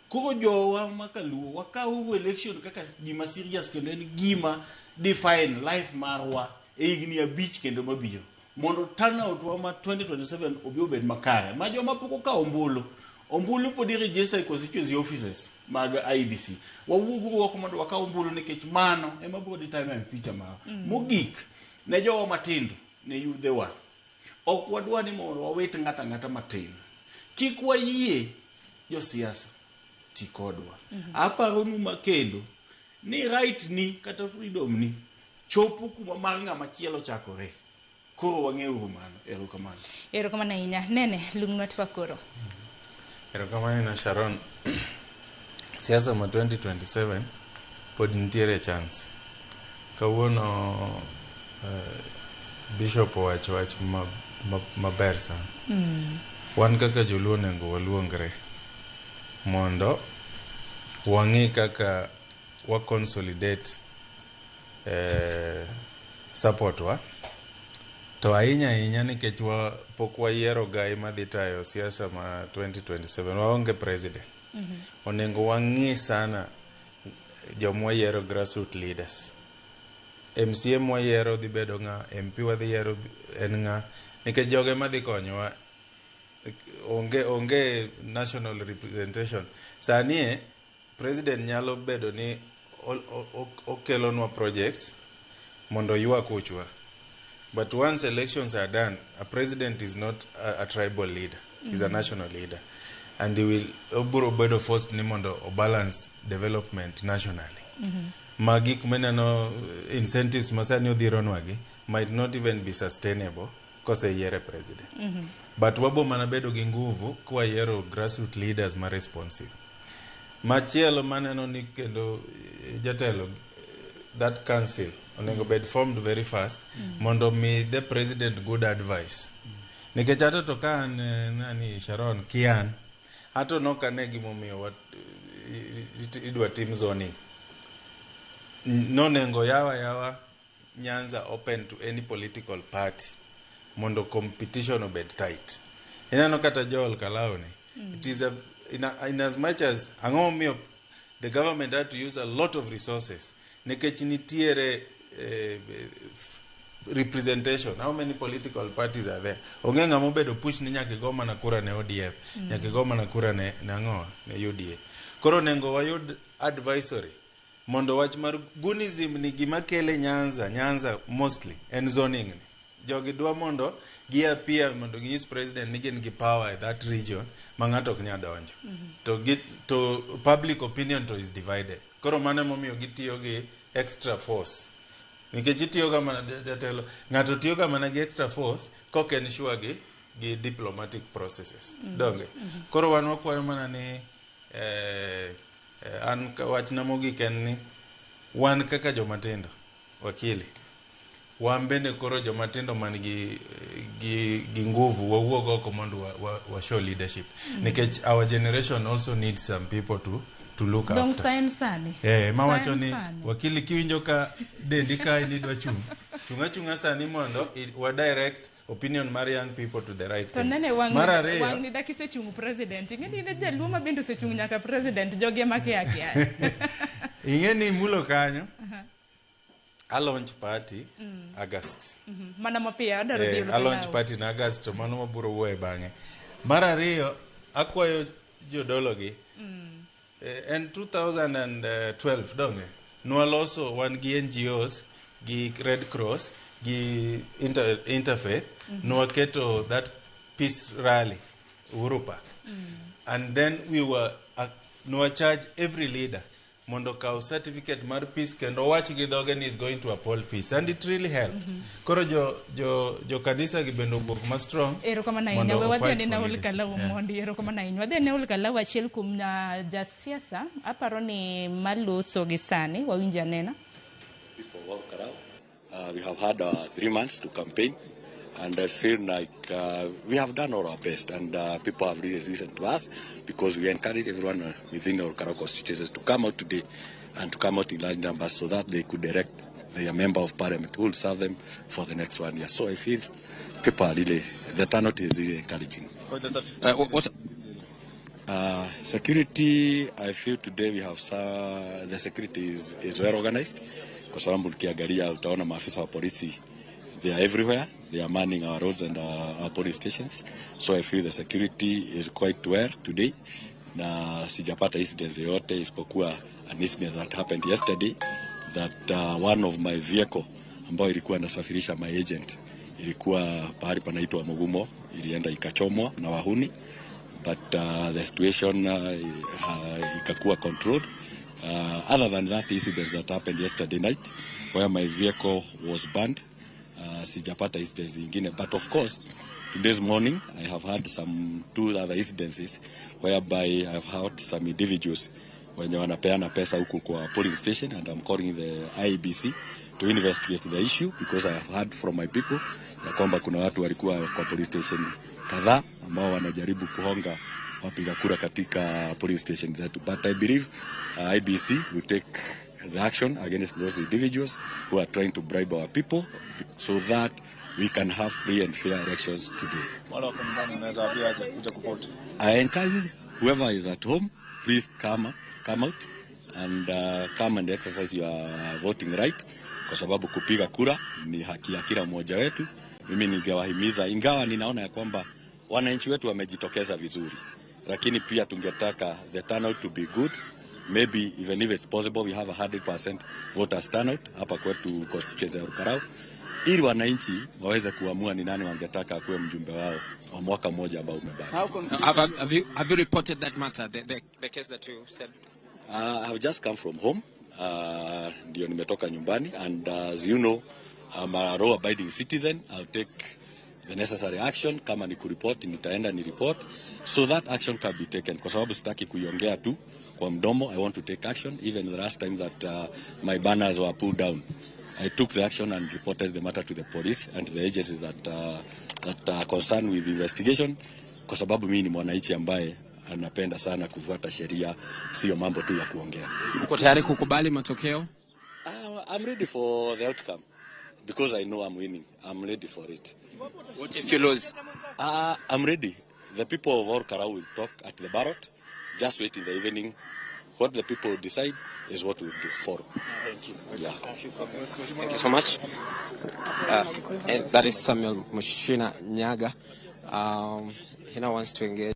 Koro jowa ma kaluo wakaw election kaka gima serious kendo en gima define life marwa e higni 5 kendo mabiro. Mondo turnout wa ma 2027 obi obed makare. Ma joma pok okawo ombulu, ombulu pod i register e constituency offices mag IEBC. Wawuog oko mondo wakaw ombulu nikech mano ema biro determine future marwa. Mogik, ne jowa matindo, ne yudhewa. Ok wadwa ni mondo wawit ng'ato ang'ata matin. Kik wayie josiasa ti kodwa. Aparonu ma kendo ni right ni kata freedom ni chopo kuma mar ng'ama chielo chakore. Koro wang'euru mano. Erokamano. Erokamano ahinya. Nene, lung'nwa twak koro. Erokamano na Sharon. Siasa ma 2027 pod nitiere chance. Kawuono Bishop owacho wach maber sana. Wan kaka joluo onego waluongre mondo wang'i kaka wa consolidate support wa to ahinya ahinya nikech wa pok wayiero gai madhi tayo siasa ma 2027 waonge president. Onego wang'i sana joma wayiero grassroots leaders. MCA mwayiero dhi bedo ng'a, MP wadhi yiero en ng'a, nikech jogo ema dhi konyowa. Onge national representation. Sani e, president nyalo bedo ni okelonwa projects mondo oywa kuchwa. But once elections are done, a president is not a tribal leader. He's a national leader. And he will obiro bedo forced ni mondo o balance development nationally. Ma gik mineno incentives ma sani odhironwagi might not even be sustainable koseyiere president. But wabo mana bedo gi nguvu kwayiero grassroots leaders ma responsive. Machielo maneno ni kendo jatelo that council onego bed formed very fast mondo mi the president good advice. Nikech ato to ka an nani Sharon kian ato nok ane gimomiyo idwa tim zoning. Nonego yawa Nyanza open to any political party mondo competition obed tight. Ineno kata Joel Kalau ni. It is a, in as much as ang'o momiyo the government had to use a lot of resources nikech nitiere representation. How many political parties are there? Onge ng'ama obedo push ni nyaka igo mana kura ne ODM, nyaka igo mana kura ne ang'o, ne UDA. Koro onego wayud advisory mondo wach mar gunism ni gima kele Nyanza mostly en zoning ni. Jogi dwa mondo gi appear mondo ginyis president ni gin gi power e that region ma ng'ato ok nyal donjo. To public opinion to is divided. Koro mano emomiyo gitiyo gi extra force. Nikech itiyo ga mana jatelo, ng'ato tiyo ga mana gi extra force kok en sure gi diplomatic processes. Donge? Koro wan wakwayo mana ni an wachna mogik en ni wan kaka jomatindo wakili wan bende koro jomatindo man gi nguvu wawuog oko mondo wa show leadership. Nikech our generation also needs some people to look Dong after. Dong sani. Mawacho ni wakili kiwinjo ka dendi ka ni dwa chung. Chunga sani mondo wa direct opinion mar young people to the right thing. To nene wang ni dakise chung president. Ingeni ne jaluo ma bende osechung nyaka president joge makia kia. Ingeni mulo kanyo. A launch party August. Mana mapia adaro dhi. A launch party na August to mano maburo wuoye bang'e. Mar ariyo akwayo jodolo gi. En 2012 donge nwaloso wan gi NGOs gi Red Cross gi Interfaith nwaketo that peace rally Uhuru Park. And then we were nwa charge every leader mondo kaw certificate mar peace kendo wach gi dhoge ni is going to uphold peace, and it really helped. Koro jo kanisa gi bende owuok ma strong. Erokamano ahinya. We wadhi ne Ol Kalou mondi. Erokamano ahinya. Wadhi ne Ol Kalou achiel kuom jasiasa aparo ni maloso gi sani wawinjo anena. People of Kalou, we have had 3 months to campaign, and I feel like we have done all our best, and people have really listened to us because we encourage everyone within our Kalou constituencies to come out today and to come out in large numbers so that they could elect their member of parliament who will serve them for the next 1 year. So I feel people are really, the turnout is really encouraging. What? Security, I feel today we have the security is well organized. Kwa sababu ukiangalia utaona maafisa wa polisi, they are everywhere. They are manning our roads and our police stations. So I feel the security is quite well today. Na sijapata incidents yoyote isipokuwa an incident that happened yesterday that one of my vehicle ambayo ilikuwa nasafirisha my agent ilikuwa pahali panaitwa Mugumo, ilienda ikachomwa na wahuni, but the situation ikakuwa controlled. Other than that incident that happened yesterday night where my vehicle was burned, sijapata incidents zingine. But of course today's morning I have had some 2 other incidences whereby I have had some individuals wenye wanapeana pesa huku kwa polling station, and I'm calling the IEBC to investigate the issue because I have heard from my people ya kwamba kuna watu walikuwa kwa police station kadhaa ambao wanajaribu kuhonga wapiga kura katika police station zetu. But I believe IEBC will take the action against those individuals who are trying to bribe our people so that we can have free and fair elections today. I encourage whoever is at home, please come out and come and exercise your voting right, kwa sababu kupiga kura ni haki ya kila mmoja wetu. Mimi ningewahimiza, ingawa ninaona ya kwamba wananchi wetu wamejitokeza vizuri, lakini pia tungetaka the turnout to be good. Maybe even if it's possible we have 100% voters turnout hapa kwetu constituency ya Olkalou, ili wananchi waweze kuamua ni nani wangetaka akuwe mjumbe wao wa mwaka mmoja ambao umebaki. Have you reported that matter, the case that you said? I've just come from home. Ndio nimetoka nyumbani, and as you know, I'm a law abiding citizen. I'll take the necessary action. Kama ni kuripoti, nitaenda ni report so that action can be taken. Kwa sababu sitaki kuiongea tu kwa mdomo, I want to take action. Even the last time that my banners were pulled down, I took the action and reported the matter to the police and the agencies that are concerned with the investigation, kwa sababu mimi ni mwananchi ambaye anapenda sana kufuata sheria, sio mambo tu ya kuongea. Uko tayari kukubali matokeo? I'm ready for the outcome because I know I'm winning. I'm ready for it. What if you lose? I'm ready. The people of Ol Kalou will talk at the ballot. Just wait in the evening. What the people decide is what we'll do follow. Thank you. Yeah. Thank you so much. And that is Samuel Mushina Nyaga. He now wants to engage.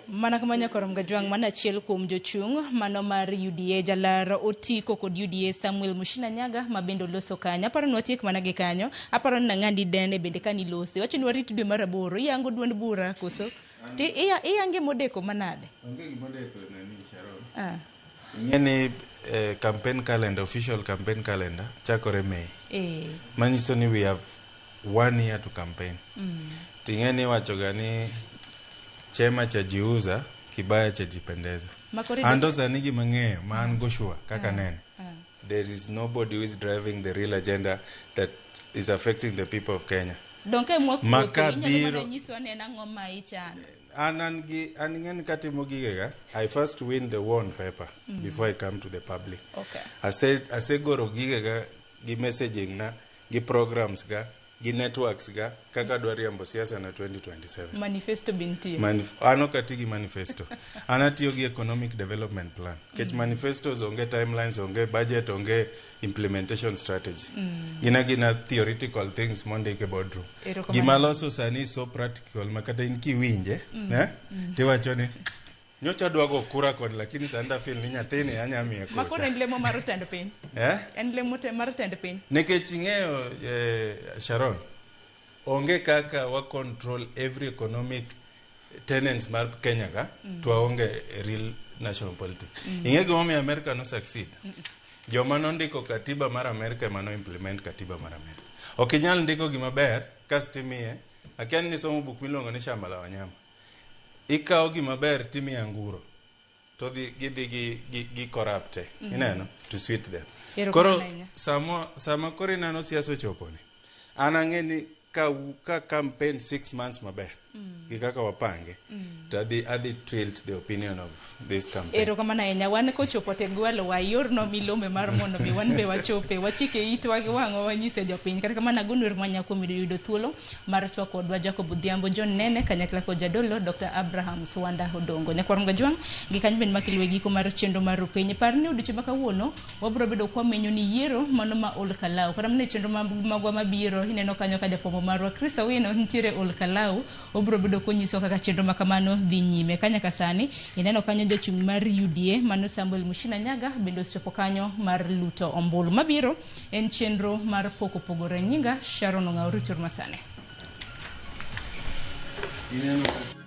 Mana kama nyakorom gajwang' mano achiel kuom jochung' mano mar UDA jalar otiko kod UDA Samuel Mushina Nyaga ma bende oloso kanyo. Aparo ni watiek mana gi kanyo. Aparo ni nang'andi dende bende kaniloso. Iwacho ni warit dwe mar aboro. Iyango duond bura koso? Ti iyange modeko manade? Onge gimodeko nani Sharon. Ah. Ing'e ni campaign calendar, official campaign calendar chakore May. Manyiso ni we have one year to campaign. Ting'e ni iwachoga ni chema cha jiuza kibaya cha jipendeza. Makore Anto sani gima ng'eyo ma an go sure kaka neno. There is nobody who is driving the real agenda that is affecting the people of Kenya. Donke mwak Ma wuotho, inyalo mana kabiro nyiso ni en ang'o ma ichano. An gi an ing'e ni katimo gigega, I first win the war on paper before I come to the public. Asegoro gigega gi messaging na, gi programs ga, gi networks ga, kaka adwa riembo siasa na 2027. Manifesto be nitie. An ok ati gi manifesto. An atiyo gi economic development plan. Nikech manifestos onge timelines, onge budget, onge implementation strategy. Gin agina theoretical things mondik e boardroom. Erokamano. Gima loso sani is so practical ma kata in kiwinje, eh, tiwacho ni nyocha adwa go kura kod lakini sani da feel ni nyathini anya miye Makoro kocha. en lemo mar tend piny. Eh? En lemo mar tend piny. Nikech ing'eyo Sharon, onge kaka wa control every economic tenants mar Kenya ka to waonge real national politics. Ing'e gimomiyo America no succeed? Joma nondiko katiba mar America ema no implement katiba mar America. Ok inyal ndiko gima ber kasto imiye. Akia ni nisomo buk miluongo ni Shamba la Wanyama. Ikawo gima ber timiyo anguro to gidhi gi corrupt ineno to suit them. Erokamano Koro ahinya. sama koro ineno siasa ochoponi, an ang'e ni ka campaign 6 months maber gi kaka wapange to adhi tilt the opinion of this campaign. Erokamano ahinya. Wan kochopo te gwelo wa yorno milome mar mondo mi wan be wachope. Wachike itwa gi wang'wa wanyise jopiny. Kata kamano agonu erokamano kuom yudo thuolo mar twak kodwa Jacob Odhiambo John Nene kanyakla kod jadolo Dr. Abraham Swanda Odongo. Nyakwar Mgajwang' gi kanyo bende makelo e giko mar chenro mar Rupiny. Par ni odiochieng' ma kawuono wabiro bedo kwamenyo ni yiero mano ma Ol Kalou. Kata mana e chenro magwa mabiro ineno kanyo ka jafwambo marwa Chris Awino nitiere Ol Kalou obiro bedo konyiso kaka chenro ma kamano dhi nyime. Ka nyaka sani ineno kanyo jachung' mar UDA mano Samuel Mushina Nyaga bende osechopo kanyo mar luto ombulu. Mabiro en chenro mar pok opogore. Nyinga Sharon Ong'aw, rituru masani. Ineno.